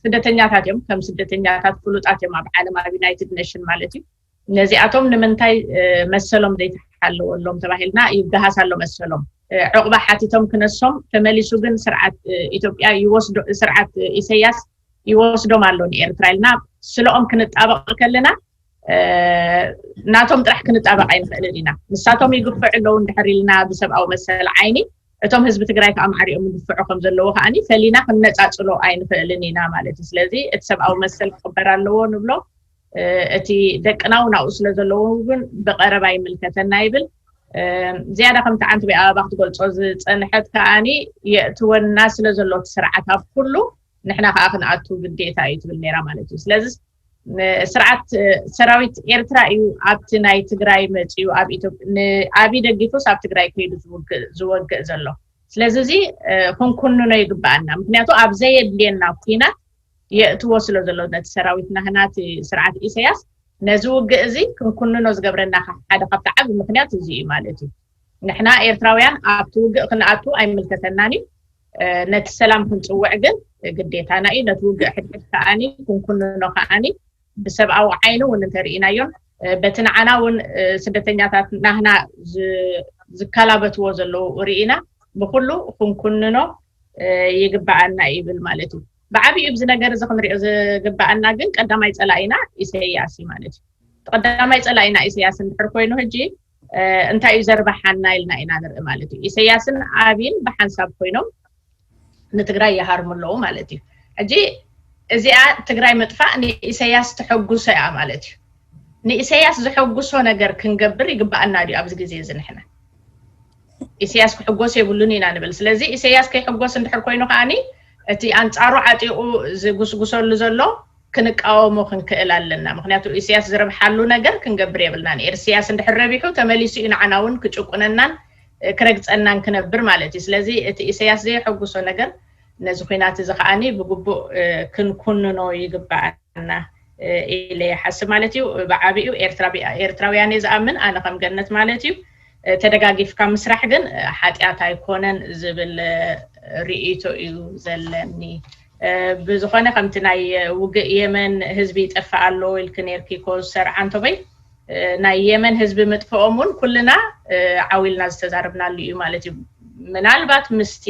ስደተኛታት እዮም፣ ከም ስደተኛታት ፍሉጣት እዮም ኣብ ዓለም ኣብ ዩናይትድ ኔሽን ማለት እዩ። ነዚኣቶም ንምንታይ መሰሎም ዘይተሓለወሎም ተባሂልና ይበሃስ ኣሎ መሰሎም። ዕቑባ ሓቲቶም ክነሶም ተመሊሱ ግን ስርዓት ኢትዮጵያ ይወስዶ፣ ስርዓት ኢሰያስ ይወስዶም ኣሎ ንኤርትራ ኢልና ስለኦም ክንጣበቕ ከለና ናቶም ጥራሕ ክንጣበቕ ኣይንኽእልን ኢና። ንሳቶም ይግፍዑ ኣለዉ እንድሕር ኢልና ብሰብኣዊ መሰል ዓይኒ እቶም ህዝቢ ትግራይ ከዓ ማዕሪኦም ይግፍዑ ከም ዘለዉ ከዓኒ ፈሊና ክንነፃፅሎ ኣይንኽእልን ኢና ማለት እዩ። ስለዚ እቲ ሰብኣዊ መሰል ክኽበር ኣለዎ ንብሎ። እቲ ደቅና እውን ኣብኡ ስለ ዘለዉ ግን ብቐረባ ይምልከተና ይብል። ዝያዳ ከምቲ ዓንትበይ ኣበባ ክትገልፆ ዝፀንሐት ከዓኒ የእትወና ስለ ዘሎ እቲ ስርዓት ኣብ ኩሉ ንሕና ከዓ ክንኣቱ ግዴታ እዩ ትብል ነይራ ማለት እዩ። ስለዚ ስርዓት ሰራዊት ኤርትራ እዩ ኣብቲ ናይ ትግራይ መፅዩ ኣብ ኢትዮጵያ ንኣብይ ደጊፉስ ኣብ ትግራይ ከይዱ ዝወግእ ዘሎ። ስለዚ እዚ ክንኩንኖ ይግበኣና። ምክንያቱ ኣብ ዘየድልየና ኩናት የእትዎ ስለ ዘሎ ነቲ ሰራዊት ናህና እቲ ስርዓት ኢሰያስ ነዚ ውግእ እዚ ክንኩንኖ ዝገብረና ሓደ ካብቲ ዓብ ምክንያት እዚ እዩ ማለት እዩ። ንሕና ኤርትራውያን ኣብቲ ውግእ ክንኣቱ ኣይምልከተናን እዩ። ነቲ ሰላም ክንፅውዕ ግን ግዴታና እዩ። ነቲ ውግእ ሕድሕድ ከዓኒ ክንኩንኖ ከዓኒ ብሰብኣዊ ዓይኒ እውን እንተርኢናዮን በቲ ንዓና እውን ስደተኛታት ናህና ዝከላበትዎ ዘለዉ ርኢና ብኩሉ ክንኩንኖ ይግበኣና ይብል ማለት እዩ። ብዓብዩ ብዚ ነገር እዚ ክንሪኦ ዝግበኣና ግን ቀዳማይ ፀላኢና ኢሰያስ እዩ ማለት እዩ። ቀዳማይ ፀላኢና ኢሰያስ እንድሕር ኮይኑ ሕጂ እንታይ እዩ ዘርባሓና ኢልና ኢና ንርኢ ማለት እዩ። ኢሰያስን ኣብይን ብሓንሳብ ኮይኖም ንትግራይ ይሃርሙ ኣለዉ ማለት እዩ። ሕጂ እዚኣ ትግራይ ምጥፋእ ንኢሰያስ ተሐጉሶ እያ ማለት እዩ። ንኢሰያስ ዘሐጉሶ ነገር ክንገብር ይግበኣና ድዩ ኣብዚ ግዜ እዚ ንሕና? ኢሰያስ ክሕጎስ የብሉን ኢና ንብል። ስለዚ ኢሰያስ ከይሕጎስ እንድሕር ኮይኑ ከዓኒ እቲ ኣንጻሩ ዓጢቑ ዝጉስጉሰሉ ዘሎ ክንቃወሞ ክንክእል ኣለና። ምክንያቱ ኢሰያስ ዝረብሓሉ ነገር ክንገብር የብልናን። ኤርሰያስ እንድሕር ረቢሑ ተመሊሱ እዩ ንዓና እውን ክጭቁነናን ክረግጸናን ክነብር ማለት እዩ። ስለዚ እቲ ኢሰያስ ዘየሐጉሶ ነገር ነዚ ኩናት እዚ ከዓኒ ብግቡእ ክንኩንኖ ይግባኣና ኢለ ይሓስብ ማለት እዩ። ብዓቢኡ ኤርትራውያን እየ ዝኣምን ኣነ ከም ገነት ማለት እዩ። ተደጋጊፍካ ምስራሕ ግን ሓጢኣት ኣይኮነን ዝብል ርእይቶ እዩ ዘለኒ። ብዝኾነ ከምቲ ናይ ውግእ የመን ህዝቢ ይጠፍእ ኣሎ ኢልኪ ነርኪ ኮስተር ዓንቶበይ ናይ የመን ህዝቢ ምጥፍኦም እውን ኩልና ዓው ኢልና ዝተዛረብናሉ እዩ ማለት እዩ። ምናልባት ምስቲ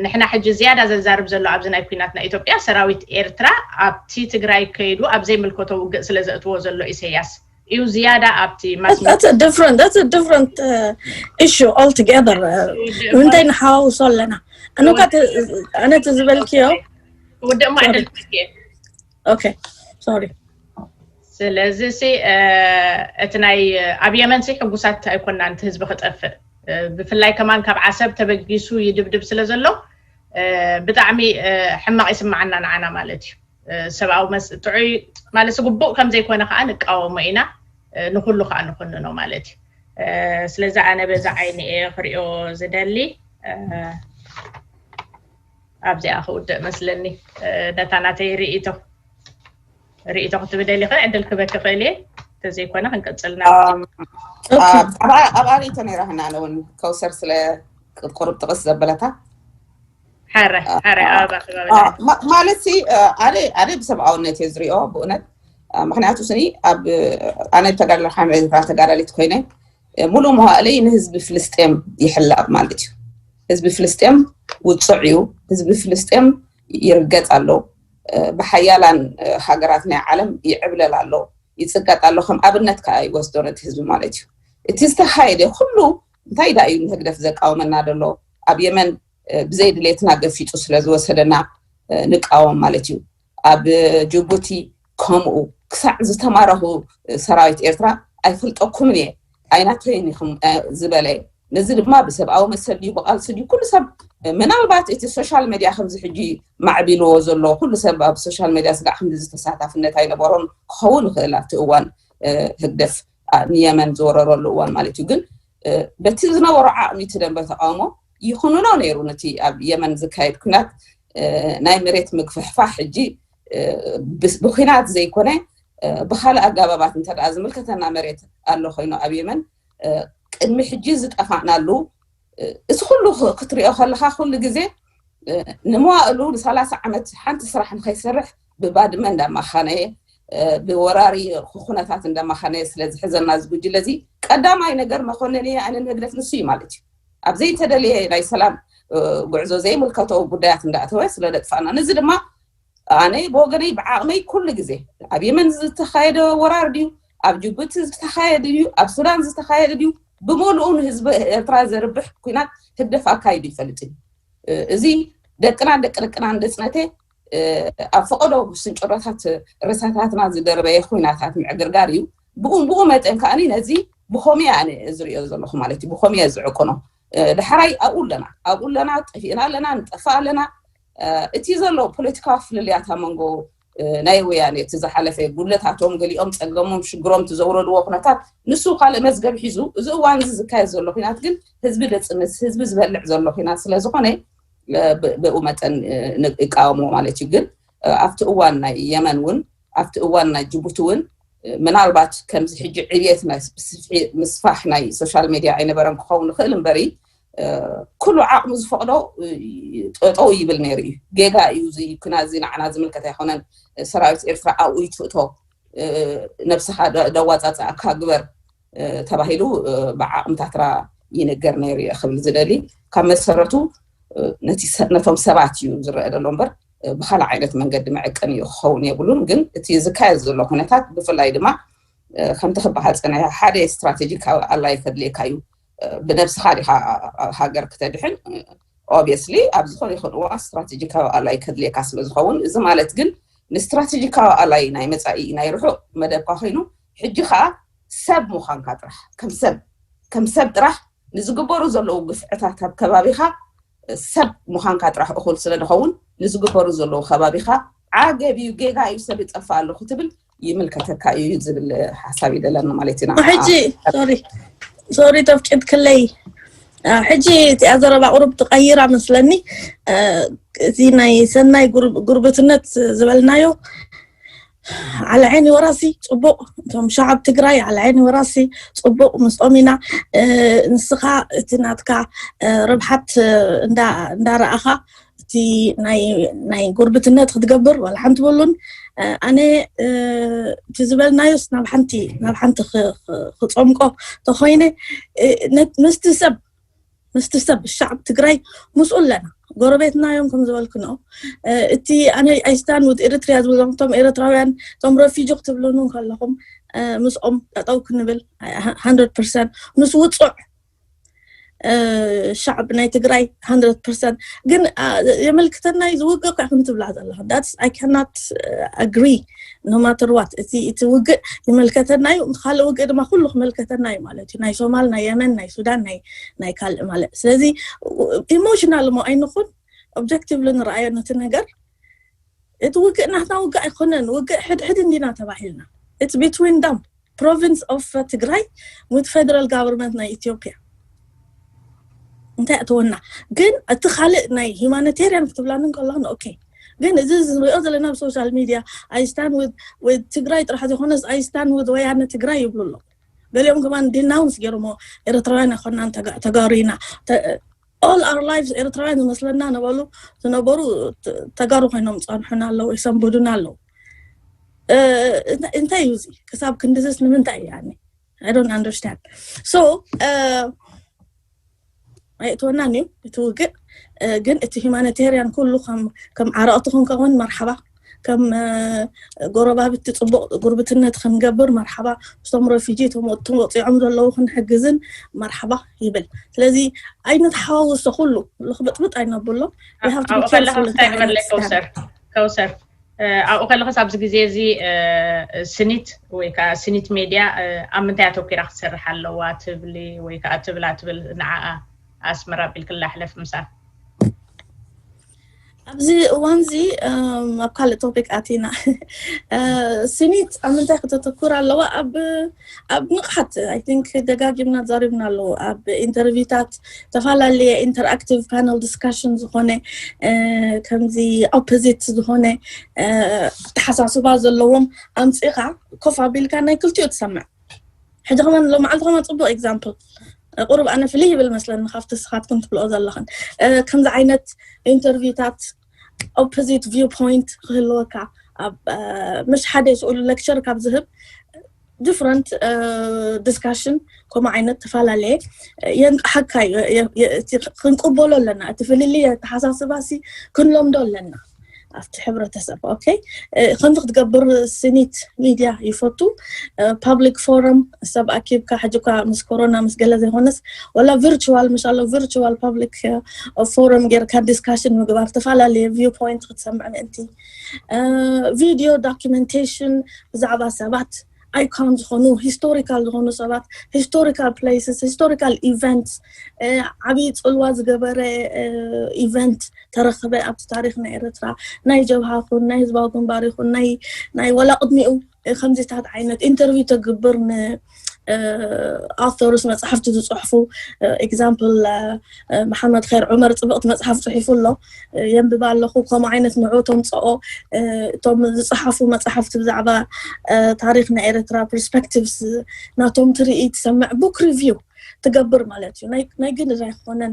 ንሕና ሕጂ ዝያዳ ዘዛርብ ዘሎ ኣብዚ ናይ ኩናት ናይ ኢትዮጵያ ሰራዊት ኤርትራ ኣብቲ ትግራይ ከይዱ ኣብ ዘይምልከቶ ውግእ ስለ ዘእትዎ ዘሎ ኢሰያስ እዩ ዝያዳ ኣብቲ ማስ That's a different, that's a different uh, issue altogether. ምንታይ ንሓዋውሶ ኣለና? ኣነ እኳ ኣነ እቲ ዝበልክዮ ውድእ ማዕድል okay sorry ስለዚ ሲ እቲ ናይ ኣብ የመን ሲ ሕጉሳት ኣይኮናን እቲ ህዝቢ ክጠፍእ ብፍላይ ከማን ካብ ዓሰብ ተበጊሱ ይድብድብ ስለ ዘሎ ብጣዕሚ ሕማቕ ይስማዓና ንዓና ማለት እዩ። ሰብኣዊ መስ ጥዑይ ማለት ግቡእ ከም ዘይኮነ ከዓ ንቃወሞ ኢና ንኩሉ ከዓ ንኩንኖ ማለት እዩ። ስለዚ ኣነ በዛ ዓይኒ እየ ክሪኦ ዝደሊ ኣብዚኣ ክውድእ መስለኒ ነታ ናተይ ርእይቶ ርእይቶ ክትብደሊ ኸ ዕድል ክበኪ ክእል እየ ተዘይኮነ ክንቅፅልና ኣብኣ ርእይቶ ነይራ ህና ኣነ እውን ከውሰር ስለ ቁርብ ጥቕስ ዘበለታ ሓረ ሓረ ኣበባ ክባበላ ማለት ሲ ኣነ ኣነ ብሰብኣውነት እየ ዝሪኦ ብእውነት ምክንያቱ ስኒ ኣብ ኣነ ተጋዳላይ ሓመ ኤርትራ ተጋዳሊት ኮይነ ሙሉእ መዋእለይ ንህዝቢ ፍልስጤም ይሕለቕ ማለት እዩ። ህዝቢ ፍልስጤም ውፁዕ እዩ። ህዝቢ ፍልስጤም ይርገፅ ኣሎ። ብሓያላን ሃገራት ናይ ዓለም ይዕብለል ኣሎ። ይፅቀጥ ኣሎ። ከም ኣብነት ከዓ ይወስዶ ነቲ ህዝቢ ማለት እዩ። እቲ ዝተኻየደ ኩሉ እንታይ ዳ እዩ ንህግደፍ ዘቃወመና ዘሎ? ኣብ የመን ብዘይ ድሌትና ገፊፁ ስለ ዝወሰደና ንቃወም ማለት እዩ። ኣብ ጅቡቲ ከምኡ ክሳዕ ዝተማረኹ ሰራዊት ኤርትራ ኣይፈልጠኩምን እየ ኣይናተይን ኢኹም ዝበለ። ነዚ ድማ ብሰብኣዊ መሰል ድዩ ብቃልሲ ድዩ ኩሉ ሰብ ምናልባት እቲ ሶሻል ሜድያ ከምዚ ሕጂ ማዕቢልዎ ዘሎ ኩሉ ሰብ ኣብ ሶሻል ሜድያ ስጋዕ ክንዲ ዝተሳታፍነት ኣይነበሮን ክኸውን ይኽእል ኣብቲ እዋን ህግደፍ ንየመን ዝወረረሉ እዋን ማለት እዩ። ግን በቲ ዝነበሮ ዓቕሚ እቲ ደንበ ተቃውሞ ይኹንኖ ነይሩ። ነቲ ኣብ የመን ዝካየድ ኩናት ናይ መሬት ምግፍሕፋሕ ሕጂ ብኩናት ዘይኮነ ብካልእ ኣጋባባት እንተ ዝምልከተና መሬት ኣሎ ኮይኑ ኣብ የመን ቅድሚ ሕጂ ዝጠፋእናሉ እዚ ኩሉ ክትሪኦ ከለካ ኩሉ ግዜ ንመዋእሉ ንሰላሳ ዓመት ሓንቲ ስራሕ ንከይሰርሕ ብባድመ እንዳማኻነየ ብወራሪ ኩነታት እንዳማኻነየ ስለዝሕዘና ዝጉጅለ እዚ ቀዳማይ ነገር መኮነኒ ኣነ ንህግደፍ ንሱ እዩ ማለት እዩ። ኣብ ዘይተደለየ ናይ ሰላም ጉዕዞ ዘይምልከቶ ጉዳያት እንዳእተወ ስለ ደጥፋና ነዚ ድማ ኣነ ብወገነይ ብዓቕመይ ኩሉ ግዜ ኣብ የመን ዝተኻየደ ወራር ድዩ ኣብ ጅቡቲ ዝተኻየደ ድዩ ኣብ ሱዳን ዝተኻየደ ድዩ ብምሉኡ ንህዝቢ ኤርትራ ዘርብሕ ኩናት ህግደፍ ኣካይዱ ይፈልጥ እዩ። እዚ ደቅና ደቂ ደቅና እንደፅነተ ኣብ ፈቐዶ ስንጭሮታት ርሳታትና ዝደርበየ ኩናታት ምዕግርጋር እዩ። ብኡ ብኡ መጠን ከዓኒ ነዚ ብኸምኡ ኣነ ዝሪኦ ዘለኹ ማለት እዩ። ብኸምኡ ዝዕቅኖ ዳሕራይ ኣብኡ ኣለና ኣብኡ ኣለና ጠፊእና ኣለና ንጠፋእ ኣለና። እቲ ዘሎ ፖለቲካዊ ፍልልያት ኣብ መንጎ ናይ ወያነ እቲ ዝሓለፈ ጉድለታቶም ገሊኦም ፀገሞም ሽግሮም እቲ ዘውረድዎ ኩነታት ንሱ ካልእ መዝገብ ሒዙ እዚ እዋን እዚ ዝካየድ ዘሎ ኩናት ግን ህዝቢ ደፅንስ ህዝቢ ዝበልዕ ዘሎ ኩናት ስለዝኾነ ብኡ መጠን ይቃወሞ ማለት እዩ። ግን ኣብቲ እዋን ናይ የመን እውን ኣብቲ እዋን ናይ ጅቡቲ እውን ምናልባት ከምዚ ሕጂ ዕብየት ናይ ምስፋሕ ናይ ሶሻል ሜድያ ኣይነበረን ክኸውን ይኽእል እምበሪ ኩሉ ዓቕሙ ዝፈቕዶ ጠጠው ይብል ነይሩ እዩ። ጌጋ እዩ እዚ ኩና እዚ ንዓና ዝምልከት ኣይኮነን። ሰራዊት ኤርትራ ኣብኡ ይትፍእቶ ነብስኻ ደዋፃፃእካ ግበር ተባሂሉ ብዓቕምታትራ ይንገር ነይሩ እየ ክብል ዝደሊ ካብ መሰረቱ ነቶም ሰባት እዩ ዝረአ ዘሎ እምበር ብካልእ ዓይነት መንገዲ መዕቀኒ እዩ ክኸውን የብሉን። ግን እቲ ዝካየድ ዘሎ ኩነታት ብፍላይ ድማ ከምቲ ክበሃል ፀኒሐ ሓደ ስትራቴጂካዊ ኣላይ ከድልየካ እዩ። ብነብስኻ ዲኻ ሃገር ክተድሕን obviously ኣብ ዝኾነ ይኹን እዋን ስትራቴጂካዊ ኣላይ ከድልየካ ስለ ዝኸውን እዚ ማለት ግን ንስትራቴጂካዊ ኣላይ ናይ መፃኢ ናይ ርሑቕ መደብካ ኮይኑ ሕጂ ከዓ ሰብ ምዃንካ ጥራሕ ከም ሰብ ከም ሰብ ጥራሕ ንዝግበሩ ዘለዉ ግፍዕታት ኣብ ከባቢኻ ሰብ ምዃንካ ጥራሕ እኹል ስለ ዝኸውን ንዝግበሩ ዘለዉ ከባቢኻ ዓገብ እዩ ጌጋ እዩ ሰብ ይጠፍእ ኣሎ ክትብል ይምልከተካ እዩ ዝብል ሓሳብ ይደለኒ ማለት ኢና። ሕጂ ሶሪ ሶሪ ተፍቂድክለይ ሕጂ እቲኣ ዘረባ ቁሩብ ትቀይራ መስለኒ። እቲ ናይ ሰናይ ጉርብትነት ዝበልናዮ ዓለዓይኒ ወራሲ ፅቡቅ እቶም ሸዓብ ትግራይ ዓለዓይኒ ወራሲ ፅቡቅ ምስኦም ኢና። ንስኻ እቲ ናትካ ርብሓት እንዳረኣኻ እቲ ናይ ጉርብትነት ክትገብር ዋላ ሓንቲ በሉን። ኣነ እቲ ዝበልናዮስ ናብ ሓንቲ ናብ ሓንቲ ክፀምቆ ተኮይነ ምስቲ ሰብ ምስቲ ሰብ ሸዓብ ትግራይ ምስኡ ኣለና። ጎረቤትና እዮም ከም ዝበልክኖ እቲ ኣነ ኣይስታን ውድ ኤርትሪያ ዝብሎም እቶም ኤርትራውያን እቶም ረፊጂ ክትብሉኑ ከለኹም ምስኦም ጠጠው ክንብል ሃንድረድ ፐርሰንት ምስ ውፁዕ ሻዕብ ናይ ትግራይ ሃንድረድ ፐርሰንት ግን የመልክተና እዩ ዝውግእ እኳ ኢኹም ትብላ ዘለኹም that's I cannot agree no matter what እቲ እቲ ውግእ ይመልከተና እዩ ካልእ ውግእ ድማ ኩሉ ክመልከተና እዩ ማለት እዩ ናይ ሶማል ናይ የመን ናይ ሱዳን ናይ ናይ ካልእ ማለት ስለዚ ኢሞሽናል እሞ ኣይንኹን ኦብጀክቲቭሊ ንረኣዮ ነቲ ነገር እቲ ውግእ ናትና ውግእ ኣይኮነን ውግእ ሕድሕድ እንዲና ተባሂልና it's between them province of ትግራይ with federal government ናይ ኢትዮጵያ እንታይ ኣተወና ግን እቲ ካልእ ናይ ሂማኒቴርያን ክትብላኒ ከለኹ ኦኬ ግን እዚ ንሪኦ ዘለና ኣብ ሶሻል ሚድያ I stand with ትግራይ ጥራሕ ዘይኮነስ I stand with ወያነ ትግራይ ይብሉ ኣለዉ ገሊኦም ከማን ዲናውንስ ገይሮሞ ኤርትራውያን ኣይኮናን ተጋሩ ኢና all our lives ኤርትራውያን ዝመስለና ነበሉ ዝነበሩ ተጋሩ ኮይኖም ፀንሑና ኣለዉ ይሰንብዱና ኣለዉ እንታይ እዩ እዚ ክሳብ ክንድዝስ ንምንታይ እዩ ያኒ I don't understand so ኣይእትወናን እዩ እቲ ውግእ ግን እቲ ሂማኒቴርያን ኩሉ ከም ዓረቕቲ ክንከውን መርሓባ ከም ጎረባብቲ ፅቡቅ ጉርብትነት ክንገብር መርሓባ፣ ምስቶም ረፊጂ እቶም ወፅኦም ዘለዉ ክንሕግዝን መርሓባ ይብል። ስለዚ ኣይነተሓዋውሶ፣ ኩሉ ልኽብጥብጥ ኣይነብሎ። ኣብኡ ከለኸ እንታይ ክበለይ ከውሰር ከውሰር ኣብኡ ከለኸስ ኣብዚ ግዜ እዚ ስኒት ወይ ከዓ ስኒት ሜድያ ኣብ ምንታይ ኣተኪራ ክትሰርሕ ኣለዋ ትብሊ ወይ ከዓ ትብላ ትብል ንዓኣ ኣስመራ ኣቢልክላ ሕለፍ ምሳ ኣብዚ እዋን እዚ ኣብ ካልእ ቶፒክ ኣቲና። ስኒት ኣብ ምንታይ ከተተኩር ኣለዋ? ኣብ ኣብ ንቕሓት፣ I think፣ ደጋጊምና ዛሪብና ኣለዉ። ኣብ ኢንተርቪታት፣ ዝተፈላለየ ኢንተርኣክቲቭ ፓነል ዲስካሽን ዝኾነ፣ ከምዚ ኦፖዚት ዝኾነ ኣተሓሳስባ ዘለዎም ኣምፂኻ ኮፍ ኣቢልካ ናይ ክልቲኡ ትሰምዕ። ሕጂ ከማን ሎመዓልቲ ከማን ፅቡቅ ኤግዛምፕል፣ ቁሩብ ኣነ ፍልይ ይብል መስለኒ ካብቲ ስኻትኩም ትብልኦ ዘለኽን። ከምዚ ዓይነት ኢንተርቪውታት ኦፖዚት ቪው ፖይንት ክህልወካ፣ ኣብ ምሽ ሓደ ስእሉ ሌክቸር ካብ ዝህብ ዲፍረንት ዲስካሽን ከምኡ ዓይነት ተፈላለየ የንቅሓካ እዩ። ክንቅበሎ ኣለና፣ እቲ ፍልልይ ኣተሓሳስባ ሲ ክንለምዶ ኣለና ኣብቲ ሕብረተሰብ። ኦኬ፣ ከምዚ ክትገብር ስኒት ሚድያ ይፈቱ። ፓብሊክ ፎረም ሰብ ኣኪብካ፣ ሕጂ እኳ ምስ ኮሮና ምስ ገለ ዘይኮነስ፣ ወላ ቪርቹዋል፣ ምሻሎ ቪርቹዋል ፓብሊክ ፎረም ጌርካ ዲስካሽን ምግባር፣ ተፈላለየ ቪው ፖይንት ክትሰምዕ ምእንቲ፣ ቪዲዮ ዶኪመንቴሽን ብዛዕባ ሰባት ኣይኮን ዝኾኑ ሂስቶሪካል ዝኾኑ ሰባት፣ ሂስቶሪካል ፕሌስስ፣ ሂስቶሪካል ኢቨንትስ፣ ዓብዪ ፅልዋ ዝገበረ ኢቨንት ተረኸበ ኣብቲ ታሪክ ናይ ኤርትራ፣ ናይ ጀብሃ ይኹን ናይ ህዝባዊ ግንባር ይኹን ናይ ናይ ወላ ቅድሚኡ ከምዚታት ዓይነት ኢንተርቪው ተግብር ን ኣውቶርስ መፅሓፍቲ ዝፅሕፉ፣ ኤግዛምፕል፣ መሓመድ ኸይር ዑመር ፅብቕቲ መፅሓፍ ፅሒፉ ኣሎ። የንብባ ኣለኹ። ከምኡ ዓይነት ንዑ ተምፅኦ፣ እቶም ዝፅሓፉ መፅሓፍቲ ብዛዕባ ታሪክ ናይ ኤርትራ ፐርስፐክቲቭስ ናቶም ትርኢ ትሰምዕ፣ ቡክ ሪቪው ትገብር ማለት እዩ። ናይ ግድር ኣይኮነን።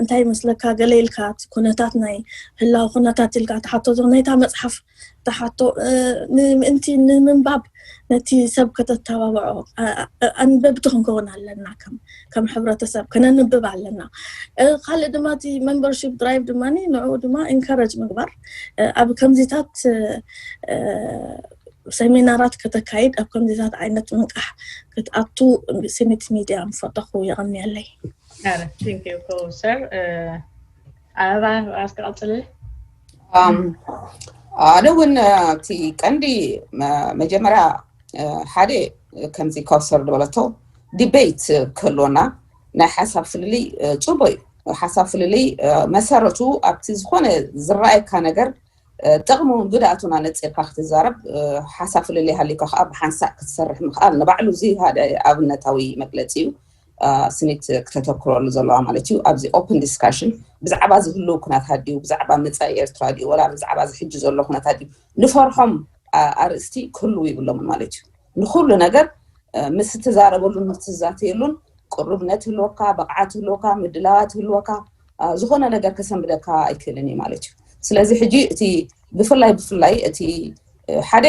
እንታይ ይመስለካ፣ ገለ ኢልካ ኩነታት ናይ ህላው ኩነታት ኢልካ ትሓቶ፣ ናይታ መፅሓፍ ትሓቶ ምእንቲ ንምንባብ ነቲ ሰብ ከተተባብዖ ኣንበብቲ ክንከውን ኣለና። ከም ሕብረተሰብ ከነንብብ ኣለና። ካልእ ድማ እቲ ሜምበርሺፕ ድራይቭ ድማ ንዕኡ ድማ ኢንካረጅ ምግባር ኣብ ከምዚታት ሰሚናራት ከተካይድ ኣብ ከምዚታት ዓይነት ምንቃሕ ክትኣቱ ስኒት ሚድያ ምፈተኹ። የቐንየለይ። ሰር ኣበባ ኣስከቐፅልል ኣነ እውን እቲ ቀንዲ መጀመርያ ሓደ ከምዚ ካውሰር ዝበለቶ ዲቤት ክህልወና ናይ ሓሳብ ፍልልይ ፅቡቅ እዩ። ሓሳብ ፍልልይ መሰረቱ ኣብቲ ዝኾነ ዝረኣየካ ነገር ጥቕሙን ጉድኣቱን ኣነፂርካ ክትዛረብ ሓሳብ ፍልልይ ሃሊካ ከዓ ብሓንሳእ ክትሰርሕ ምኽኣል ንባዕሉ እዚ ሓደ ኣብነታዊ መግለፂ እዩ። ስኒት ክተተክረሉ ዘለዋ ማለት እዩ። ኣብዚ ኦፕን ዲስካሽን ብዛዕባ ዝህልው ኩነታት ድዩ፣ ብዛዕባ መፃኢ ኤርትራ ድዩ፣ ወላ ብዛዕባ ዝሕጂ ዘሎ ኩነታት ድዩ፣ ንፈርሖም ኣርእስቲ ክህልው ይብሎምን ማለት እዩ። ንኩሉ ነገር ምስ እትዛረበሉን ምስ እትዛተየሉን ቅሩብነት ህልወካ፣ ብቕዓት ህልወካ፣ ምድላዋት ህልወካ ዝኾነ ነገር ከሰንብደካ ኣይክእልን እዩ ማለት እዩ። ስለዚ ሕጂ እቲ ብፍላይ ብፍላይ እቲ ሓደ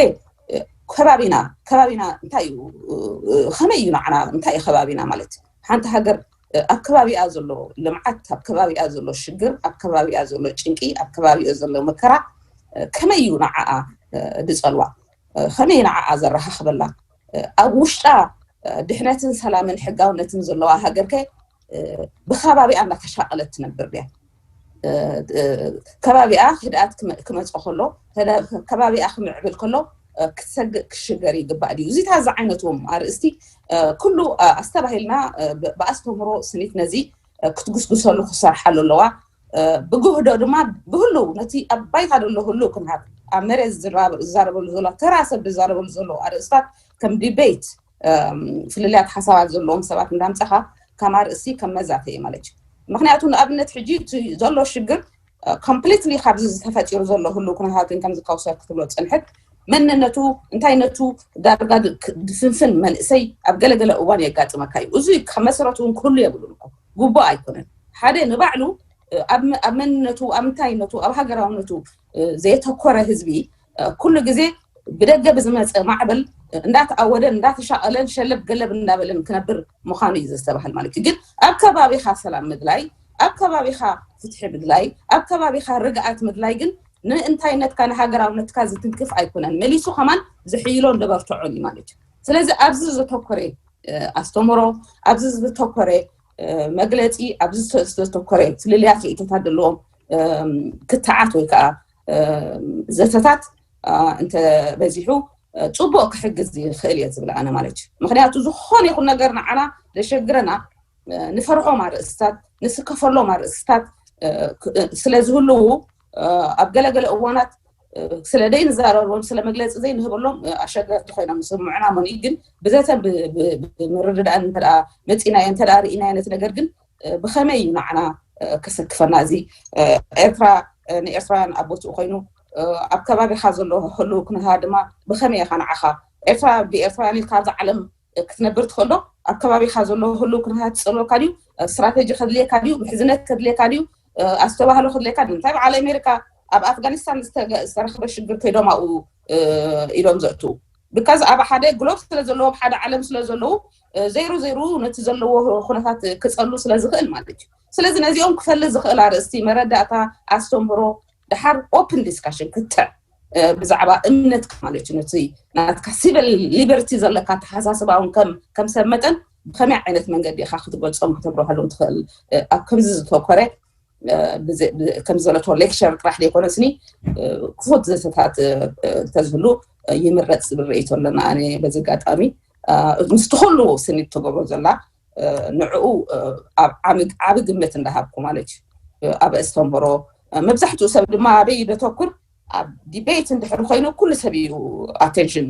ከባቢና ከባቢና እንታይ እዩ፣ ከመይ እዩ ንዓና፣ እንታይ እዩ ከባቢና ማለት ሓንቲ ሃገር ኣብ ከባቢኣ ዘሎ ልምዓት፣ ኣብ ከባቢኣ ዘሎ ሽግር፣ ኣብ ከባቢኣ ዘሎ ጭንቂ፣ ኣብ ከባቢኡ ዘሎ መከራ ከመይ እዩ ንዓኣ ድፀልዋ፣ ከመይ ንዓኣ ዘረኻኽበላ፣ ኣብ ውሽጣ ድሕነትን ሰላምን ሕጋውነትን ዘለዋ ሃገር ከ ብከባቢኣ እናተሻቐለት ትነብር ድያ? ከባቢኣ ህድኣት ክመ- ክመፅእ ከሎ ህዳ- ከባቢኣ ክምዕብል ከሎ ክትሰግእ ክሽገር ይግባእ ድዩ? እዚታት ዝዓይነትዎም ኣርእስቲ ኩሉ ኣስተባሂልና ብኣስተምህሮ ስኒት ነዚ ክትጉስጉሰሉ ክሰርሓሉ ኣለዋ። ብጉህዶ ድማ ብህሉው ነቲ ኣብ ባይታ ዘሎ ህሉው ክንሃብ ኣብ መሬት ዝዛረበሉ ዘሎ ተራ ሰብ ዝዛረበሉ ዘሎ ኣርእስታት ከም ዲቤት ፍልልያት ሓሳባት ዘለዎም ሰባት እንዳምፀኻ ከም ኣርእስቲ ከም መዛተይ ማለት እዩ። ምክንያቱ ንኣብነት ሕጂ እቲ ዘሎ ሽግር ኮምፕሊትሊ ካብዚ ዝተፈጢሩ ዘሎ ህሉ ኩነታትን ከምዚ ካውሰር ክትብሎ ፀንሐት መንነቱ እንታይነቱ ዳርጋ ድፍንፍን መንእሰይ ኣብ ገለገለ እዋን የጋጥመካ እዩ። እዚ ካብ መሰረቱ እውን ክህሉ የብሉን እኮ ግቡእ ኣይኮነን። ሓደ ንባዕሉ ኣብ መንነቱ ኣብ እንታይነቱ ኣብ ሃገራውነቱ ዘየተኮረ ህዝቢ ኩሉ ግዜ ብደገ ብዝመፀ ማዕበል እንዳተኣወደን እንዳተሻቐለን ሸለብ ገለብ እንዳበለን ክነብር ምዃኑ እዩ ዘስተባህል ማለት እዩ። ግን ኣብ ከባቢኻ ሰላም ምድላይ፣ ኣብ ከባቢኻ ፍትሒ ምድላይ፣ ኣብ ከባቢኻ ርግኣት ምድላይ ግን ንእንታይነትካ ንሃገራውነትካ ዝትንክፍ ኣይኮነን። መሊሱ ከማን ዝሕይሎን ደበርትዖን እዩ ማለት እዩ። ስለዚ ኣብዚ ዝተኮረ ኣስተምሮ፣ ኣብዚ ዝተኮረ መግለፂ፣ ኣብዚ ዝተኮረ ፍልልያት ርእቶታት ዘለዎም ክትዓት ወይ ከዓ ዘተታት እንተበዚሑ ፅቡቅ ክሕግዝ ይኽእል እየ ዝብል ኣነ ማለት እዩ። ምክንያቱ ዝኾነ ይኹን ነገር ንዓና ዘሸግረና ንፈርሖም ኣርእስታት፣ ንስከፈሎም ኣርእስታት ስለዝህልዉ ኣብ ገለገለ እዋናት ስለ ዘይንዛረቦም ስለ መግለፂ ዘይንህበሎም ኣሸገርቲ ኮይኖም ዝስምዑና መን ግን ብዘተን ብምርድዳእን እንተ መፂናዮ እንተ ርኢናዮ ነቲ ነገር ግን ብኸመይ እዩ ንዓና ከሰክፈና? እዚ ኤርትራ ንኤርትራውያን ኣብ ቦትኡ ኮይኑ ኣብ ከባቢኻ ዘሎ ህልው ኩነታት ድማ ብኸመይ ኢኻ ንዓኻ ኤርትራ ብኤርትራውያን ኢልካ ኣብዛ ዓለም ክትነብር ትኽእሎ ኣብ ከባቢኻ ዘሎ ህልው ኩነታት ትፀልወካ ድዩ? ስትራቴጂ ከድልየካ ድዩ? ምሕዝነት ከድልየካ ድዩ? ኣስተባህሎ ከድልየካ ድዩ? እንታይ በዓል ኣሜሪካ ኣብ ኣፍጋኒስታን ዝተረኽበ ሽግር ከይዶም ኣብኡ ኢሎም ዘእትዉ ብካዝ ኣብ ሓደ ግሎብ ስለ ዘለዎም ሓደ ዓለም ስለ ዘለዉ ዘይሩ ዘይሩ ነቲ ዘለዎ ኩነታት ክፀሉ ስለ ዝኽእል ማለት እዩ። ስለዚ ነዚኦም ክፈሊ ዝኽእል ኣርእስቲ መረዳእታ ኣስተምህሮ ድሓር ኦፕን ዲስካሽን ክትዕ ብዛዕባ እምነትካ ማለት እዩ ነቲ ናትካ ሲቪል ሊበርቲ ዘለካ ኣተሓሳስባ እውን ከም ሰብ መጠን ብከመይ ዓይነት መንገዲ ኢካ ክትገልፆም ክተብረሃሎም ትኽእል ኣብ ከምዚ ዝተኮረ ከም ዘለቶ ሌክቸር ጥራሕ ዘይኮነ ስኒ ክፉት ዘተታት እንተዝህሉ ይምረፅ ዝብል ርእይቶ ኣለና። ኣነ በዚ ኣጋጣሚ ምስቲ ኩሉ ስኒ ትገብሮ ዘላ ንዕኡ ዓብ ዓቢ ግምት እንዳሃብኩ ማለት እዩ ኣብ ኣስተምህሮ መብዛሕትኡ ሰብ ድማ ኣበይ ደተኩር ኣብ ዲቤት እንድሕር ኮይኑ ኩሉ ሰብ እዩ ኣቴንሽን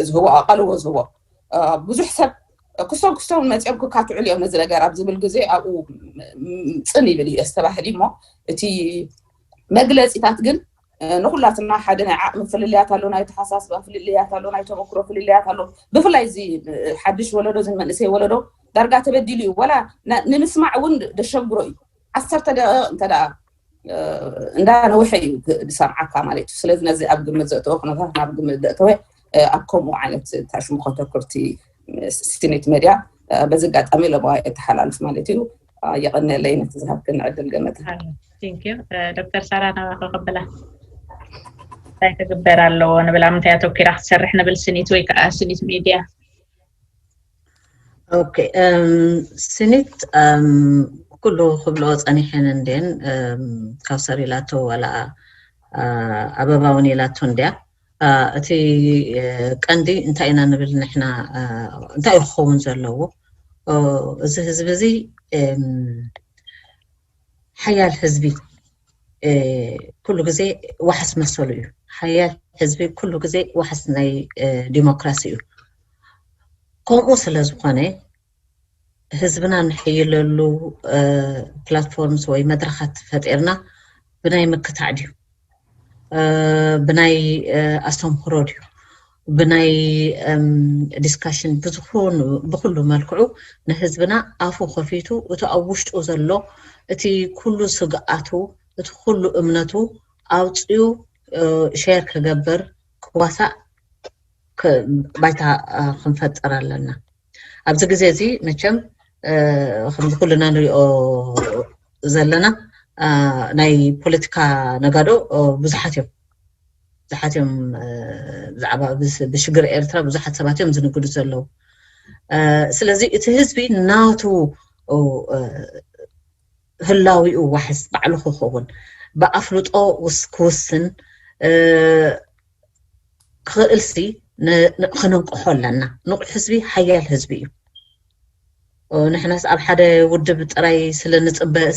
ዝህቦ ኣቃልቦ ዝህቦ ብዙሕ ሰብ ክስቶም ክስቶም መፅኦም ክካትዑሉ እዮም ነዚ ነገር ኣብ ዝብል ግዜ ኣብኡ ፅን ይብል እዩ ኣስተባህል እሞ እቲ መግለፂታት ግን ንኩላትና ሓደ ናይ ዓቕሚ ፍልልያት ኣሎ ናይ ተሓሳስባ ፍልልያት ኣሎ ናይ ተመክሮ ፍልልያት ኣሎ ብፍላይ እዚ ሓድሽ ወለዶ እዚ መንእሰይ ወለዶ ዳርጋ ተበዲሉ እዩ ወላ ንምስማዕ እውን ደሸግሮ እዩ ዓሰርተ ደቂቕ እንተ እንዳ ነውሐ እዩ ዝሰምዓካ ማለት እዩ ስለዚ ነዚ ኣብ ግምት ዘእተወ ኩነታት ናብ ግምት ዘእተወ ኣብ ከምኡ ዓይነት ታሽሙ ከተኩርቲ ሲኔት መድያ በዚ ኣጋጣሚ ለባዋ የተሓላልፍ ማለት እዩ የቐነለይ ነቲ ዝሃብክን ዕድል ገመታ ዶክተር ሳራ ናባኸ ከበላ እንታይ ክግበር ኣለዎ ንብል ኣብ ምንታይ ኣተኪራ ክትሰርሕ ንብል ስኒት ወይ ከዓ ስኒት ሜድያ ኦኬ ስኒት ኩሉ ክብልኦ ፀኒሐን እንድን ካብ ሰር ኢላቶ ዋላ ኣበባ እውን ኢላቶ እንድያ እቲ ቀንዲ እንታይ ኢና ንብል ንሕና እንታይ እዩ ክኸውን ዘለዎ እዚ ህዝቢ እዚ ሓያል ህዝቢ ኩሉ ግዜ ዋሕስ መሰሉ እዩ ሓያል ህዝቢ ኩሉ ግዜ ዋሕስ ናይ ዲሞክራሲ እዩ ከምኡ ስለ ዝኾነ ህዝብና ንሕይለሉ ፕላትፎርምስ ወይ መድረኻት ፈጢርና ብናይ ምክታዕ ድዩ ብናይ ኣስተምህሮ ድዩ ብናይ ዲስካሽን ብዝኾኑ ብኩሉ መልክዑ ንህዝብና ኣፉ ከፊቱ እቲ ኣብ ውሽጡ ዘሎ እቲ ኩሉ ስግኣቱ እቲ ኩሉ እምነቱ ኣውፅኡ ሸር ክገብር ክዋሳእ ባይታ ክንፈጥር ኣለና ኣብዚ ግዜ እዚ መቸም ከምዚ ኩልና ንሪኦ ዘለና ናይ ፖለቲካ ነጋዶ ብዙሓት እዮም ብዙሓት እዮም ብዛዕባ ብሽግር ኤርትራ ብዙሓት ሰባት እዮም ዝንግዱ ዘለዉ ስለዚ እቲ ህዝቢ ናቱ ህላዊኡ ዋሕስ ባዕሉ ክኸውን ብኣፍልጦ ክውስን ክኽእልሲ ክነንቅሖ ኣለና ንቑሕ ህዝቢ ሓያል ህዝቢ እዩ ንሕናስ ኣብ ሓደ ውድብ ጥራይ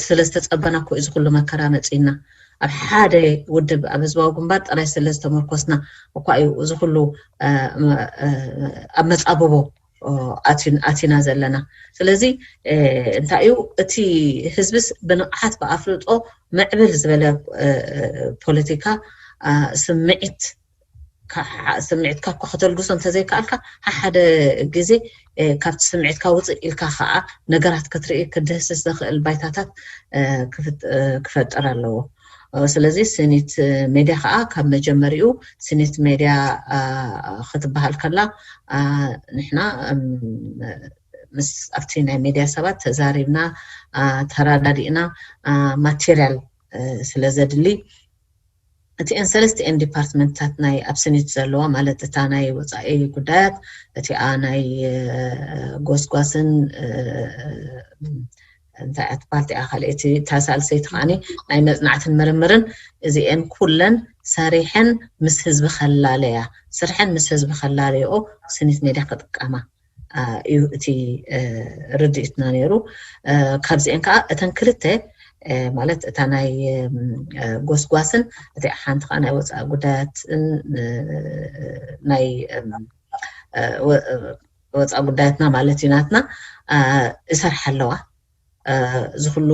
ስለዝተፀበና እኮ እዚ ኩሉ መከራ መፂና ኣብ ሓደ ውድብ ኣብ ህዝባዊ ግንባር ጥራይ ስለዝተመርኮስና እኳ እዩ እዚ ኩሉ ኣብ መፃብቦ ኣቲና ዘለና ስለዚ እንታይ እዩ እቲ ህዝብስ ብንቕሓት ብኣፍልጦ ምዕብል ዝበለ ፖለቲካ ስምዒት ስምዒትካ እኳ ከተልግሶ እንተዘይከኣልካ ሓደ ግዜ ካብቲ ስምዒትካ ውፅእ ኢልካ ከዓ ነገራት ክትርኢ ክድህስስ ዘኽእል ባይታታት ክፈጥር ኣለዎ ስለዚ ስኒት ሜድያ ከዓ ካብ መጀመሪኡ ስኒት ሜድያ ክትበሃል ከላ ንሕና ምስ ኣብቲ ናይ ሜድያ ሰባት ተዛሪብና ተራዳዲእና ማቴርያል ስለ ዘድሊ እቲኤን ሰለስቲኤን ዲፓርትመንትታት ናይ ኣብ ስኒት ዘለዋ ማለት እታ ናይ ወፃኢ ጉዳያት፣ እቲኣ ናይ ጎስጓስን እንታይ ኣትባልቲ እያ ካልእቲ እታ ሳልሰይቲ ከዓኒ ናይ መፅናዕትን ምርምርን። እዚኤን ኩለን ሰሪሐን ምስ ህዝቢ ከላለያ ስርሐን ምስ ህዝቢ ከላለየኦ ስኒት ሜድያ ክጥቀማ እዩ እቲ ርድኢትና ነይሩ። ካብዚኤን ከዓ እተን ክልተ ማለት እታ ናይ ጎስጓስን እቲ ሓንቲ ከዓ ናይ ወፃኢ ጉዳያትን ናይ ወፃኢ ጉዳያትና ማለት እዩ ናትና ይሰርሓ ኣለዋ። እዚ ኩሉ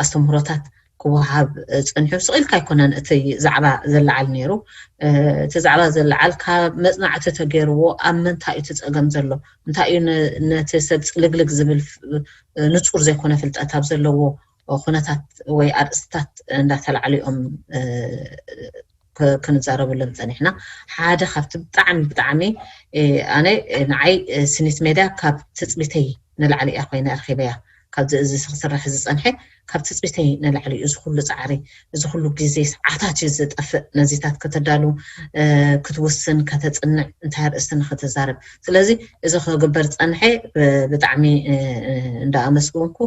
ኣስተምህሮታት ክወሃብ ፀኒሑ ስቕ ኢልካ ኣይኮነን እቲ ዛዕባ ዘለዓል ነይሩ። እቲ ዛዕባ ዘለዓል ካብ መፅናዕቲ ተገይርዎ ኣብ ምንታይ እዩ እቲ ፀገም ዘሎ፣ እንታይ እዩ ነቲ ሰብ ፅልግልግ ዝብል ንፁር ዘይኮነ ፍልጠት ኣብ ዘለዎ ኩነታት ወይ ኣርእስትታት እንዳተላዕሉ እዮም ክንዛረበሎም ፀኒሕና። ሓደ ካብቲ ብጣዕሚ ብጣዕሚ ኣነ ንዓይ ስኒት ሜድያ ካብ ትፅቢተይ ንላዕሊ እያ ኮይነ ኣርኪበያ። ካብዚ እዚ ክስራሕ ዝፀንሐ ካብ ትፅቢተይ ንላዕሊ እዩ። እዚ ኩሉ ፃዕሪ፣ እዚ ኩሉ ግዜ ሰዓታት እዩ ዝጠፍእ ነዚታት ከተዳሉ፣ ክትውስን፣ ከተፅንዕ፣ እንታይ ኣርእስቲ ንክትዛረብ። ስለዚ እዚ ክግበር ዝፀንሐ ብጣዕሚ እንዳኣመስግንኩ፣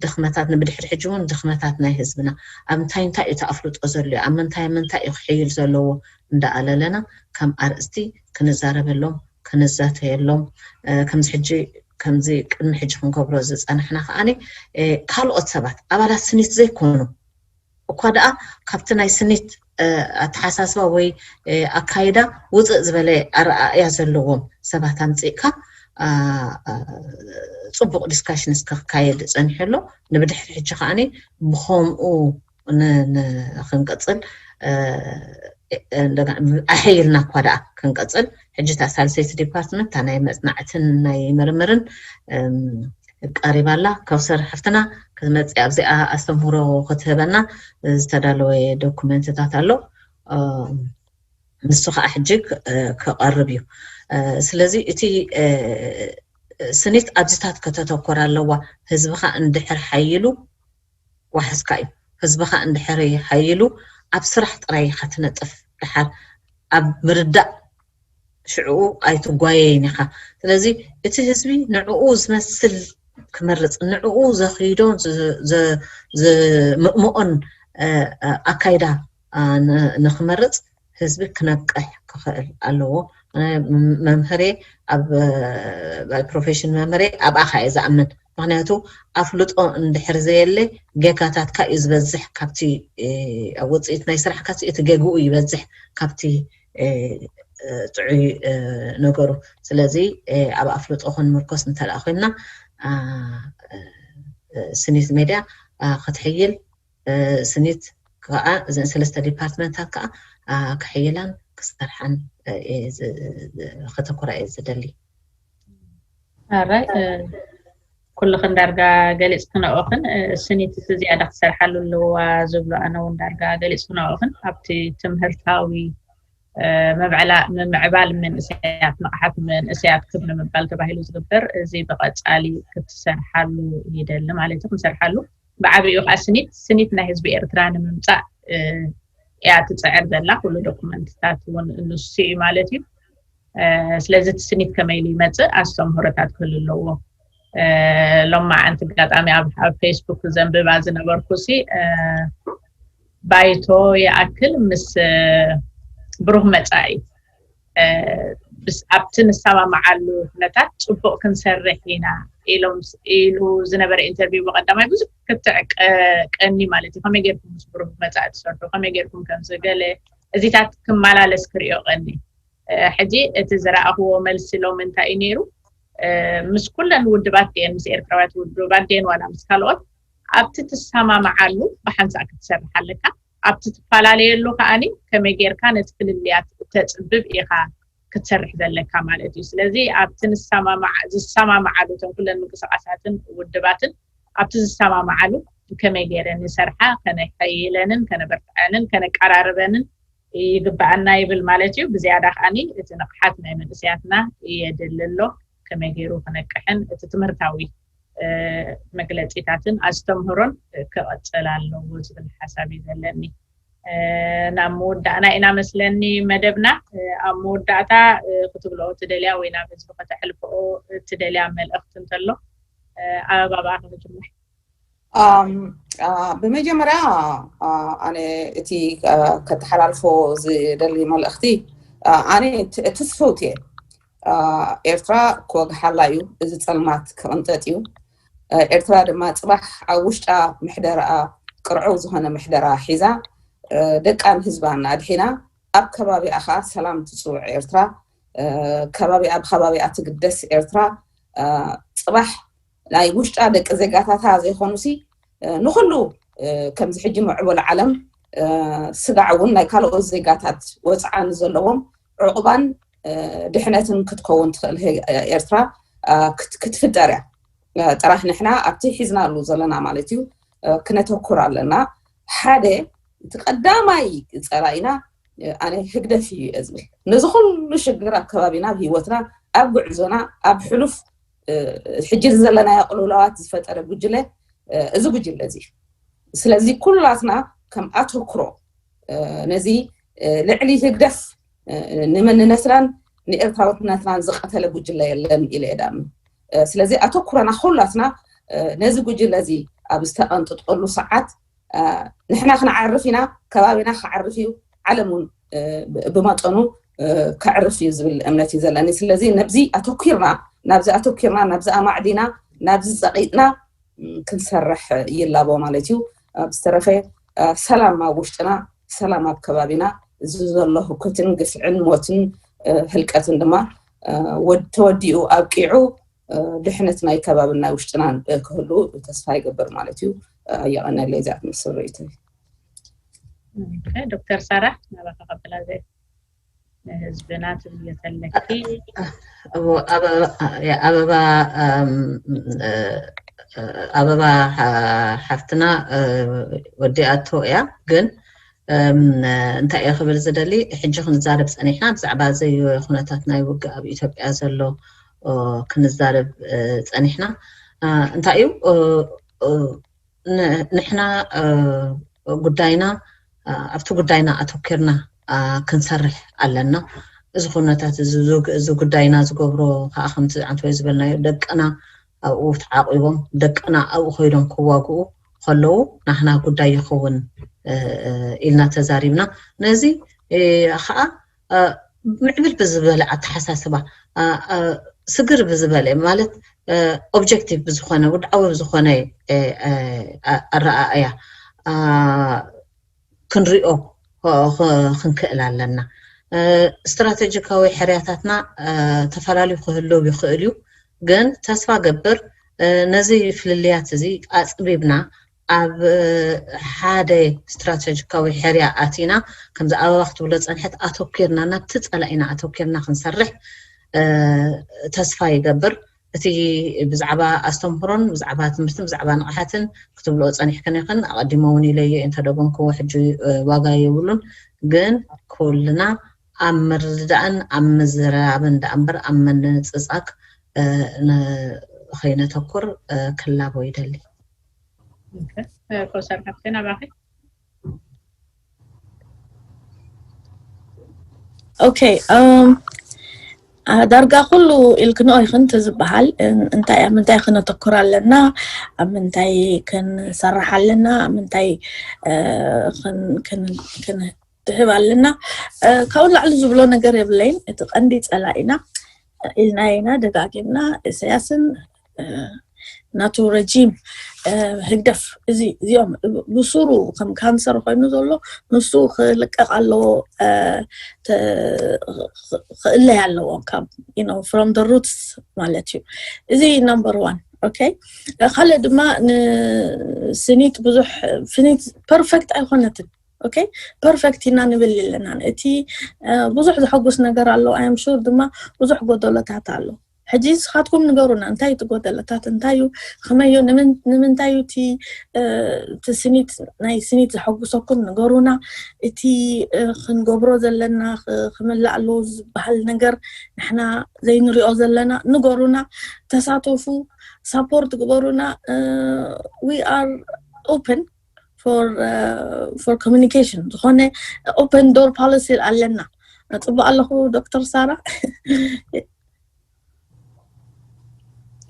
ድኽመታት ንብድሕሪ ሕጂ እውን ድኽመታት ናይ ህዝብና ኣብ እንታይ እንታይ እዩ ተኣፍልጦ ዘሎ፣ ኣብ ምንታይ ምንታይ እዩ ክሕይል ዘለዎ እንዳኣለለና ከም ኣርእስቲ ክንዛረበሎም ክንዛተየሎም ከምዚ ሕጂ ከምዚ ቅድሚ ሕጂ ክንገብሮ ዝፀናሕና ከዓኒ ካልኦት ሰባት ኣባላት ስኒት ዘይኮኑ እኳ ደኣ ካብቲ ናይ ስኒት ኣተሓሳስባ ወይ ኣካይዳ ውፅእ ዝበለ ኣረኣእያ ዘለዎም ሰባት ኣምፅእካ ፅቡቕ ዲስካሽንስ ክካየድ ፀኒሑ ኣሎ። ንብድሕሪ ሕጂ ከዓኒ ብኸምኡ ንክንቅፅል ኣሐይልና እኳ ደኣ ክንቅፅል ሕጂ እታ ሳልሰይቲ ዲፓርትመንት እታ ናይ መፅናዕትን ናይ ምርምርን ቀሪባ ኣላ። ከውሰር ሓፍትና ክትመፅእ ኣብዚኣ ኣስተምህሮ ክትህበና ዝተዳለወ ዶኩመንትታት ኣሎ። ንሱ ከዓ ሕጂ ክቐርብ እዩ። ስለዚ እቲ ስኒት ኣብዚታት ከተተኮር ኣለዋ። ህዝብኻ እንድሕር ሓይሉ ዋሕስካ እዩ። ህዝብኻ እንድሕር ሓይሉ ኣብ ስራሕ ጥራይ ኢኻ ትነጥፍ። ድሓር ኣብ ምርዳእ ሽዕኡ ኣይትጓየይን ኢኻ። ስለዚ እቲ ህዝቢ ንዕኡ ዝመስል ክመርፅ፣ ንዕኡ ዘኽይዶን ዝምእምኦን ኣካይዳ ንክመርፅ ህዝቢ ክነቅሕ ክኽእል ኣለዎ። መምህሬ ኣብ ፕሮፌሽን መምህሬ ኣብኣኻ እየ ዝኣምን። ምክንያቱ ኣፍልጦ እንድሕር ዘየለ ጌጋታትካ እዩ ዝበዝሕ ካብቲ ውፅኢት ናይ ስራሕካ እቲ ገግኡ ይበዝሕ ካብቲ ጥዑይ ነገሩ። ስለዚ ኣብ ኣፍልጦ ክንምርኮስ እንተደኣ ኮይንና ስኒት ሜድያ ክትሕይል ስኒት ከዓ እዘን ሰለስተ ዲፓርትመንታት ከዓ ክሕይላን ክሰርሓን ከተኩራ እየ ዝደሊ። ኣራይ ኩልኽን ዳርጋ ገሊፅክንኦኽን ስኒት እቲ ዝያዳ ክሰርሓሉ ኣለዋ ዝብሎ ኣነ እውን ዳርጋ ገሊፅክንኦኽን ኣብቲ ትምህርታዊ ምምዕባል መንእሰያት ንቕሓት መንእሰያት ክብ ንምባል ተባሂሉ ዝግበር እዚ ብቐፃሊ ክትሰርሓሉ ይደሊ ማለት እዩ ክንሰርሓሉ ብዓብኡ ከዓ ስኒት ስኒት ናይ ህዝቢ ኤርትራ ንምምፃእ እያ ትፅዕር ዘላ ኩሉ ዶኩመንትታት እውን ንሱ እዩ ማለት እዩ ስለዚ እቲ ስኒት ከመይ ኢሉ ይመፅእ ኣስተምህሮታት ክህሉ ኣለዎ ሎማዓንቲ ኣጋጣሚ ኣብ ፌስቡክ ዘንብባ ዝነበርኩ ሲ ባይቶ ይኣክል ምስ ብሩህ መፃኢ ኣብቲ ንሰማማዓሉ ኩነታት ፅቡቅ ክንሰርሕ ኢና ኢሎም ኢሉ ዝነበረ ኢንተርቪው ብቀዳማይ ብዙሕ ክትዕ ቀኒ ማለት እዩ ከመይ ገይርኩም ምስ ብሩህ መፃኢ ትሰርሑ ከመይ ገይርኩም ከምዚ ገለ እዚታት ክመላለስ ክሪኦ ቀኒ ሕጂ እቲ ዝረኣኽዎ መልሲ ሎም እንታይ እዩ ነይሩ ምስ ኩለን ውድባት ድየን ምስ ኤርትራውያት ውድባት ድየን ዋላ ምስ ካልኦት ኣብቲ ትሰማማዓሉ ብሓንሳእ ክትሰርሕ ኣለካ ኣብቲ ትፈላለየሉ ከዓኒ ከመይ ጌርካ ነቲ ፍልልያት እተፅብብ ኢኻ ክትሰርሕ ዘለካ ማለት እዩ ስለዚ ኣብቲ ዝሰማማዓሉ እቶም ኩለን ምንቅስቃሳትን ውድባትን ኣብቲ ዝሰማማዓሉ ከመይ ገይረን ይሰርሓ ከነሐይለንን ከነበርትዐንን ከነቀራርበንን ይግበኣና ይብል ማለት እዩ ብዝያዳ ከዓኒ እቲ ንቕሓት ናይ መንእሰያትና የድሊ ኣሎ ከመይ ገይሩ ክነቅሕን እቲ ትምህርታዊ መግለፂታትን ኣስተምህሮን ክቐፅል ኣለዎ ዝብል ሓሳብ እዩ ዘለኒ ናብ መወዳእና ኢና መስለኒ መደብና። ኣብ መወዳእታ ክትብልኦ ትደልያ ወይ ናብ ህዝቢ ከተሕልፍኦ ትደልያ መልእኽቲ እንተሎ ኣበባ ብኣኻ ክጅምር። ብመጀመርያ ኣነ እቲ ከተሓላልፎ ዝደሊ መልእኽቲ ኣነ ትስፍውቲ እየ። ኤርትራ ክወግሓላ እዩ። እዚ ጸልማት ክቕንጠጥ እዩ። ኤርትራ ድማ ጽባሕ ኣብ ውሽጣ ምሕደራኣ ቅርዑው ዝኾነ ምሕደራ ሒዛ ደቃን ህዝባን ኣድሒና ኣብ ከባቢኣ ኸዓ ሰላም ትጽውዕ ኤርትራ፣ ከባቢኣ ብከባቢኣ ትግደስ ኤርትራ፣ ጽባሕ ናይ ውሽጣ ደቂ ዜጋታታ ዘይኮኑሲ ንኹሉ ከምዚ ሕጂ ምዕቡል ዓለም ስጋዕ እውን ናይ ካልኦት ዜጋታት ወፅዓ ንዘለዎም ዕቑባን ድሕነትን ክትከውን ትኽእል ኤርትራ ክትፍጠር እያ። ጥራሕ ንሕና ኣብቲ ሒዝናሉ ዘለና ማለት እዩ ክነተኩር ኣለና። ሓደ እቲ ቀዳማይ ፀላኢና ኣነ ህግደፍ እዩ እየ ዝብል። ነዚ ኩሉ ሽግር ኣብ ከባቢና፣ ኣብ ህይወትና፣ ኣብ ጉዕዞና፣ ኣብ ሕሉፍ ሕጂ ዘለናዮ ቅልውላዋት ዝፈጠረ ጉጅለ እዚ ጉጅለ እዚ። ስለዚ ኩላትና ከም ኣተኩሮ ነዚ ልዕሊ ህግደፍ ንመንነትናን ንኤርትራውነትናን ዝቐተለ ጉጅለ የለን ኢለ እየ ድኣምን። ስለዚ ኣተኩሮና ኩላትና ነዚ ጉጅለ እዚ ኣብ ዝተቐንጥጠሉ ሰዓት ንሕና ክንዓርፍ ኢና፣ ከባቢና ክዓርፍ እዩ፣ ዓለም እውን ብመጠኑ ከዕርፍ እዩ ዝብል እምነት እዩ ዘለኒ። ስለዚ ነብዚ ኣተኪርና ናብዚ ኣተኪርና ናብዚ ኣማዕዲና ናብዚ ፀቂጥና ክንሰርሕ ይላቦ ማለት እዩ። ብዝተረፈ ሰላም ኣብ ውሽጥና፣ ሰላም ኣብ ከባቢና፣ እዚ ዘሎ ህኩትን ግፍዕን ሞትን ህልቀትን ድማ ተወዲኡ ኣብቂዑ ድሕነት ናይ ከባብን ናይ ውሽጥናን ክህሉ ተስፋ ይገብር ማለት እዩ። የቐነለይ እዚኣ ትመስል ርእይቶ። ዶክተር ሳራ ናባካ ቀብላ ዘይ ንህዝብና ትብልዮ ዘለኪ ኣበባ ኣበባ ሓፍትና ወዲኣቶ እያ። ግን እንታይ እየ ክብል ዝደሊ፣ ሕጂ ክንዛረብ ፀኒሕና ብዛዕባ እዚ ኩነታት ናይ ውግእ ኣብ ኢትዮጵያ ዘሎ ክንዛረብ ፀኒሕና። እንታይ እዩ ንሕና ጉዳይና ኣብቲ ጉዳይና ኣተኪርና ክንሰርሕ ኣለና። እዚ ኩነታት እዚ ጉዳይና ዝገብሮ ከዓ ከምቲ ዓንተወይ ዝበልናዮ ደቅና ኣብኡ ተዓቂቦም ደቅና ኣብኡ ኮይዶም ክዋግኡ ከለዉ ናህና ጉዳይ ይኸውን ኢልና ተዛሪብና። ነዚ ከዓ ምዕብል ብዝበለ ኣተሓሳስባ ስግር ብዝበለ ማለት ኦብጀክቲቭ ብዝኾነ ውድዓዊ ብዝኾነ ኣረኣእያ ክንሪኦ ክንክእል ኣለና። ስትራቴጂካዊ ሕርያታትና ተፈላለዩ ክህልው ይኽእል እዩ፣ ግን ተስፋ ገብር ነዚ ፍልልያት እዚ ኣፅቢብና ኣብ ሓደ ስትራቴጂካዊ ሕርያ ኣቲና ከምዚ ኣበባ ክትብሎ ፀንሐት ኣተኪርና ናብቲ ፀላኢና ኣተኪርና ክንሰርሕ ተስፋ ይገብር። እቲ ብዛዕባ ኣስተምህሮን ብዛዕባ ትምህርትን ብዛዕባ ንቕሓትን ክትብልኦ ፀኒሕክን ኢኽን ኣቐዲሞ እውን ኢለዮ እንተደገምክዎ ሕጂ ዋጋ የብሉን። ግን ኩልና ኣብ ምርድዳእን ኣብ ምዝራብን ደኣ እምበር ኣብ ምንፅፃግ ንኸይነተኩር ክላቦ ይደሊ። ፕሮፌሰር ሃብቴ ናባኺ። ኦኬ ዳርጋ ኩሉ ኢልክንኦ ይኽን ዝበሃል እንታይ ኣብ ምንታይ ክነተኩር ኣለና፣ ኣብ ምንታይ ክንሰርሕ ኣለና፣ ኣብ ምንታይ ክንድህብ ኣለና። ካብኡ ላዕሊ ዝብሎ ነገር የብለይን። እቲ ቀንዲ ፀላኢና ኢልና ኢና ደጋጊምና ኢሳያስን ናቱ ረጂም ህግደፍ እዚ እዚኦም ብሱሩ ከም ካንሰር ኮይኑ ዘሎ ንሱ ክልቀቕ ኣለዎ፣ ክእለይ ኣለዎ ካብ from the roots ማለት እዩ። እዚ number one okay። ካልእ ድማ ንስኒት ብዙሕ ስኒት perfect ኣይኮነትን። okay perfect ኢና ንብል ኣለና። እቲ ብዙሕ ዘሐጉስ ነገር ኣሎ። I am sure ድማ ብዙሕ ጎደሎታት ኣሎ። ሕጂ ንስኻትኩም ንገሩና፣ እንታይ እዩ እቲ ጎደለታት? እንታይ እዩ? ከመይ እዩ? ንምንታይ እዩ እቲ ስኒት ናይ ስኒት ዘሐጉሰኩም? ንገሩና። እቲ ክንገብሮ ዘለና ክምላእ ኣለዎ ዝበሃል ነገር ንሕና ዘይንሪኦ ዘለና ንገሩና። ተሳተፉ፣ support ግበሩና። We are open for uh, for communication ዝኾነ open door policy ኣለና። ጽቡቅ ኣለኹ ዶክተር ሳራ?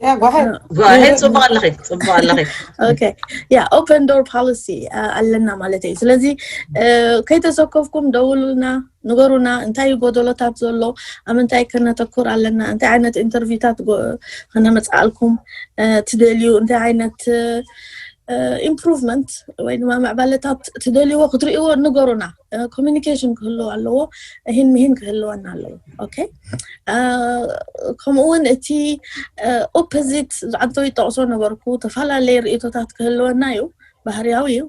Yeah, go ahead. ጓሄ ጽቡቅ ኣለኺ ጽቡቅ ኣለኺ። Okay, yeah, open door policy ኣለና ማለት እዩ። ስለዚ ከይተሰከፍኩም ደውሉልና፣ ንገሩና እንታይ እዩ ጎደሎታት ዘሎ፣ ኣብ ምንታይ ከነተኩር ኣለና፣ እንታይ ዓይነት ኢንተርቪውታት ከነመፅኣልኩም ትደልዩ፣ እንታይ ዓይነት ኢምፕሩቭመንት ወይ ድማ ምዕባለታት ትደልይዎ ክትርእይዎ ንገሩና። ኮሚኒኬሽን ክህልዎ ኣለዎ፣ እሂን ምሂን ክህልወና ኣለዎ። ኦኬ፣ ከምኡ እውን እቲ ኦፖዚት ዝዓንተው ይጠቕሶ ነበርኩ፣ ተፈላለየ ርእቶታት ክህልወና እዩ፣ ባህርያዊ እዩ፣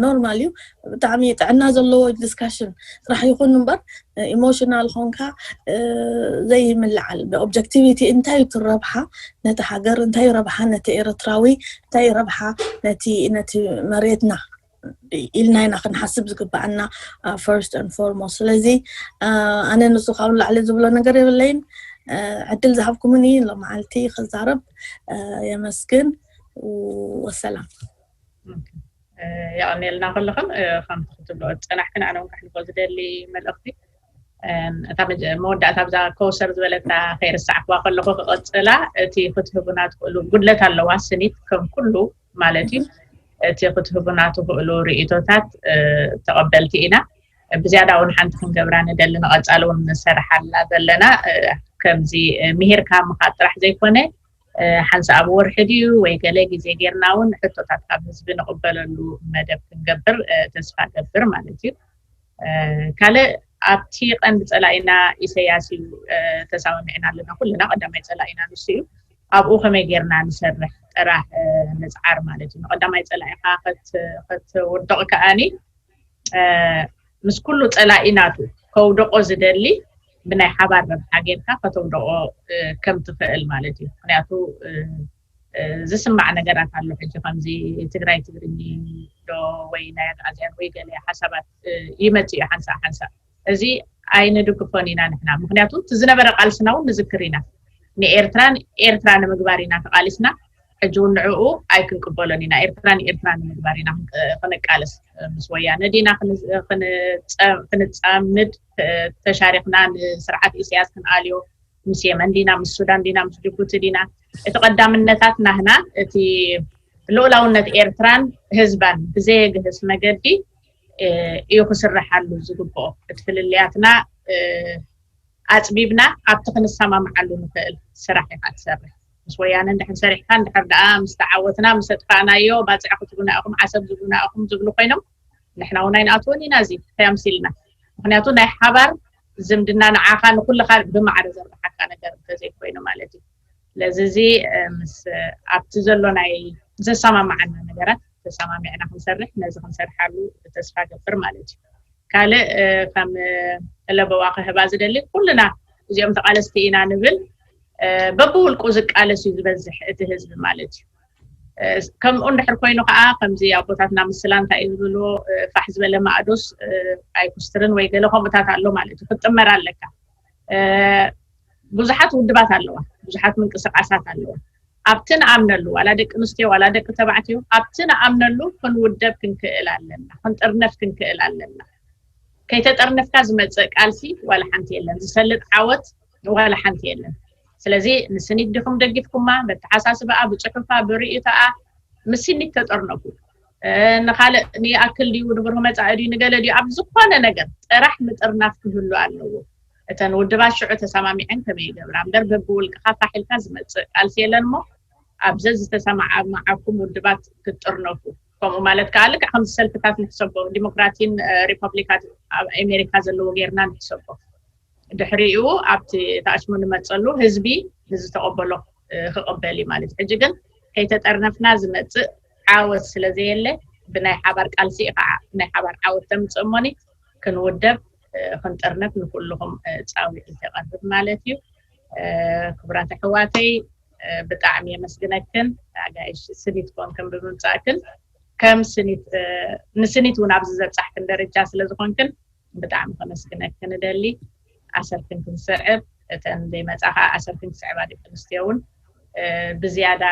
ኖርማል እዩ። ብጣዕሚ ጥዕና ዘለዎ ዲስካሽን ጥራሕ ይኹን እምበር ኢሞሽናል ኾንካ ዘይምልዓል ብኦብጀክቲቪቲ እንታይ እዩ ረብሓ ነቲ ሃገር፣ እንታይ እዩ ረብሓ ነቲ ኤርትራዊ፣ እንታይ እዩ ረብሓ ነቲ ነቲ መሬትና ኢልና ኢና ክንሓስብ ዝግባኣና first and foremost። ስለዚ ኣነ ንሱ ካብኡ ላዕሊ ዝብሎ ነገር የብለይን። ዕድል ዝሃብኩምኒ ሎመዓልቲ ክዛረብ የመስግን። ወሰላም። የቐኔልና ከለኹም ከምቲ ክትብሎ ዝፀናሕክን ኣነ እውን ከሕልፎ ዝደሊ መልእኽቲ እታ መወዳእታ ብዛ ከውሰር ዝበለታ ከይርሳዕክዋ ከለኹ ክቐፅላ እቲ ክትህቡና ትኽእሉ ጉድለት ኣለዋ ስኒት ከም ኩሉ ማለት እዩ። እቲ ክትህቡና ትኽእሉ ርእቶታት ተቐበልቲ ኢና። ብዝያዳ እውን ሓንቲ ክንገብራ ንደሊ ንቐፃሊ እውን ንሰርሓላ ዘለና ከምዚ ምሂርካ ምኻድ ጥራሕ ዘይኮነ ሓንሳእ ኣብ ወርሒ ድዩ ወይ ገለ ግዜ ጌርና እውን ሕቶታት ካብ ህዝቢ ንቕበለሉ መደብ ክንገብር ተስፋ ገብር ማለት እዩ። ካልእ ኣብቲ ቀንዲ ፀላኢና ኢሰያስ እዩ ተሰማሚዕና ኣለና ኩልና። ቀዳማይ ፀላኢና ንሱ እዩ። ኣብኡ ከመይ ጌርና ንሰርሕ ጥራሕ ንፅዓር ማለት እዩ። ንቀዳማይ ፀላኢኻ ክትውድቕ ከኣኒ ምስ ኩሉ ፀላኢ ናቱ ከውደቆ ዝደሊ ብናይ ሓባር ረብሓ ጌርካ ከተውደቆ ከም ትኽእል ማለት እዩ። ምክንያቱ ዝስማዕ ነገራት ኣሎ። ሕጂ ከምዚ ትግራይ ትግርኝ ዶ ወይ ናይ ኣግኣዝያን ወይ ገለ ሓሳባት ይመጽእ እዩ ሓንሳእ ሓንሳእ። እዚ ኣይንድግፎን ኢና ንሕና። ምክንያቱ እቲ ዝነበረ ቃልስና እውን ንዝክር ኢና። ንኤርትራን ኤርትራ ንምግባር ኢና ተቃሊስና። ሕጂ እውን ንዕኡ ኣይክንቅበሎን ኢና። ኤርትራ ንኤርትራ ንምግባር ኢና ክንቃለስ። ምስ ወያነ ዲና ክንጻምድ ተሻሪክና ንስርዓት ኢሳያስ ክንኣልዮ ምስ የመን ዲና ምስ ሱዳን ዲና ምስ ጅቡቲ ዲና እቲ ቀዳምነታት ናህና እቲ ልኡላውነት ኤርትራን ህዝባን ብዘየግህስ መገዲ እዩ ክስርሓሉ ዝግብኦ። እቲ ፍልልያትና ኣፅቢብና ኣብቲ ክንሰማምዓሉ ንኽእል ስራሕ ኢኻ ትሰርሕ። ምስ ወያነ እንድሕር ሰሪሕካ እንድሕር ደኣ ምስ ተዓወትና ምስ ኣጥፋእናዮ ባፅዕ ክትብሉና ኢኹም ዓሰብ ዝብሉና ኢኹም ዝብሉ ኮይኖም ንሕና እውን ኣይንኣትዎን ኢና። እዚ እንታይ ኣምሲልና? ምክንያቱ ናይ ሓባር ዝምድና ንዓኻ ንኩልኻ ብማዕረ ዘርብሓካ ነገር እንተዘይኮይኑ ማለት እዩ። ስለዚ እዚ ምስ ኣብቲ ዘሎ ናይ ዘሰማምዓና ነገራት ተሰማሚዕና ክንሰርሕ ነዚ ክንሰርሓሉ ተስፋ ገብር ማለት እዩ። ካልእ ከም ለበዋ ክህባ ዝደሊ ኩልና እዚኦም ተቃለስቲ ኢና ንብል በብውልቁ ዝቃለስ እዩ ዝበዝሕ እቲ ህዝቢ ማለት እዩ። ከምኡ እንድሕር ኮይኑ ከዓ ከምዚ ኣቦታትና ምስላ እንታይ እዩ ዝብልዎ ፋሕ ዝበለ ማእዶስ ኣይኩስትርን ወይ ገለ ከምኡታት ኣሎ ማለት እዩ። ክትጥመር ኣለካ። ብዙሓት ውድባት ኣለዋ፣ ብዙሓት ምንቅስቃሳት ኣለዋ። ኣብቲ ንኣምነሉ ዋላ ደቂ ኣንስትዮ ዋላ ደቂ ተባዕትዮ ኣብቲ ንኣምነሉ ክንውደብ ክንክእል ኣለና፣ ክንጥርነፍ ክንክእል ኣለና። ከይተጠርነፍካ ዝመፅእ ቃልሲ ዋላ ሓንቲ የለን፣ ዝሰልጥ ዓወት ዋላ ሓንቲ የለን። ስለዚ ንስኒት ዲኹም ደጊፍኩማ? በተሓሳስበኣ፣ ብፅሑፋ፣ ብርእይቶኣ ምስኒት ተጠርነፉ። ንካልእ ንይኣክል ድዩ ንብርህ መፃኢ ድዩ ንገለ ድዩ ኣብ ዝኾነ ነገር ጥራሕ ምጥርናፍ ክህሉ ኣለዎ። እተን ውድባት ሽዑ ተሰማሚዐን ከመይ ይገብራ እምበር በብውልቅኻ ፋሕ ኢልካ ዝመፅእ ቃልሲ የለን እሞ ኣብዚ ዝተሰማማዓኩም ውድባት ክትጥርነፉ። ከምኡ ማለት ከዓ ልክዕ ከምዚ ሰልፍታት ንሕሰቦ ዲሞክራቲን ሪፐብሊካት ኣብ ኣሜሪካ ዘለዎ ጌርና ንሕሰቦ። ድሕሪኡ ኣብቲ ተኣሽሙ ንመፀሉ ህዝቢ ንዝተቐበሎ ክቕበል እዩ ማለት እዩ። ሕጂ ግን ከይተጠርነፍና ዝመፅእ ዓወት ስለዘየለ ብናይ ሓባር ቃልሲ እዩ ከዓ ናይ ሓባር ዓወት ተምፅእ እሞኒ ክንውደብ ክንጥርነፍ ንኩልኹም ፃውዒት የቐርብ ማለት እዩ። ክቡራት ኣሕዋተይ ብጣዕሚ የመስግነክን ኣጋይሽ ስኒት ኮንክን ብምምፃእክን ከም ስኒት ንስኒት እውን ኣብዚ ዘብፃሕክን ደረጃ ስለዝኮንክን ብጣዕሚ ከመስግነክን እደሊ። ኣሰርክን ክንስዕብ እተን ዘይመፃ ከዓ ኣሰርክን ክስዕባ ደቂ ኣንስትዮ እውን ብዝያዳ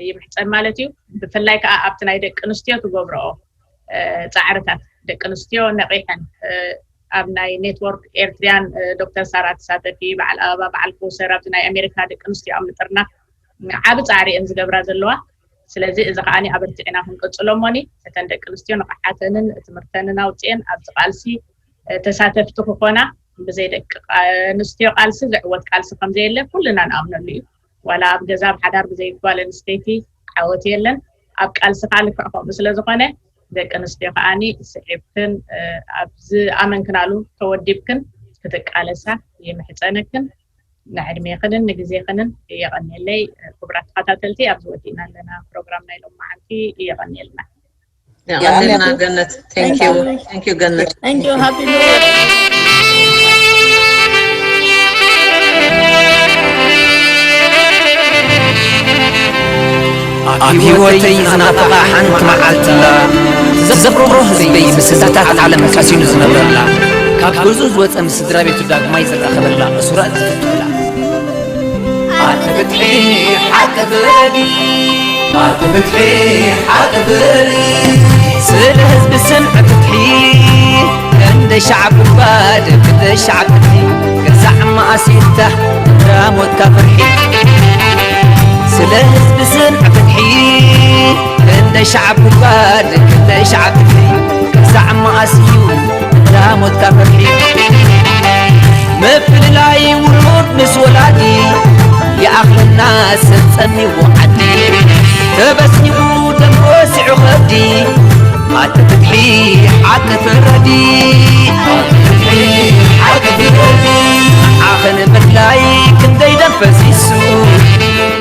ይምሕፀን ማለት እዩ። ብፍላይ ከዓ ኣብቲ ናይ ደቂ ኣንስትዮ ትገብረኦ ፃዕርታት ደቂ ኣንስትዮ ነቂሐን ኣብ ናይ ኔትወርክ ኤርትሪያን ዶክተር ሳራ ተሳተፊ፣ በዓል ኣበባ፣ በዓል ኮሰር፣ ኣብዚ ናይ ኣሜሪካ ደቂ ኣንስትዮ ኣብ ምጥርና ዓቢ ፃዕሪ እየን ዝገብራ ዘለዋ። ስለዚ እዚ ከዓኒ ኣበርቲዕና ክንቅፅሎ እሞኒ እተን ደቂ ኣንስትዮ ንቕሓተንን ትምህርተንን ኣውፅኤን ኣብዚ ቃልሲ ተሳተፍቲ ክኾና፣ ብዘይ ደቂ ኣንስትዮ ቃልሲ ዝዕወት ቃልሲ ከምዘየለ ኩልና ንኣምነሉ እዩ። ዋላ ኣብ ገዛ ኣብ ሓዳር ብዘይ ጓል ኣንስተይቲ ዓወት የለን። ኣብ ቃልሲ ከዓ ልክዕ ከምኡ ስለ ዝኾነ ደቂ ኣንስትዮ ከዓኒ ስዒብክን ኣብ ዝኣመንክናሉ ተወዲብክን ክትቃለሳ ይምሕፀነክን። ንዕድሜኽንን ንግዜኽንን የቐንየለይ። ክቡራት ተኸታተልቲ፣ ኣብዚ ወዲእና ኣለና ፕሮግራም ናይ ሎም መዓልቲ። የቐንየልና። የቐንየልና ገነት። Thank you ገነት። Thank you. Happy birthday. ኣብ ህይወተይ ዝናፍቓ ሓንቲ መዓልቲ ኣላ፣ ዘፍቅሮ ህዝበይ ምስልታት ዓለም ቀሲኑ ዝነብረላ፣ ካብ ገዝኡ ዝወፀ ምስ ስድራ ቤቱ ዳግማይ ዝራኸበላ፣ እሱራት ዝፍትሕላ። ኣቲ ፍትሒ ሓቂ ፍረዲ፣ ኣቲ ፍትሒ ሓቂ ፍረዲ፣ ስለ ህዝቢ ስምዒ ፍትሒ፣ እንደ ሻዕብ ጉድጓድ፣ እንደ ሻዕብ ፍትሒ፣ ገዛዕ መኣሲታ፣ እንዳ ሞትካ ፍርሒ፣ ስለ ህዝቢ ስምዒ ፍትሒ፣ እንደ ሻዕብ ጉድጓድ፣ እንደ ሻዕብ ፍትሒ፣ ገዛዕ መኣስ እዩ፣ እንዳ ሞትካ ፍርሒ፣ ምፍልላይ ውሉድ ምስ ወላዲ፣ ይኣኽለና ሰብ ጸሚሙ ዓዲ፣ ተበስኒቑ ደም ወሲዑ ከብዲ፣ ኣቲ ፍትሒ ሓቂ ፍረዲ፣ ኣቲ ፍትሒ ሓቂ ፍረዲ፣ ንዓኽን ምድላይ ክንደይ ደም ፈሲሱ፣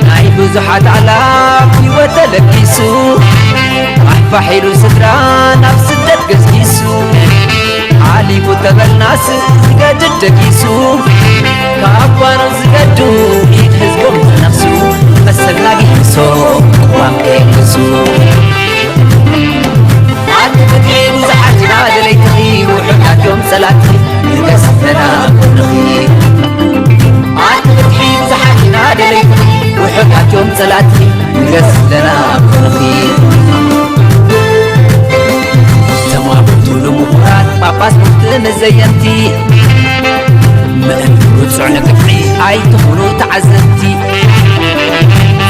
ናይ ብዙሓት ኣላፍ ህይወት ተለጊሱ፣ ፋሕፋሕ ኢሉ ስድራ ናብ ስደት ገስጊሱ፣ ሓሊፉ ተበልናስ ዝገድድ ደጊሱ፣ ካብ ጓኖት ዝገዱ ኢድ ህዝቦም ዝነኽሱ፣ መሰልና ጊሶ ቅዋም ከየግሱ። ኣቲ ፍትሒ ብዙሓት ኢና ደለይትኺ፣ ውሑዳት እዮም ጸላእትኺ፣ ንገስ ኣለና ኣብ ጎንኺ። ኣቲ ፍትሒ ብዙሓት ኢና ደለይትኺ፣ ውሑዳት እዮም ጸላእትኺ፣ ንገስ ኣለና ኣብ ጎንኺ። ተማጉቱ ንምሁራት ጳጳስ ሙፍቲ ምስ ዘየምቲ፣ ምእንቲ ውጹዕ ንግፍዒ ኣይትኹኑ ተዓዘብቲ።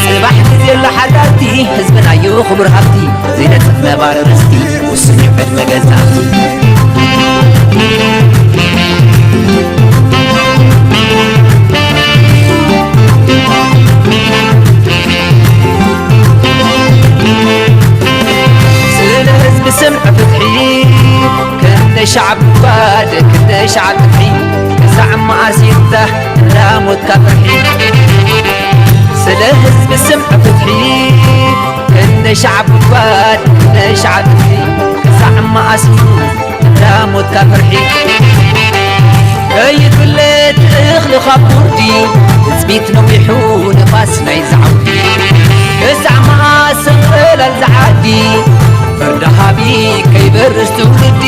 ጽባሕ ግዜ ለሓዳርቲ፣ ህዝብና እዩ ክቡር ሃብቲ፣ ዘይነጽፍ ነባሪ ርስቲ፣ ውሱን እዩ ዕድመ ገዛእቲ። ስለ ህዝቢ ስምዒ ፍትሒ፣ ክንደ ሻዕብ ጉድጓድ፣ ክንደ ሻዕብ ፍትሒ፣ ክሳዕ መኣስ ይፍታሕ እንዳ ሞትካ ፍርሒ። ስለ ህዝቢ ስምዒ ፍትሒ፣ ክንደ ሻዕብ ጉድጓድ፣ ክንደ ሻዕብ ፍትሒ፣ ክሳዕ መኣስ እዩ እንዳ ሞትካ ፍርሒ። ከይፍለጥ እኽሊ ካብ ጉርዲ፣ ትጽቢት ነዊሑ ንፋስ ናይ ዝዓውዲ፣ ክሳዕ መኣስ ሰንቀላል ዝዓዲ፣ ፍርዲ ሃቢ ከይበርስ ትውልዲ።